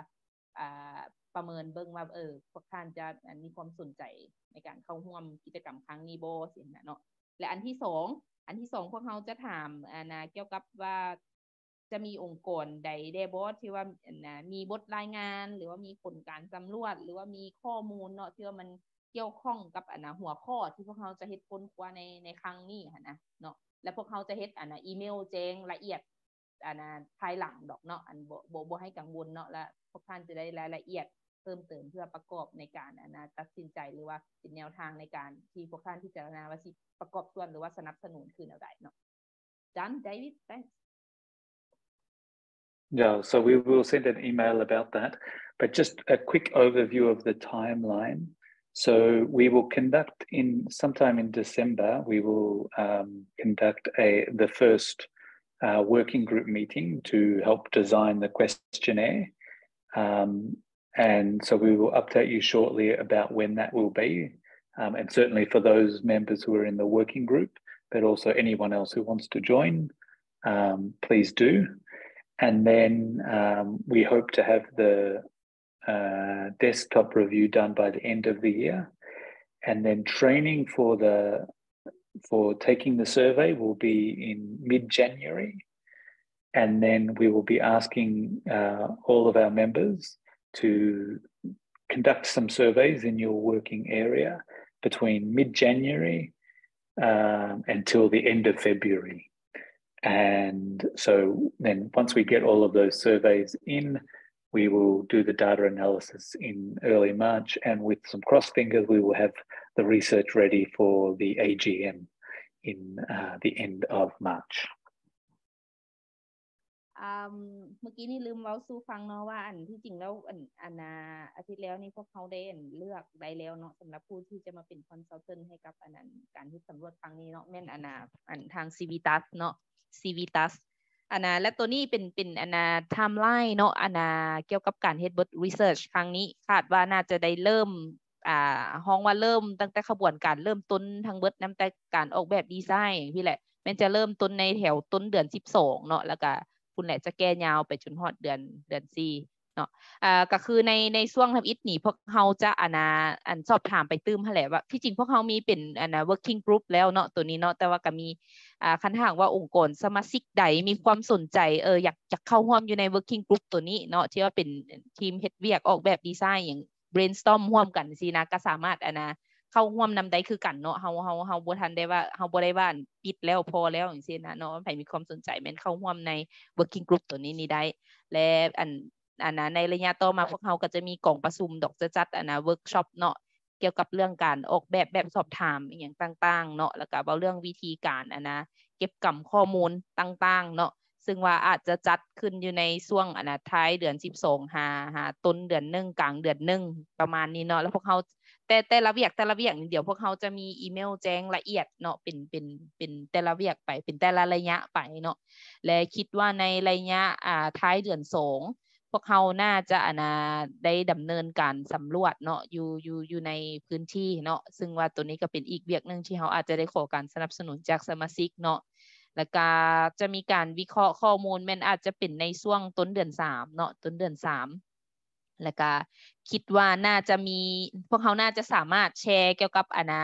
ອາ ປະເມີນເບິ່ງວ່າ ເອີ ພວກທ່ານຈະ ອັນ ມີຄວາມສົນໃຈໃນການເຂົ້າຮ່ວມກິດຈະກຳຄັ້ງນີ້ບໍ່ ຊີ້ນະເນາະ. ແລະ ອັນທີສອງ ອັນທີສອງ ພວກເຮົາຈະຖາມ ອັນນ່າ ກ່ຽວກັບວ່າ ຈະມີອົງກອນໃດແດ່ບໍ່ ທີ່ວ່າ ອັນນ່າ ມີບົດລາຍງານ ຫຼືວ່າມີຜົນການສຳຫຼວດ ຫຼືວ່າມີຂໍ້ມູນເນາະ ທີ່ວ່າມັນກ່ຽວຂ້ອງກັບ ອັນນ່າ ຫົວຂໍ້ທີ່ພວກເຮົາຈະເຮັດຄົ້ນຄວ້າໃນ ໃນຄັ້ງນີ້ຫັ້ນນະເນາະ ແລະ ພວກເຮົາຈະເຮັດ ອັນນ່າ ອີເມວແຈ້ງລະອຽດ ອັນນ່າ ພາຍຫຼັງດອກເນາະ ອັນ ບໍ່ ບໍ່ ບໍ່ໃຫ້ກັງວົນເນາະ ແລະ ພວກທ່ານຈະໄດ້ລາຍລະອຽດເພີ່ມເຕີມເພື່ອປະກອບໃນການ ອັນນ່າ ຕັດສິນໃຈ ຫຼືວ່າເປັນແນວທາງໃນການທີ່ພວກທ່ານພິຈາລະນາວ່າຊິປະກອບສ່ວນ ຫຼືວ່າສະໜັບສະໜູນຄືແນວໃດເນາະ. Done, David? Thanks. Yeah, so we will send an email about that. But just a quick overview of the timeline. So we will conduct in, sometime in December, we will, um, conduct a, the first, uh, working group meeting to help design the questionnaire. Um, and so we will update you shortly about when that will be. Um, and certainly for those members who are in the working group, but also anyone else who wants to join, um, please do. And then, um, we hope to have the, uh, desktop review done by the end of the year. And then training for the, for taking the survey will be in mid-January. And then we will be asking, uh, all of our members to conduct some surveys in your working area between mid-January, um, until the end of February. And so then once we get all of those surveys in, we will do the data analysis in early March, and with some crossed fingers, we will have the research ready for the A G M in, uh, the end of March. ອ່າ ເມື່ອກີ້ນີ້ລືມເວົ້າສູ່ຟັງເນາະວ່າ ອັນທີ່ຈິງແລ້ວ ອັນ ອັນນ່າ ອາທິດແລ້ວນີ້ພວກເຮົາໄດ້ ອັນ ເລືອກໄດ້ແລ້ວເນາະ ສຳລັບຜູ້ທີ່ຈະມາເປັນ consultant ໃຫ້ກັບ ອັນນັ້ນ ການເຮັດສຳຫຼວດຄັ້ງນີ້ເນາະ ແມ່ນ ອັນນ່າ ອັນທາງ Civitas ເນາະ Civitas ອັນນ່າ ແລະ ໂຕນີ້ເປັນ ເປັນ ອັນນ່າ timeline ເນາະ ອັນນ່າ ກ່ຽວກັບການເຮັດບົດ research ຄັ້ງນີ້ ຄາດວ່າໜ້າຈະໄດ້ເລີ່ມ ອ່າ ຮ້ອງວ່າເລີ່ມຕັ້ງແຕ່ຂະບວນການເລີ່ມຕົ້ນທັງເບິດ ນຳແຕ່ການອອກແບບດີໄຊຈັ່ງຊີ້ແຫຼະ ແມ່ນຈະເລີ່ມຕົ້ນໃນແຖວຕົ້ນເດືອນສິບສອງເນາະ ແລ້ວກະພຸ້ນແຫຼະ ຈະແກ່ຍາວໄປຈົນຮອດເດືອນ ເດືອນສີ່ເນາະ ອ່າ ກະຄືໃນ ໃນຊ່ວງທຳອິດນີ້ ພວກເຮົາຈະ ອັນນ່າ ອັນ ສອບຖາມໄປຕື່ມຫັ້ນແຫຼະວ່າ ທີ່ຈິງພວກເຮົາມີເປັນ ອັນນ່າ working group ແລ້ວເນາະ ໂຕນີ້ເນາະ ແຕ່ວ່າກະມີ ອ່າ ຄັນຫາກວ່າອົງກອນສະມາຊິກໃດມີຄວາມສົນໃຈ ເອີ ຢາກ ຢາກເຂົ້າຮ່ວມຢູ່ໃນ working group ໂຕນີ້ເນາະ ທີ່ວ່າເປັນທີມເຮັດວຽກອອກແບບດີໄຊຫຍັງ brainstorm ຮ່ວມກັນຊີ້ນະ ກະສາມາດ ອັນນ່າ ເຂົ້າຮ່ວມນຳໄດ້ຄືກັນເນາະ ເຮົາ ເຮົາ ເຮົາບໍ່ທັນໄດ້ວ່າ ເຮົາບໍ່ໄດ້ວ່າ ອັນ ປິດແລ້ວພໍແລ້ວຈັ່ງຊີ້ນະເນາະ ໃຜມີຄວາມສົນໃຈແມ່ນເຂົ້າຮ່ວມໃນ working group ໂຕນີ້ນີ້ໄດ້ ແລະ ອັນ ອັນນ່າ ໃນໄລຍະຕໍ່ມາພວກເຮົາກະຈະມີກອງປະຊຸມດອກ ຈະຈັດ ອັນນ່າ workshop ເນາະ ກ່ຽວກັບເລື່ອງການອອກແບບ ແບບສອບຖາມອີ່ຫຍັງຕ່າງໆເນາະ ແລ້ວກະເວົ້າເລື່ອງວິທີການ ອັນນ່າ ເກັບກຳຂໍ້ມູນຕ່າງໆເນາະ ຊຶ່ງວ່າອາດຈະຈັດຂຶ້ນຢູ່ໃນຊ່ວງ ອັນນ່າ ທ້າຍເດືອນສິບສອງ ຫາ ຫາຕົ້ນເດືອນໜຶ່ງ ກາງເດືອນໜຶ່ງ ປະມານນີ້ເນາະ ແລ້ວພວກເຮົາ ແຕ່ ແຕ່ລະວຽກ ແຕ່ລະວຽກນີ້ ດຽວພວກເຮົາຈະມີອີເມວແຈ້ງລະອຽດເນາະ ເປັນ ເປັນ ເປັນແຕ່ລະວຽກໄປ ເປັນແຕ່ລະໄລຍະໄປເນາະ ແລະ ຄິດວ່າໃນໄລຍະ ອ່າ ທ້າຍເດືອນສອງ ພວກເຮົາໜ້າຈະ ອັນນ່າ ໄດ້ດຳເນີນການສຳຫຼວດເນາະ ຢູ່ ຢູ່ ຢູ່ໃນພື້ນທີ່ເນາະ ຊຶ່ງວ່າໂຕນີ້ກະເປັນອີກວຽກໜຶ່ງທີ່ເຮົາອາດຈະໄດ້ຂໍການສະໜັບສະໜູນຈາກສະມາຊິກເນາະ ແລ້ວກະຈະມີການວິເຄາະຂໍ້ມູນ ແມ່ນອາດຈະເປັນໃນຊ່ວງຕົ້ນເດືອນສາມເນາະ ຕົ້ນເດືອນສາມ ແລ້ວກະຄິດວ່າໜ້າຈະມີ ພວກເຮົາໜ້າຈະສາມາດແຊກ່ຽວກັບ ອັນນ່າ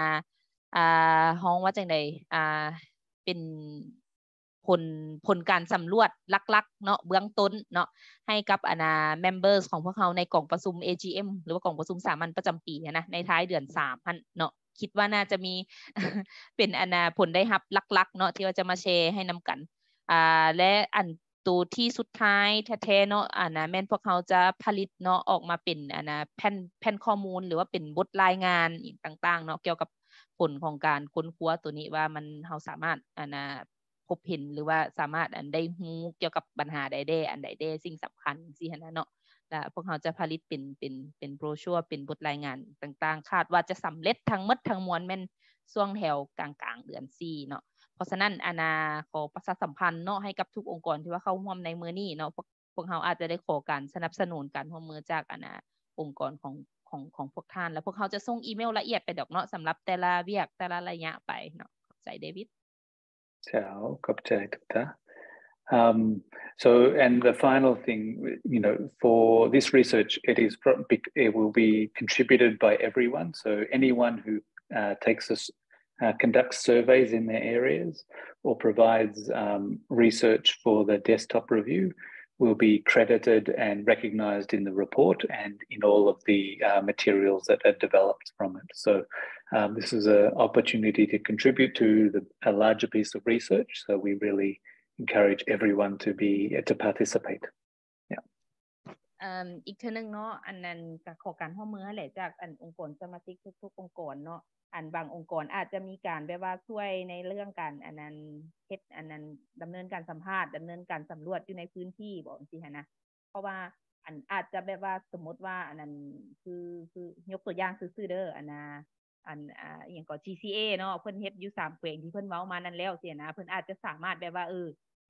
ອ່າ ຮ້ອງວ່າຈັ່ງໃດ ອ່າ ເປັນ ຜົນ ຜົນການສຳຫຼວດຫຼັກໆເນາະ ເບື້ອງຕົ້ນເນາະ ໃຫ້ກັບ ອັນນ່າ members ຂອງພວກເຮົາໃນກອງປະຊຸມ AGM ຫຼືວ່າກອງປະຊຸມສາມັນປະຈຳປີຫັ້ນນະ ໃນທ້າຍເດືອນສາມຫັ້ນເນາະ ຄິດວ່າໜ້າຈະມີ ເປັນ ອັນນ່າ ຜົນໄດ້ຮັບຫຼັກໆເນາະ ທີ່ວ່າຈະມາແຊໃຫ້ນຳກັນ ອ່າ ແລະ ອັນ ໂຕທີ່ສຸດທ້າຍແທ້ໆເນາະ ອັນນ່າ ແມ່ນພວກເຮົາຈະຜະລິດເນາະ ອອກມາເປັນ ອັນນ່າ ແຜ່ນ ແຜ່ນຂໍ້ມູນ ຫຼືວ່າເປັນບົດລາຍງານອີ່ຫຍັງຕ່າງໆເນາະ ກ່ຽວກັບຜົນຂອງການຄົ້ນຄວ້າໂຕນີ້ວ່າມັນ ເຮົາສາມາດ ອັນນ່າ ພົບເຫັນ ຫຼືວ່າສາມາດ ອັນ ໄດ້ຮູ້ກ່ຽວກັບບັນຫາໃດແດ່ ອັນໃດແດ່ ສິ່ງສຳຄັນ ຈັ່ງຊີ້ຫັ້ນນະເນາະ ແລະ ພວກເຮົາຈະຜະລິດເປັນ ເປັນ ເປັນໂບຣຊົວ ເປັນບົດລາຍງານຕ່າງໆ ຄາດວ່າຈະສຳເລັດທັງໝົດທັງມວນແມ່ນຊ່ວງແຖວກາງໆເດືອນສີ່ເນາະ ເພາະສະນັ້ນ ອັນນ່າ ຂໍປະຊາສຳພັນເນາະ ໃຫ້ກັບທຸກອົງກອນທີ່ວ່າເຂົ້າຮ່ວມໃນມື້ນີ້ເນາະ ພວກ ພວກເຮົາອາດຈະໄດ້ຂໍການສະໜັບສະໜູນ ການຮ່ວມມືຈາກ ອັນນ່າ ອົງກອນຂອງ ຂອງ ຂອງພວກທ່ານ ແລະ ພວກເຮົາຈະສົ່ງອີເມວລະອຽດໄປດອກເນາະ ສຳລັບແຕ່ລະວຽກ ແຕ່ລະໄລຍະໄປເນາະ ຂອບໃຈ ເດວິດ. ເຈົ້າ ຂອບໃຈ ດອກເຕີ. Um, so, and the final thing, you know, for this research, it is pro-, bec-, it will be contributed by everyone. So anyone who, uh, takes this, uh, conducts surveys in their areas or provides, um, research for the desktop review will be credited and recognized in the report and in all of the, uh, materials that are developed from it. So, um, this is an opportunity to contribute to the, a larger piece of research. So we really encourage everyone to be, to participate. Yeah. ເອີ່ມ ອີກເທື່ອໜຶ່ງເນາະ ອັນນັ້ນກະຂໍການຮ່ວມມືຫັ້ນແຫຼະ ຈາກ ອັນ ອົງກອນສະມາຊິກທຸກໆອົງກອນເນາະ ອັນບາງອົງກອນອາດຈະມີການແບບວ່າຊ່ວຍໃນເລື່ອງການ ອັນນັ້ນ ເຮັດ ອັນນັ້ນ ດຳເນີນການສຳພາດ ດຳເນີນການສຳຫຼວດຢູ່ໃນພື້ນທີ່ບໍ ຈັ່ງຊີ້ຫັ້ນນະ ເພາະວ່າ ອັນ ອາດຈະແບບວ່າ ສົມມຸດວ່າ ອັນນັ້ນ ຄື ຄື ຍົກຕົວຢ່າງຊື່ໆເດີ ອັນນ່າ ອັນ ອ່າ ອີ່ຫຍັງກໍ GCA ເນາະ ເພິ່ນເຮັດຢູ່ສາມແຂວງທີ່ເພິ່ນເວົ້າມານັ້ນແລ້ວ ຊີ້ນະ ເພິ່ນອາດຈະສາມາດແບບວ່າ ເອີ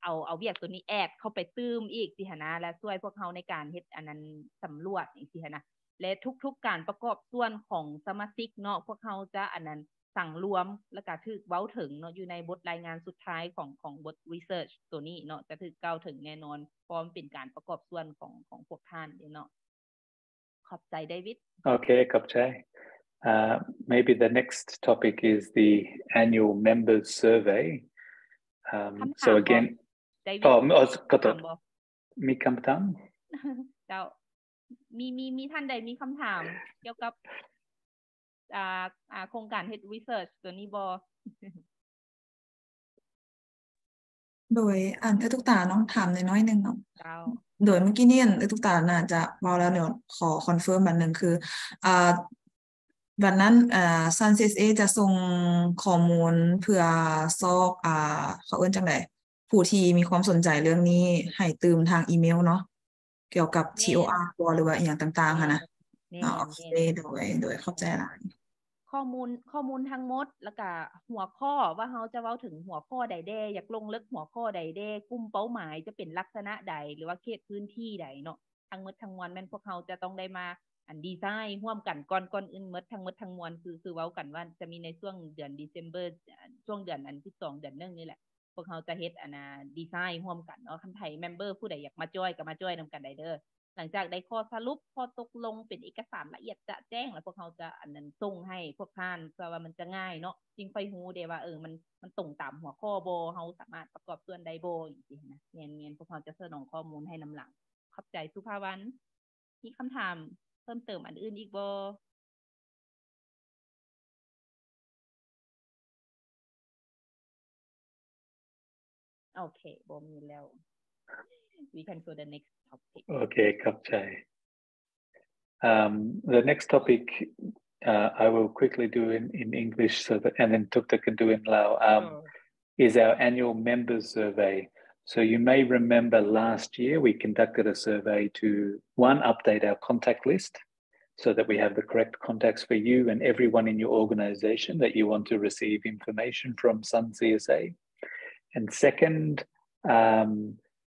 ເອົາ ເອົາວຽກໂຕນີ້ add ເຂົ້າໄປຕື່ມອີກ ຊີ້ຫັ້ນນະ ແລະ ຊ່ວຍພວກເຮົາໃນການເຮັດ ອັນນັ້ນ ສຳຫຼວດ ຈັ່ງຊີ້ຫັ້ນນະ ແລະ ທຸກໆການປະກອບສ່ວນຂອງສະມາຊິກເນາະ ພວກເຮົາຈະ ອັນນັ້ນ ສັງລວມ ແລ້ວກະຖືກເວົ້າເຖິງເນາະ ຢູ່ໃນບົດລາຍງານສຸດທ້າຍຂອງ ຂອງບົດ research ໂຕນີ້ເນາະ ຈະຖືກກ່າວເຖິງແນ່ນອນ ເພາະມັນເປັນການປະກອບສ່ວນຂອງ ຂອງພວກທ່ານເດ້ເນາະ. ຂອບໃຈ David. ໂອເຄ ຂອບໃຈ. Uh, maybe the next topic is the annual members survey. Um, ຄຳຖາມ so again ບໍ່? David ອໍ ຂໍໂທດ ມີຄຳຖາມບໍ່? ມີຄຳຖາມ? ເຈົ້າ ມີ ມີ ມີທ່ານໃດມີຄຳຖາມກ່ຽວກັບ ອ່າ ອ່າ ໂຄງການເຮັດ research ໂຕນີ້ບໍ່? ໂດຍ ອັນ ເອື້ອຍຕຸກຕາເນາະ ຖາມໜ້ອຍໆໜຶ່ງເນາະ. ເຈົ້າ. ໂດຍ ເມື່ອກີ້ນີ້ ອັນ ເອື້ອຍຕຸກຕາໜ້າຈະເວົ້າແລ້ວ ດຽວຂໍ confirm ບາດໜຶ່ງ ຄື ອ່າ ບາດນັ້ນ ເອີ ຊັ້ນ ຊີເອສເອ ຈະສົ່ງຂໍ້ມູນເພື່ອຊອກ ອ່າ ເຂົາເອີ້ນຈັ່ງໃດ ຜູ້ທີ່ມີຄວາມສົນໃຈເລື່ອງນີ້ ໃຫ້ຕື່ມທາງອີເມວເນາະ ກ່ຽວກັບ ແມ່ນ ທີໂອອາ ບໍ່ ຫຼືວ່າອີ່ຫຍັງຕ່າງໆຫັ້ນນະ. ແມ່ນ ເນາະ ແມ່ນ ໂອເຄ ແມ່ນ ໂດຍ ໂດຍ ຂອບໃຈຫຼາຍ. ຂໍ້ມູນ ຂໍ້ມູນທັງໝົດ ແລ້ວກະຫົວຂໍ້ວ່າເຮົາຈະເວົ້າເຖິງຫົວຂໍ້ໃດແດ່ ຢາກລົງເລິກຫົວຂໍ້ໃດແດ່ ກຸ່ມເປົ້າໝາຍຈະເປັນລັກສະນະໃດ ຫຼືວ່າເຂດພື້ນທີ່ໃດເນາະ ທັງໝົດທັງມວນແມ່ນພວກເຮົາຈະຕ້ອງໄດ້ມາ ອັນ ດີໄຊຮ່ວມກັນກ່ອນ ກ່ອນອື່ນໝົດ ທັງໝົດທັງມວນ ຄື ຄືເວົ້າກັນວ່າຈະມີໃນຊ່ວງເດືອນ December ຊ່ວງເດືອນອັນ ສິບສອງ ເດືອນໜຶ່ງນີ້ແຫຼະ ພວກເຮົາຈະເຮັດ ອັນນ່າ ດີໄຊຮ່ວມກັນເນາະ. ຄັນໃຜ member ຜູ້ໃດຢາກມາຈອຍ ກໍມາຈອຍນຳກັນໄດ້ເດີ້. ຫຼັງຈາກໄດ້ຂໍ້ສະຫຼຸບ ຂໍ້ຕົກລົງ ເປັນເອກະສານລະອຽດຈະແຈ້ງແລ້ວ ພວກເຮົາຈະ ອັນນັ້ນ ສົ່ງໃຫ້ພວກທ່ານ ເພື່ອວ່າມັນຈະງ່າຍເນາະ ຈຶ່ງຄ່ອຍຮູ້ເດ້ວ່າ ເອີ ມັນ ມັນຕົງຕາມຫົວຂໍ້ບໍ່ ເຮົາສາມາດປະກອບສ່ວນໄດ້ບໍ່ ຈັ່ງຊີ້ນະ. ແມ່ນໆ ພວກເຮົາຈະສະໜອງຂໍ້ມູນໃຫ້ນຳຫຼັງ. ຂອບໃຈ ສຸພາວັນ. ມີຄຳຖາມເພີ່ມເຕີມອັນອື່ນອີກບໍ່? ໂອເຄ ບໍ່ມີແລ້ວ. We can go the next topic. ໂອເຄ ຂອບໃຈ. Um, the next topic, uh, I will quickly do in, in English so that, and then Tukta can do in Lao. Um, is our annual members survey. So you may remember last year we conducted a survey to, one, update our contact list so that we have the correct contacts for you and everyone in your organization that you want to receive information from Sun C S A. And second, um,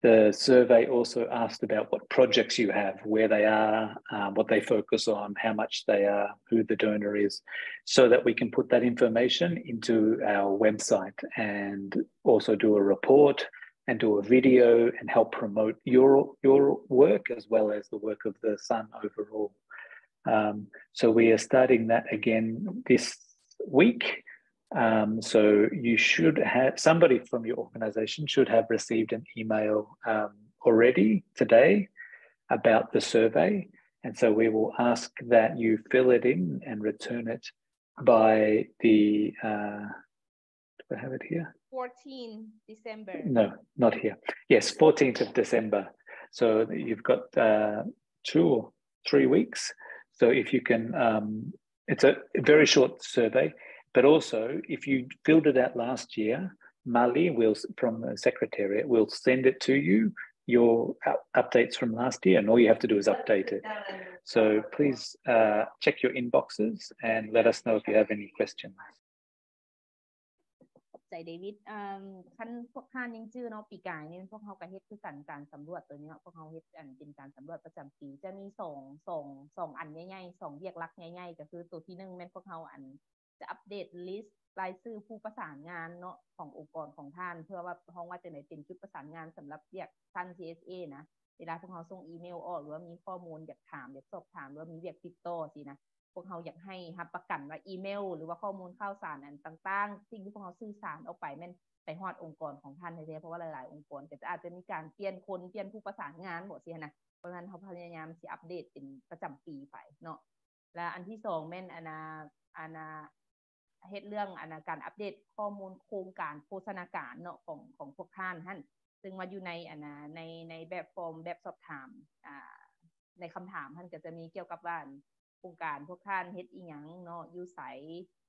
the survey also asked about what projects you have, where they are, um, what they focus on, how much they are, who the donor is, so that we can put that information into our website and also do a report and do a video and help promote your, your work as well as the work of the Sun overall. Um, so we are starting that again this week. Um, so you should have, somebody from your organization should have received an email, um, already today about the survey. And so we will ask that you fill it in and return it by the, uh, do I have it here? fourteen December. No, not here. Yes, fourteenth of December. So you've got, uh, two or three weeks. So if you can, um, it's a very short survey, but also if you filled it out last year, Mali will, from the Secretariat, will send it to you, your u-, updates from last year, and all you have to do is update it. So please, uh, check your inboxes and let us know if you have any questions. ຂອບໃຈ David. ເອີ່ມ ຄັນພວກທ່ານຍັງຈື່ເນາະ ປີກາຍນີ້ພວກເຮົາກໍເຮັດຄືກັນ ການສຳຫຼວດໂຕນີ້ເນາະ ພວກເຮົາເຮັດ ອັນ ເປັນການສຳຫຼວດປະຈຳປີ ຈະມີສອງ ສອງ ສອງອັນໃຫຍ່ໆ ສອງວຽກຫຼັກໃຫຍ່ໆ ກໍຄືໂຕທີໜຶ່ງແມ່ນພວກເຮົາ ອັນ ຈະອັບເດດລິສລາຍຊື່ຜູ້ປະສານງານເນາະ ຂອງອົງກອນຂອງທ່ານ ເພື່ອວ່າ ຮ້ອງວ່າຈັ່ງໃດ ເປັນຈຸດປະສານງານສຳລັບວຽກ Sun C S A ນະ ເວລາພວກເຮົາສົ່ງອີເມວອອກ ຫຼືວ່າມີຂໍ້ມູນຢາກຖາມ ຢາກສອບຖາມ ຫຼືວ່າມີວຽກຕິດຕໍ່ຊີ້ນະ ພວກເຮົາຢາກໃຫ້ຮັບປະກັນວ່າອີເມວ ຫຼືວ່າຂໍ້ມູນຂ່າວສານອັນຕ່າງໆ ສິ່ງທີ່ພວກເຮົາສື່ສານອອກໄປແມ່ນໄປຮອດອົງກອນຂອງທ່ານແທ້ໆ ເພາະວ່າຫຼາຍໆອົງກອນກໍຈະອາດຈະມີການປ່ຽນຄົນ ປ່ຽນຜູ້ປະສານງານ ບໍ່ຊີ້ນະ. ເພາະສະນັ້ນເຮົາພະຍາຍາມຊິອັບເດດເປັນປະຈຳປີໄປເນາະ. ແລະ ອັນທີສອງແມ່ນ ອັນນ່າ ອັນນ່າ ເຮັດເລື່ອງ ອັນນ່າ ການອັບເດດຂໍ້ມູນໂຄງການໂພຊະນາການເນາະ ຂອງ ຂອງພວກທ່ານຫັ້ນ ເຊິ່ງວ່າຢູ່ໃນ ອັນນ່າ ໃນ ໃນແບບຟອມ ແບບສອບຖາມ ອ່າ ໃນຄຳຖາມຫັ້ນກໍຈະມີກ່ຽວກັບວ່າ ໂຄງການພວກທ່ານເຮັດອີ່ຫຍັງເນາະ ຢູ່ໃສ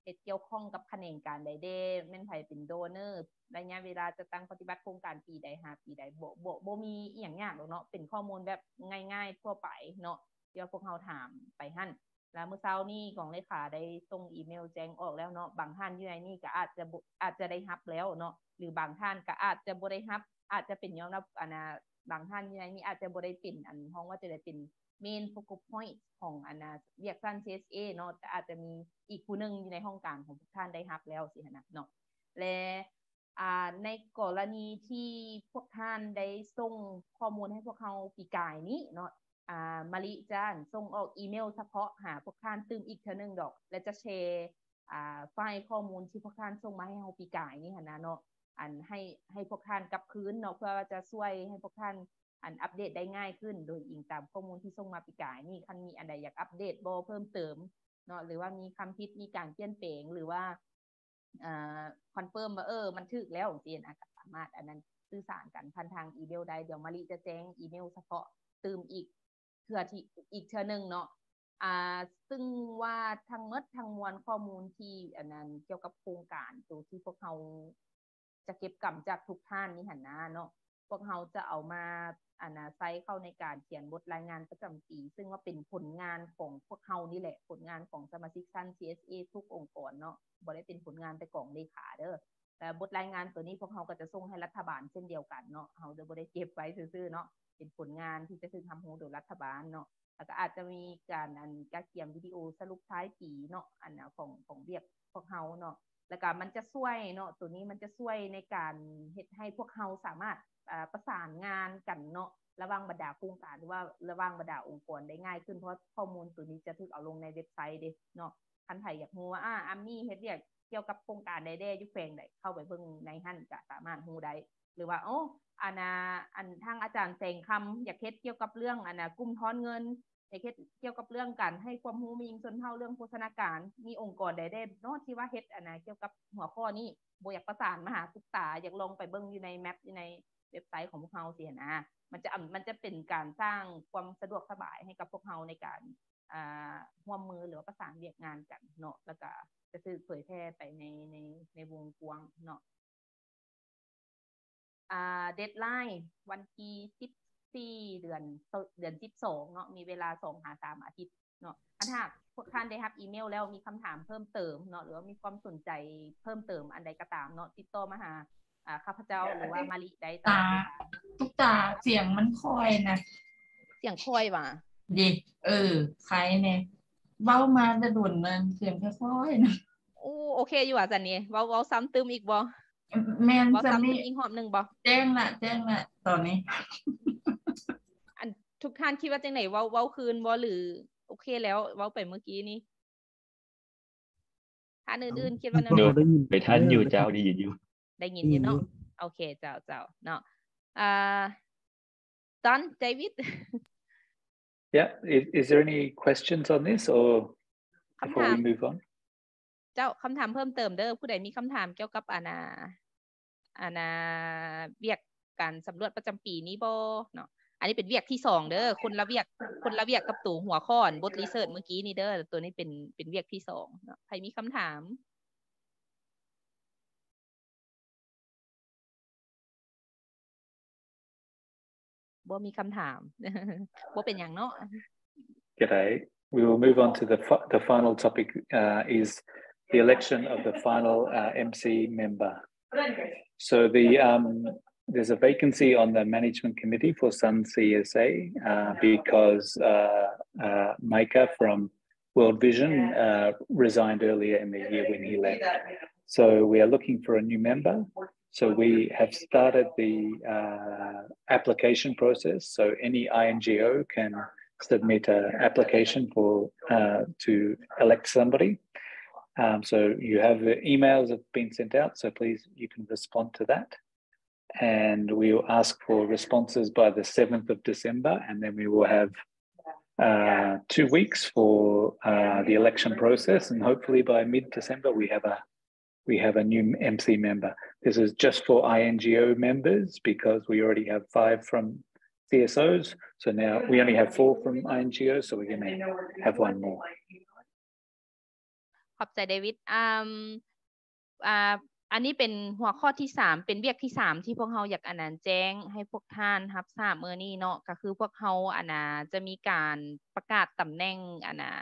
ເຮັດກ່ຽວຂ້ອງກັບຂະແໜງການໃດແດ່ ແມ່ນໃຜເປັນໂດເນີ ໄລຍະເວລາຈັດຕັ້ງປະຕິບັດໂຄງການປີໃດຫາປີໃດ ບໍ່ ບໍ່ ບໍ່ມີອີ່ຫຍັງຍາກດອກເນາະ ເປັນຂໍ້ມູນແບບງ່າຍໆທົ່ວໄປເນາະ ທີ່ວ່າພວກເຮົາຖາມໄປຫັ້ນ. ແລ້ວມື້ເຊົ້ານີ້ກອງເລຂາໄດ້ສົ່ງອີເມວແຈ້ງອອກແລ້ວເນາະ ບາງທ່ານຢູ່ໃນນີ້ກໍອາດຈະບໍ່ ອາດຈະໄດ້ຮັບແລ້ວເນາະ ຫຼືບາງທ່ານກໍອາດຈະບໍ່ໄດ້ຮັບ ອາດຈະເປັນຍ້ອນວ່າ ອັນນ່າ ບາງທ່ານຢູ່ໃນນີ້ອາດຈະບໍ່ໄດ້ເປັນ ອັນ ຮ້ອງວ່າຈະໄດ້ເປັນ main focal point ຂອງອັນນ່າວຽກຊັ້ນ CSA ເນາະ ແຕ່ອາດຈະມີອີກຜູ້ໜຶ່ງຢູ່ໃນຫ້ອງການຂອງພວກທ່ານໄດ້ຮັບແລ້ວຊີ້ຫັ້ນນະເນາະ ແລະ ອ່າ ໃນກໍລະນີທີ່ພວກທ່ານໄດ້ສົ່ງຂໍ້ມູນໃຫ້ພວກເຮົາປີກາຍນີ້ເນາະ ອ່າ ມາລິຈະສົ່ງອອກອີເມວສະເພາະຫາພວກທ່ານຕື່ມອີກເທື່ອໜຶ່ງດອກ ແລະ ຈະແຊ ອ່າ ໄຟລ໌ຂໍ້ມູນທີ່ພວກທ່ານສົ່ງມາໃຫ້ເຮົາປີກາຍນີ້ຫັ້ນນະເນາະ ອັນ ໃຫ້ ໃຫ້ພວກທ່ານກັບຄືນເນາະ ເພື່ອວ່າຈະຊ່ວຍໃຫ້ພວກທ່ານ ອັນ ອັບເດດໄດ້ງ່າຍຂຶ້ນ ໂດຍອີງຕາມຂໍ້ມູນທີ່ສົ່ງມາປີກາຍນີ້ ຄັນມີອັນໃດຢາກອັບເດດບໍ່ເພີ່ມເຕີມເນາະ ຫຼືວ່າມີຄຳຜິດ ມີການປ່ຽນແປງ ຫຼືວ່າ ອ່າ ຄອນເຟີມວ່າ ເອີ ມັນຖືກແລ້ວ ຈັ່ງຊີ້ນະ ກໍສາມາດອັນນັ້ນສື່ສານກັນຜ່ານທາງອີເມວໄດ້. ດຽວມາລິຈະແຈ້ງອີເມວສະເພາະຕື່ມອີກເທື່ອທີ່ ອີກເທື່ອໜຶ່ງເນາະ ອ່າ ຊຶ່ງວ່າທັງໝົດທັງມວນຂໍ້ມູນທີ່ອັນນັ້ນ ກ່ຽວກັບໂຄງການໂຕທີ່ພວກເຮົາ ຈະເກັບກຳຈາກທຸກທ່ານນີ້ຫັ້ນນະເນາະ ພວກເຮົາຈະເອົາມາ ອັນນ່າ ໃສ່ເຂົ້າໃນການຂຽນບົດລາຍງານປະຈຳປີ ຊຶ່ງວ່າເປັນຜົນງານຂອງພວກເຮົານີ້ແຫຼະ ຜົນງານຂອງສະມາຊິກຊັ້ນ CSA ທຸກອົງກອນເນາະ ບໍ່ໄດ້ເປັນຜົນງານແຕ່ກອງເລຂາເດີ້ ແລະ ບົດລາຍງານໂຕນີ້ພວກເຮົາກໍຈະສົ່ງໃຫ້ລັດຖະບານເຊັ່ນດຽວກັນເນາະ ເຮົາຈະບໍ່ໄດ້ເກັບໄວ້ຊື່ໆເນາະ ເປັນຜົນງານທີ່ຈະຖືກຮັບຮູ້ໂດຍລັດຖະບານເນາະ ແລ້ວກໍອາດຈະມີການ ອັນ ກະກຽມວິດີໂອສະຫຼຸບທ້າຍປີເນາະ ອັນນ່າ ຂອງ ຂອງວຽກພວກເຮົາເນາະ ແລ້ວກໍມັນຈະຊ່ວຍເນາະ ໂຕນີ້ມັນຈະຊ່ວຍໃນການເຮັດໃຫ້ພວກເຮົາສາມາດ ເອີ ປະສານງານກັນເນາະ ລະຫວ່າງບັນດາໂຄງການ ຫຼືວ່າລະຫວ່າງບັນດາອົງກອນໄດ້ງ່າຍຂຶ້ນ ເພາະຂໍ້ມູນໂຕນີ້ຈະຖືກເອົາລົງໃນເວັບໄຊເດ້ເນາະ. ຄັນໃຜຢາກຮູ້ວ່າ ອາ ອາມີເຮັດວຽກກ່ຽວກັບໂຄງການໃດແດ່ ຢູ່ແຂວງໃດ ເຂົ້າໄປເບິ່ງໃນຫັ້ນກະສາມາດຮູ້ໄດ້ ຫຼືວ່າ ໂອ້ ອັນນ່າ ອັນ ທາງອາຈານແສງຄຳຢາກເຮັດກ່ຽວກັບເລື່ອງ ອັນນ່າ ກຸ່ມທອນເງິນ ຢາກເຮັດກ່ຽວກັບເລື່ອງການໃຫ້ຄວາມຮູ້ແມ່ຍິງຊົນເຜົ່າ ເລື່ອງໂພຊະນາການ ມີອົງກອນໃດແດ່ເນາະທີ່ວ່າເຮັດ ອັນນ່າ ກ່ຽວກັບຫົວຂໍ້ນີ້ ບໍ່ຢາກປະສານມາຫາຕຸກຕາ ຢາກລອງໄປເບິ່ງຢູ່ໃນແມັບ ຢູ່ໃນເວັບໄຊຂອງພວກເຮົາຊີ້ຫັ້ນນະ ມັນຈະ ມັນຈະເປັນການສ້າງຄວາມສະດວກສະບາຍໃຫ້ກັບພວກເຮົາໃນການ ອ່າ ຮ່ວມມື ຫຼືວ່າປະສານວຽກງານກັນເນາະ ແລ້ວກະຈະຖືກເຜີຍແຜ່ໄປໃນ ໃນ ໃນວົງກວ້າງເນາະ. ອ່າ ເດດລາຍວັນທີສິບສີ່ ເດືອນ ເດືອນສິບສອງເນາະ ມີເວລາສອງຫາສາມອາທິດເນາະ. ຄັນຫາກພວກທ່ານໄດ້ຮັບອີເມວແລ້ວ ມີຄຳຖາມເພີ່ມເຕີມເນາະ ຫຼືວ່າມີຄວາມສົນໃຈເພີ່ມເຕີມອັນໃດກໍຕາມເນາະ ຕິດຕໍ່ມາຫາ ອ່າ ຂ້າພະເຈົ້າ ຫຼືວ່າມາລິໄດ້ຕະຫຼອດເວລາ. ຕຸກຕາ ສຽງມັນຄ່ອຍນະ. ສຽງຄ່ອຍຫວາ? ເດ ເອີ ໄຄແນ່ ເວົ້າມາແຕ່ດົນນະ ສຽງຄ່ອຍໆນະ. ໂອ້ ໂອເຄຢູ່ຫວາ ຊັ້ນນີ້ ເວົ້າ ເວົ້າຊ້ຳຕື່ມອີກບໍ່? ແມ່ນ ເວົ້າຊ້ຳຕື່ມອີກຮອບໜຶ່ງບໍ່? ແຈ້ງລະ ແຈ້ງລະ ຕອນນີ້ ອັນ ທຸກທ່ານຄິດວ່າຈັ່ງໃດ? ເວົ້າ ເວົ້າຄືນບໍ່ ຫຼື ໂອເຄແລ້ວ ເວົ້າໄປເມື່ອກີ້ນີ້? ທ່ານອື່ນໆຄິດວ່າແນວໃດ? ໄດ້ຍິນ ໄດ້ທັນຢູ່ເຈົ້າ ໄດ້ຍິນຢູ່ ໄດ້ຍິນຢູ່ເນາະ. ໂອເຄ ເຈົ້າ ເຈົ້າເນາະ. ອ່າ Don, David? Yeah, is, is there any questions on this or before we move on? ເຈົ້າ ຄຳຖາມເພີ່ມເຕີມເດີ້ ຜູ້ໃດມີຄຳຖາມກ່ຽວກັບ ອັນນ່າ ອັນນ່າ ວຽກການສຳຫຼວດປະຈຳປີນີ້ບໍ່ເນາະ? ອັນນີ້ເປັນວຽກທີສອງເດີ້ ຄົນລະວຽກ ຄົນລະວຽກກັບໂຕຫົວຂໍ້ ອັນ ບົດ research ມື້ກີ້ນີ້ເດີ້ ໂຕນີ້ເປັນ ເປັນວຽກທີສອງເນາະ. ໃຜມີຄຳຖາມ? ບໍ່ມີຄຳຖາມ ບໍ່ເປັນຫຍັງເນາະ. G'day. We will move on to the fi-, the final topic, uh, is the election of the final, uh, M C member. So the, um, there's a vacancy on the management committee for Sun C S A, uh, because, uh, uh, Micah from World Vision, uh, resigned earlier in the year when he left. So we are looking for a new member. So we have started the, uh, application process. So any I N G O can submit a application for, uh, to elect somebody. Um, so you have the emails have been sent out, so please, you can respond to that. And we will ask for responses by the seventh of December, and then we will have, uh, two weeks for, uh, the election process, and hopefully by mid-December we have a, we have a new M C member. This is just for I N G O members because we already have five from C S Os, so now we only have four from I N G Os, so we're gonna have one more. ຂອບໃຈ ເດວິດ. ອາ ອາ ອັນນີ້ເປັນຫົວຂໍ້ທີສາມ ເປັນວຽກທີສາມທີ່ພວກເຮົາຢາກ ອັນນັ້ນ ແຈ້ງໃຫ້ພວກທ່ານຮັບຊາບມື້ນີ້ເນາະ ກໍຄືພວກເຮົາ ອັນນ່າ ຈະມີການປະກາດຕຳແໜ່ງ ອັນນ່າ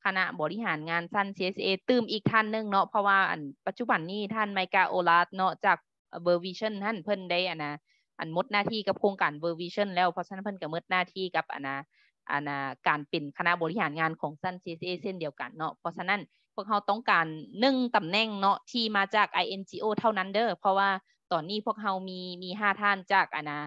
ຄະນະບໍລິຫານງານຊັ້ນ ຊີເອສເອ ຕື່ມອີກທ່ານໜຶ່ງເນາະ ເພາະວ່າ ອັນ ປັດຈຸບັນນີ້ທ່ານ ໄມກາ ໂອລາດ ເນາະ ຈາກ World Vision ຫັ້ນ ເພິ່ນໄດ້ ອັນນ່າ ອັນ ໝົດໜ້າທີ່ກັບໂຄງການ World Vision ແລ້ວ ເພາະສະນັ້ນເພິ່ນກໍໝົດໜ້າທີ່ກັບ ອັນນ່າ ອັນນາ ການເປັນຄະນະບໍລິຫານງານຂອງຊັ້ນ ຊີເອສເອ ເຊັ່ນດຽວກັນເນາະ. ເພາະສະນັ້ນ ພວກເຮົາຕ້ອງການໜຶ່ງຕຳແໜ່ງເນາະ ທີ່ມາຈາກ ໄອເອັນຈີໂອ ເທົ່ານັ້ນເດີ ເພາະວ່າຕອນນີ້ພວກເຮົາມີ ມີຫ້າທ່ານຈາກ ອັນນາ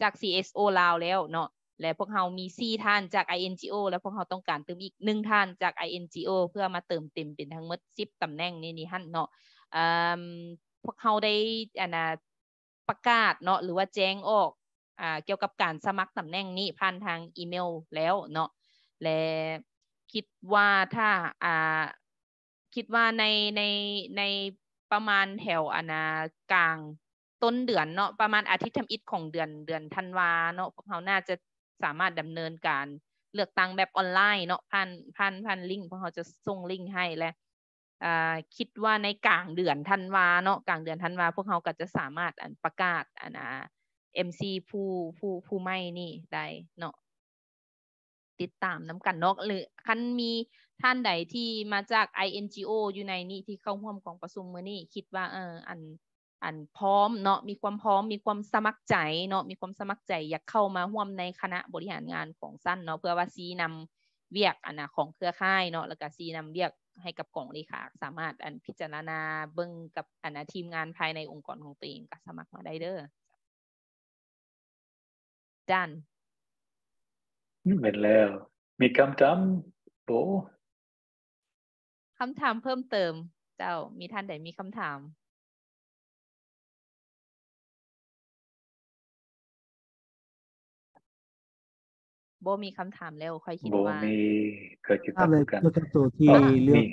ຈາກ ຊີເອສໂອ ລາວແລ້ວເນາະ ແລະ ພວກເຮົາມີສີ່ທ່ານຈາກ ໄອເອັນຈີໂອ ແລະ ພວກເຮົາຕ້ອງການຕື່ມອີກໜຶ່ງທ່ານຈາກ ໄອເອັນຈີໂອ ເພື່ອມາເຕີມເຕັມເປັນທັງໝົດສິບຕຳແໜ່ງໃນນີ້ຫັ້ນເນາະ. ເອີ່ມ ພວກເຮົາໄດ້ ອັນນາ ປະກາດເນາະ ຫຼືວ່າແຈ້ງອອກ ອ່າ ກ່ຽວກັບການສະໝັກຕຳແໜ່ງນີ້ຜ່ານທາງອີເມລແລ້ວເນາະ ແລະ ຄິດວ່າຖ້າ ອ່າ ຄິດວ່າໃນ ໃນ ໃນປະມານແຖວ ອັນນາ ກາງຕົ້ນເດືອນເນາະ ປະມານອາທິດທຳອິດຂອງເດືອນ ເດືອນທັນວາເນາະ ພວກເຮົາໜ້າຈະສາມາດດຳເນີນການເລືອກຕັ້ງແບບອອນລາຍເນາະ ຜ່ານ ຜ່ານ ຜ່ານລິ້ງ ພວກເຮົາຈະສົ່ງລິ້ງໃຫ້ ແລະ ອ່າ ຄິດວ່າໃນກາງເດືອນທັນວາເນາະ ກາງເດືອນທັນວາ ພວກເຮົາກໍຈະສາມາດ ອັນ ປະກາດ ອັນ ອ່າ ເອັມຊີ ຜູ້ ຜູ້ ຜູ້ໃໝ່ນີ້ໄດ້ເນາະ ຕິດຕາມນຳກັນເນາະ ຫຼືຄັນມີທ່ານໃດທີ່ມາຈາກ ໄອເອັນຈີໂອ ຢູ່ໃນນີ້ ທີ່ເຂົ້າຮ່ວມກອງປະຊຸມມື້ນີ້ ຄິດວ່າ ເອີ ອັນ ອັນ ພ້ອມເນາະ ມີຄວາມພ້ອມ ມີຄວາມສະໝັກໃຈເນາະ ມີຄວາມສະໝັກໃຈຢາກເຂົ້າມາຮ່ວມໃນຄະນະບໍລິຫານງານຂອງຊັ້ນເນາະ ເພື່ອວ່າຊີ້ນຳວຽກ ອັນນາ ຂອງເຄືອຂ່າຍເນາະ ແລ້ວກະຊີ້ນຳວຽກໃຫ້ກັບກອງເລຂາ ສາມາດ ອັນ ພິຈາລະນາເບິ່ງກັບ ອັນນາ ທີມງານພາຍໃນອົງກອນຂອງຕົວເອງ ກະສະໝັກມາໄດ້ເດີ. Done. ແມ່ນແລ້ວ. ມີຄຳຖາມບໍ່? ຄຳຖາມເພີ່ມເຕີມ ເຈົ້າ ມີທ່ານໃດມີຄຳຖາມ? ບໍ່ມີຄຳຖາມແລ້ວ ຂ້ອຍຄິດວ່າ ບໍ່ມີ ຂ້ອຍຄິດວ່າຄືກັນ. ກ່ຽວກັບໂຕທີ່ເລືອກ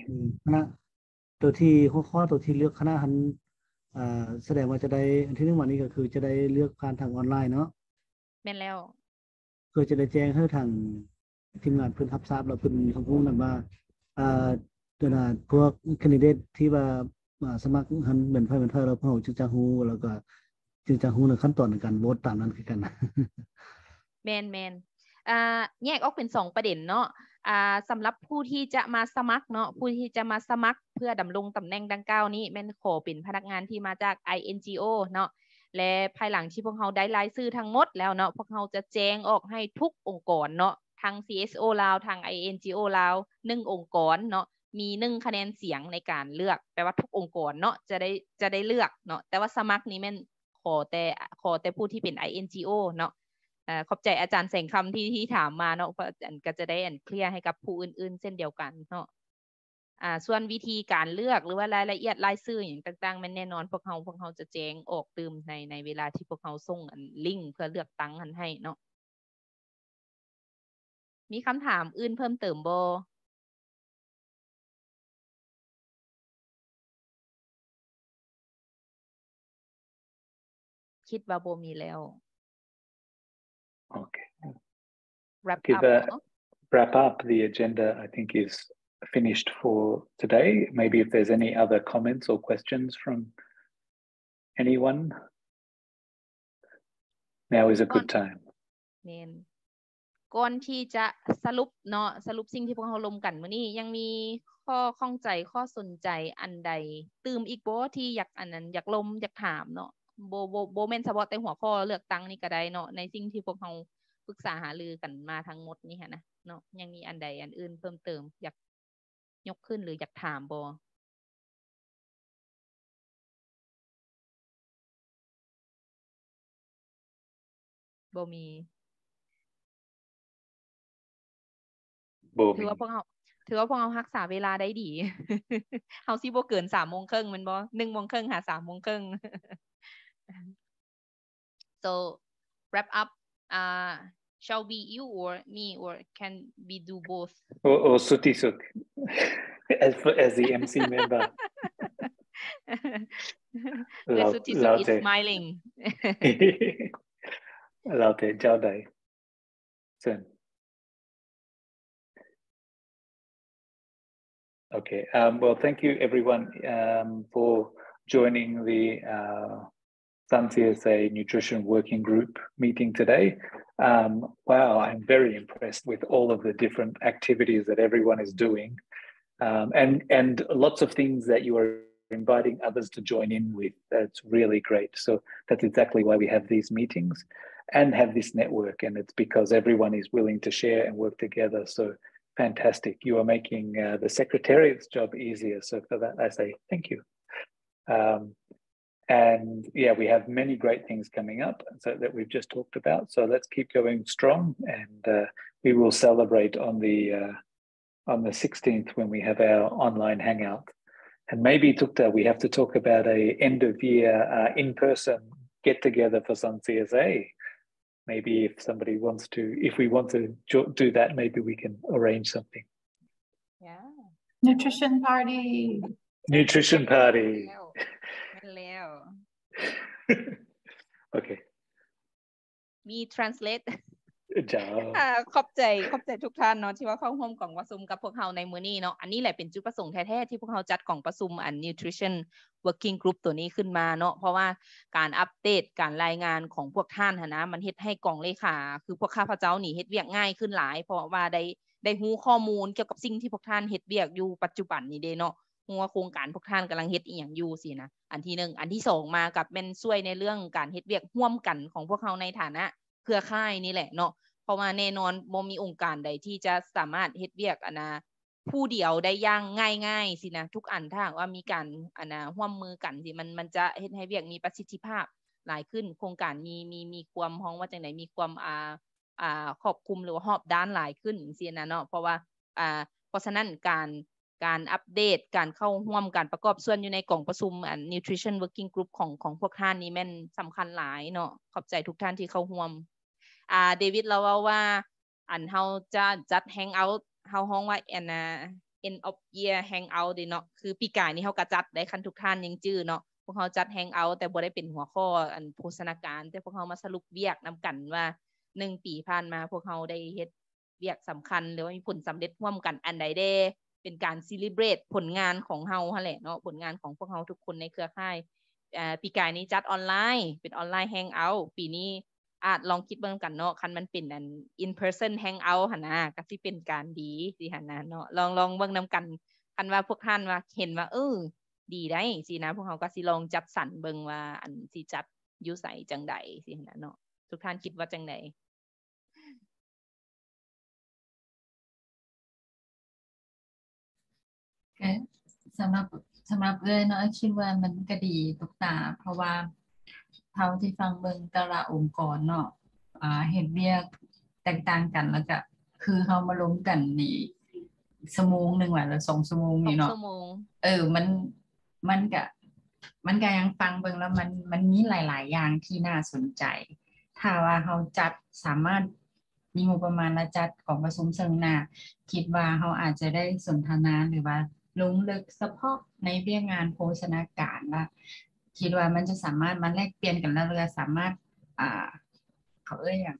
ຄະນະ ໂຕທີ່ຫົວຂໍ້ ໂຕທີ່ເລືອກຄະນະຫັ້ນ ເອີ ສະແດງວ່າຈະໄດ້ ອັນທີໜຶ່ງມານີ້ກໍຄືຈະໄດ້ເລືອກຜ່ານທາງອອນລາຍເນາະ? ແມ່ນແລ້ວ. ເພື່ອຈະໄດ້ແຈ້ງໃຫ້ທາງທີມງານເພິ່ນຮັບຊາບ ແລ້ວເພິ່ນຮັບຮູ້ນຳວ່າ ອ່າ ພວກ candidate ທີ່ວ່າ ອ່າ ສະໝັກຫັ້ນແມ່ນໃຜແມ່ນໃຜ ແລ້ວພວກເຮົາຈຶ່ງຈະຮູ້ ແລ້ວກໍຈຶ່ງຈະຮູ້ໃນຂັ້ນຕອນໃນການໂຫວດຕາມນັ້ນຄືກັນ. ແມ່ນໆ. ອ່າ ແຍກອອກເປັນສອງປະເດັນເນາະ. ອ່າ ສຳລັບຜູ້ທີ່ຈະມາສະໝັກເນາະ ຜູ້ທີ່ຈະມາສະໝັກເພື່ອດຳລົງຕຳແໜ່ງດັ່ງກ່າວນີ້ ແມ່ນຂໍເປັນພະນັກງານທີ່ມາຈາກ ໄອເອັນຈີໂອ ເນາະ ແລະ ພາຍຫຼັງທີ່ພວກເຮົາໄດ້ລາຍຊື່ທັງໝົດແລ້ວເນາະ ພວກເຮົາຈະແຈ້ງອອກໃຫ້ທຸກອົງກອນເນາະ ທັງ ຊີເອສໂອ ລາວ ທັງ ໄອເອັນຈີໂອ ລາວ ໜຶ່ງອົງກອນເນາະ ມີໜຶ່ງຄະແນນສຽງໃນການເລືອກ ແປວ່າທຸກອົງກອນເນາະ ຈະໄດ້ ຈະໄດ້ເລືອກເນາະ ແຕ່ວ່າສະໝັກນີ້ແມ່ນ ຂໍແຕ່ ຂໍແຕ່ຜູ້ທີ່ເປັນ ໄອເອັນຈີໂອ ເນາະ. ເອີ ຂອບໃຈອາຈານແສງຄຳທີ່ ທີ່ຖາມມາເນາະ ເພາະ ອັນ ກໍຈະໄດ້ ອັນ ເຄລຍໃຫ້ກັບຜູ້ອື່ນໆເຊັ່ນດຽວກັນເນາະ. ອ່າ ສ່ວນວິທີການເລືອກ ຫຼືວ່າລາຍລະອຽດລາຍຊື່ຫຍັງຕ່າງໆ ແມ່ນແນ່ນອນ ພວກເຮົາ ພວກເຮົາຈະແຈ້ງອອກຕື່ມໃນ ໃນເວລາທີ່ພວກເຮົາສົ່ງ ອັນ ລິ້ງເພື່ອເລືອກຕັ້ງຫັ້ນໃຫ້ເນາະ. ມີຄຳຖາມອື່ນເພີ່ມເຕີມບໍ່? ຄິດວ່າບໍ່ມີແລ້ວ. Okay. Wrap up ເນາະ. Wrap up. The agenda, I think, is finished for today. Maybe if there's any other comments or questions from anyone, now is a good time. ແມ່ນ. ກ່ອນທີ່ຈະສະຫຼຸບເນາະ ສະຫຼຸບສິ່ງທີ່ພວກເຮົາລົມກັນມື້ນີ້ ຍັງມີຂໍ້ຂ້ອງໃຈ ຂໍ້ສົນໃຈອັນໃດຕື່ມອີກບໍ່ ທີ່ຢາກ ອັນນັ້ນ ຢາກລົມ ຢາກຖາມເນາະ? ບໍ່ ບໍ່ ບໍ່ແມ່ນສະເພາະແຕ່ຫົວຂໍ້ເລືອກຕັ້ງນີ້ກໍໄດ້ເນາະ ໃນສິ່ງທີ່ພວກເຮົາປຶກສາຫາລືກັນມາທັງໝົດນີ້ຫັ້ນນະເນາະ ຍັງມີອັນໃດອັນອື່ນເພີ່ມເຕີມ ຢາກຍົກຂຶ້ນ ຫຼື ຢາກຖາມບໍ່? ບໍ່ມີ. ບໍ່ມີ. ຖືວ່າພວກເຮົາ ຖືວ່າພວກເຮົາຮັກສາເວລາໄດ້ດີ. ເຮົາຊິບໍ່ເກີນສາມໂມງເຄິ່ງແມ່ນບໍ່? ໜຶ່ງໂມງເຄິ່ງຫາສາມໂມງເຄິ່ງ. So, wrap up, uh, shall be you or me, or can we do both? Or, or Sutisuk, as, as the ເອັມຊີ member. ແລ້ວ Sutisuk is smiling. ແລ້ວແຕ່ເຈົ້າໃດ. Soon. Okay. Um, well, thank you everyone, um, for joining the, uh, San C S A Nutrition Working Group meeting today. Um, wow, I'm very impressed with all of the different activities that everyone is doing, um, and, and lots of things that you are inviting others to join in with. That's really great. So that's exactly why we have these meetings and have this network. And it's because everyone is willing to share and work together. So fantastic. You are making uh, the secretariat's job easier. So for that, I say thank you. Um, and yeah, we have many great things coming up so that we've just talked about. So let's keep going strong, and uh, we will celebrate on the uh, on the sixteenth when we have our online hangout. And maybe, Tukta, we have to talk about a end of year uh, in person get together for some C S A. Maybe if somebody wants to, if we want to jo- do that, maybe we can arrange something. Yeah. Nutrition party. Nutrition party. ແລ້ວແມ່ນແລ້ວ โอเค ມີ translate เจ้า อ่าขอบใจขอบใจทุกท่านเนาะที่ว่าเข้าร่วมกองประชุมกับพวกเราในมื้อนี้เนาะ อันนี้แหละเป็นจุดประสงค์แท้ๆที่พวกเราจัดกองประชุมอัน nutrition working group ตัวนี้ขึ้นมาเนาะ เพราะว่าการอัปเดตการรายงานของพวกท่านหั้นนะ มันเฮ็ดให้กองเลขา คือพวกข้าพเจ้านี่เฮ็ดเวียกง่ายขึ้นหลาย เพราะว่าได้ได้รู้ข้อมูลเกี่ยวกับสิ่งที่พวกท่านเฮ็ดเวียกอยู่ปัจจุบันนี้เด้เนาะ ฮู้ว่าโครงการพวกท่านกำลังเฮ็ดอีหยังอยู่ซี้นะ อันที่หนึ่ง อันที่สอง มากับแม่นช่วยในเรื่องการเฮ็ดเวียกร่วมกันของพวกเราในฐานะเครือข่ายนี่แหละเนาะ เพราะว่าแน่นอนบ่มีองค์การใดที่จะสามารถเฮ็ดเวียกอันนะผู้เดียวได้อย่างง่ายๆซี้นะ ทุกอันถ้าหากว่ามีการอันนะร่วมมือกันซี้ มันมันจะเฮ็ดให้เวียกมีประสิทธิภาพหลายขึ้น โครงการมีมีมีความฮ้องว่าจั่งใด มีความอ่าอ่าครอบคลุมหรือว่ารอบด้านหลายขึ้นจั่งซี้นะเนาะ เพราะว่าอ่าเพราะฉะนั้นการ การอัปเดต การเข้าร่วม การประกอบส่วนอยู่ในกองประชุมอัน Nutrition Working Group ของของพวกท่านนี้แม่นสำคัญหลายเนาะ ขอบใจทุกท่านที่เข้าร่วม อ่า เดวิดลาวเว้าว่า อันเฮาจะจัด hangout เฮาฮ้องว่าอันน่ะ end of year hangout เด้เนาะ คือปีกายนี้เฮาก็จัดได้ คันทุกท่านยังจื่อเนาะ พวกเฮาจัด hangout แต่บ่ได้เป็นหัวข้ออันโภชนาการ แต่พวกเฮามาสรุปเวียกนำกันว่าหนึ่งปีผ่านมาพวกเฮาได้เฮ็ด เวียกสำคัญ หรือว่ามีผลสำเร็จร่วมกันอันใดแด่ เป็นการ celebrate ผลงานของเฮาหั่นแหละเนาะ ผลงานของพวกเฮาทุกคนในเครือข่าย อ่า ปีกายนี้จัดออนไลน์ เป็นออนไลน์ hangout ปีนี้อาจลองคิดเบิ่งกันเนาะ คันมันเป็นอัน in person hangout หั่นนะ ก็สิเป็นการดีสิหั่นนะเนาะ ลองลองเบิ่งนำกัน คันว่าพวกท่านว่าเห็นว่า เออ ดีได้สินะ พวกเฮาก็สิลองจัดสรรเบิ่งว่าอันสิจัดอยู่ไสจั่งใดสิหั่นนะเนาะ ทุกท่านคิดว่าจั่งใด? ก็สำหรับ สำหรับเอื้อยเนาะ เอื้อยคิดว่ามันก็ดีตุ๊กตา เพราะว่าเท่าที่ฟังเบิ่งแต่ละองค์กรเนาะ อ่า เฮ็ดเวียกแตกต่างกัน แล้วก็คือเฮามาลงกันนี่ชั่วโมงหนึ่งว่า หรือสองชั่วโมง สอง นี่เนาะ ชั่วโมง เออ มัน มันก็ มันก็ยังฟังเบิ่งแล้วมัน มันมีหลายๆอย่างที่น่าสนใจ ถ้าว่าเฮาจัด สามารถมีงบประมาณและจัดกองประชุมซึ่งหน้า คิดว่าเฮาอาจจะได้สนทนาหรือว่าลงลึกเฉพาะในเวียกงานโภชนาการ และคิดว่ามันจะสามารถมาแลกเปลี่ยนกัน แล้วก็สามารถ อ่า เขาเอิ้นหยัง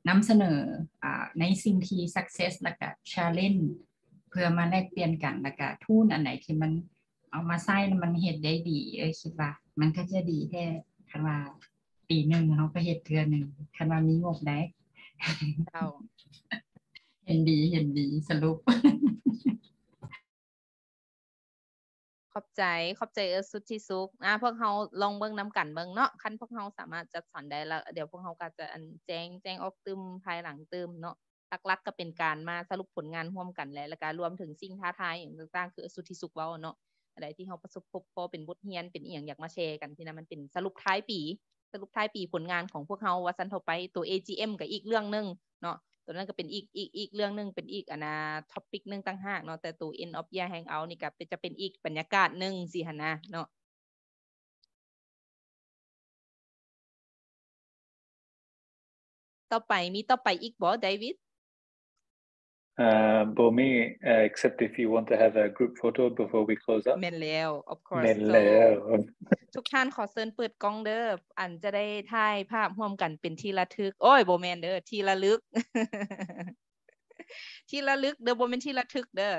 นำเสนอ อ่า ในสิ่งที่ success แล้วก็ challenge เพื่อมาแลกเปลี่ยนกัน แล้วก็ tool อันไหนที่มันเอามาใช้แล้วมันเฮ็ดได้ดี เอ้ย คิดว่ามันก็จะดีแท้ คันว่าปีหนึ่งเฮาก็เฮ็ดเทื่อหนึ่ง คันว่ามีงบได้ เจ้า เห็นดี เห็นดี สรุป ขอบใจ ขอบใจเอื้อยสุทธิสุข อ่า พวกเฮาลองเบิ่งนำกันเบิ่งเนาะ คันพวกเฮาสามารถจัดสรรได้แล้ว เดี๋ยวพวกเฮาก็จะอันแจ้ง แจ้งออกตื่มภายหลังตื่มเนาะ หลักๆ ก็เป็นการมาสรุปผลงานร่วมกันแหละ แล้วก็รวมถึงสิ่งท้าทายหยังต่างๆ คือเอื้อยสุทธิสุขเว้าเนาะ อันใดที่เฮาประสบพบพ้อเป็นบทเรียน เป็นอีหยังอยากมาแชร์กันซี้นะ มันเป็นสรุปท้ายปี สรุปท้ายปีผลงานของพวกเฮาว่าซั่นเถาะไป ตัว เอ จี เอ็ม ก็อีกเรื่องหนึ่งเนาะ ตัวนั้นก็เป็นอีก อีก อีกเรื่องหนึ่ง เป็นอีกอันน่ะ topic หนึ่งต่างหากเนาะ แต่ตัว end of year hangout นี่ก็เป็น จะเป็นอีกบรรยากาศหนึ่งซี้หั่นนะเนาะ ต่อไป มีต่อไปอีกบ่ เดวิด? เอ่อ บ่มี เอ่อ except if you want to have a group photo before we close up. แม่นแล้ว of course แม่นแล้ว ทุกท่านขอเชิญเปิดกล้องเด้อ อันจะได้ถ่ายภาพร่วมกันเป็นที่ระทึก โอ้ย บ่แม่นเด้อ ที่ระลึก ที่ระลึกเด้อ บ่แม่นที่ระทึกเด้อ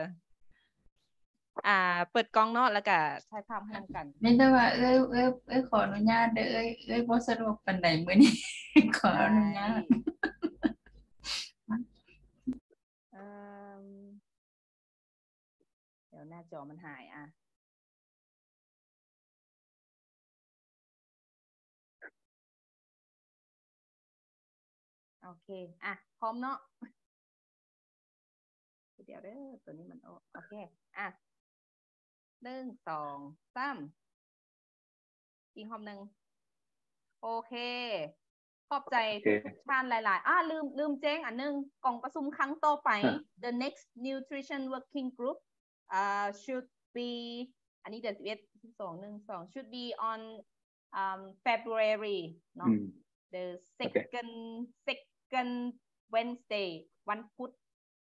อ่า เปิดกล้องเนาะ แล้วก็ถ่ายภาพร่วมกัน มีแต่ว่า เอ้ย เอ้ย เอ้ย ขออนุญาตเด้อ เอ้ย เอ้ย บ่สะดวกปานใดมื้อนี้ ขออนุญาต เอิ่ม เดี๋ยวหน้าจอมันหายอ่ะ ໂອເຄ ອ່ະ ພ້ອມເນາະ ດຽວເດີ ໂຕນີ້ມັນອອກ ໂອເຄ ອ່ະ ໜຶ່ງ ສອງ ສາມ ອີກຮອບໜຶ່ງ ໂອເຄ ຂອບໃຈ ໂອເຄ ທຸກໆທ່ານຫຼາຍໆ ອ່າ ລືມ ລືມແຈ້ງອັນໜຶ່ງ ກອງປະຊຸມຄັ້ງຕໍ່ໄປ ອາ The next Nutrition Working Group ອ່າ should be ອັນນີ້ເດືອນສິບເອັດ ສິບສອງ ໜຶ່ງ ສອງ should be on um February ເນາະ ອືມ the ໂອເຄ second second Wednesday ວັນພຸດ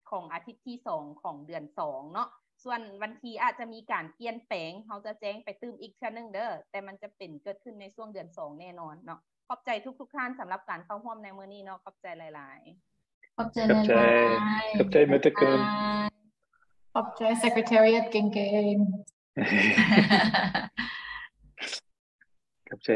ຂອງອາທິດທີສອງຂອງເດືອນສອງເນາະ ສ່ວນວັນທີອາດຈະມີການປ່ຽນແປງ ເຮົາຈະແຈ້ງໄປຕື່ມອີກເທື່ອໜຶ່ງເດີ ແຕ່ມັນຈະເປັນເກີດຂຶ້ນໃນຊ່ວງເດືອນສອງແນ່ນອນເນາະ ຂອບໃຈທຸກໆທ່ານສຳລັບການເຂົ້າຮ່ວມໃນມື້ນີ້ເນາະ ຂອບໃຈຫຼາຍໆ ຂອບໃຈ ຂອບໃຈ ຫຼາຍໆ ຂອບໃຈ ເມຕະກຸນ ບາຍບາຍ ຂອບໃຈ Secretariat ເກັ່ງໆ ຂອບໃຈ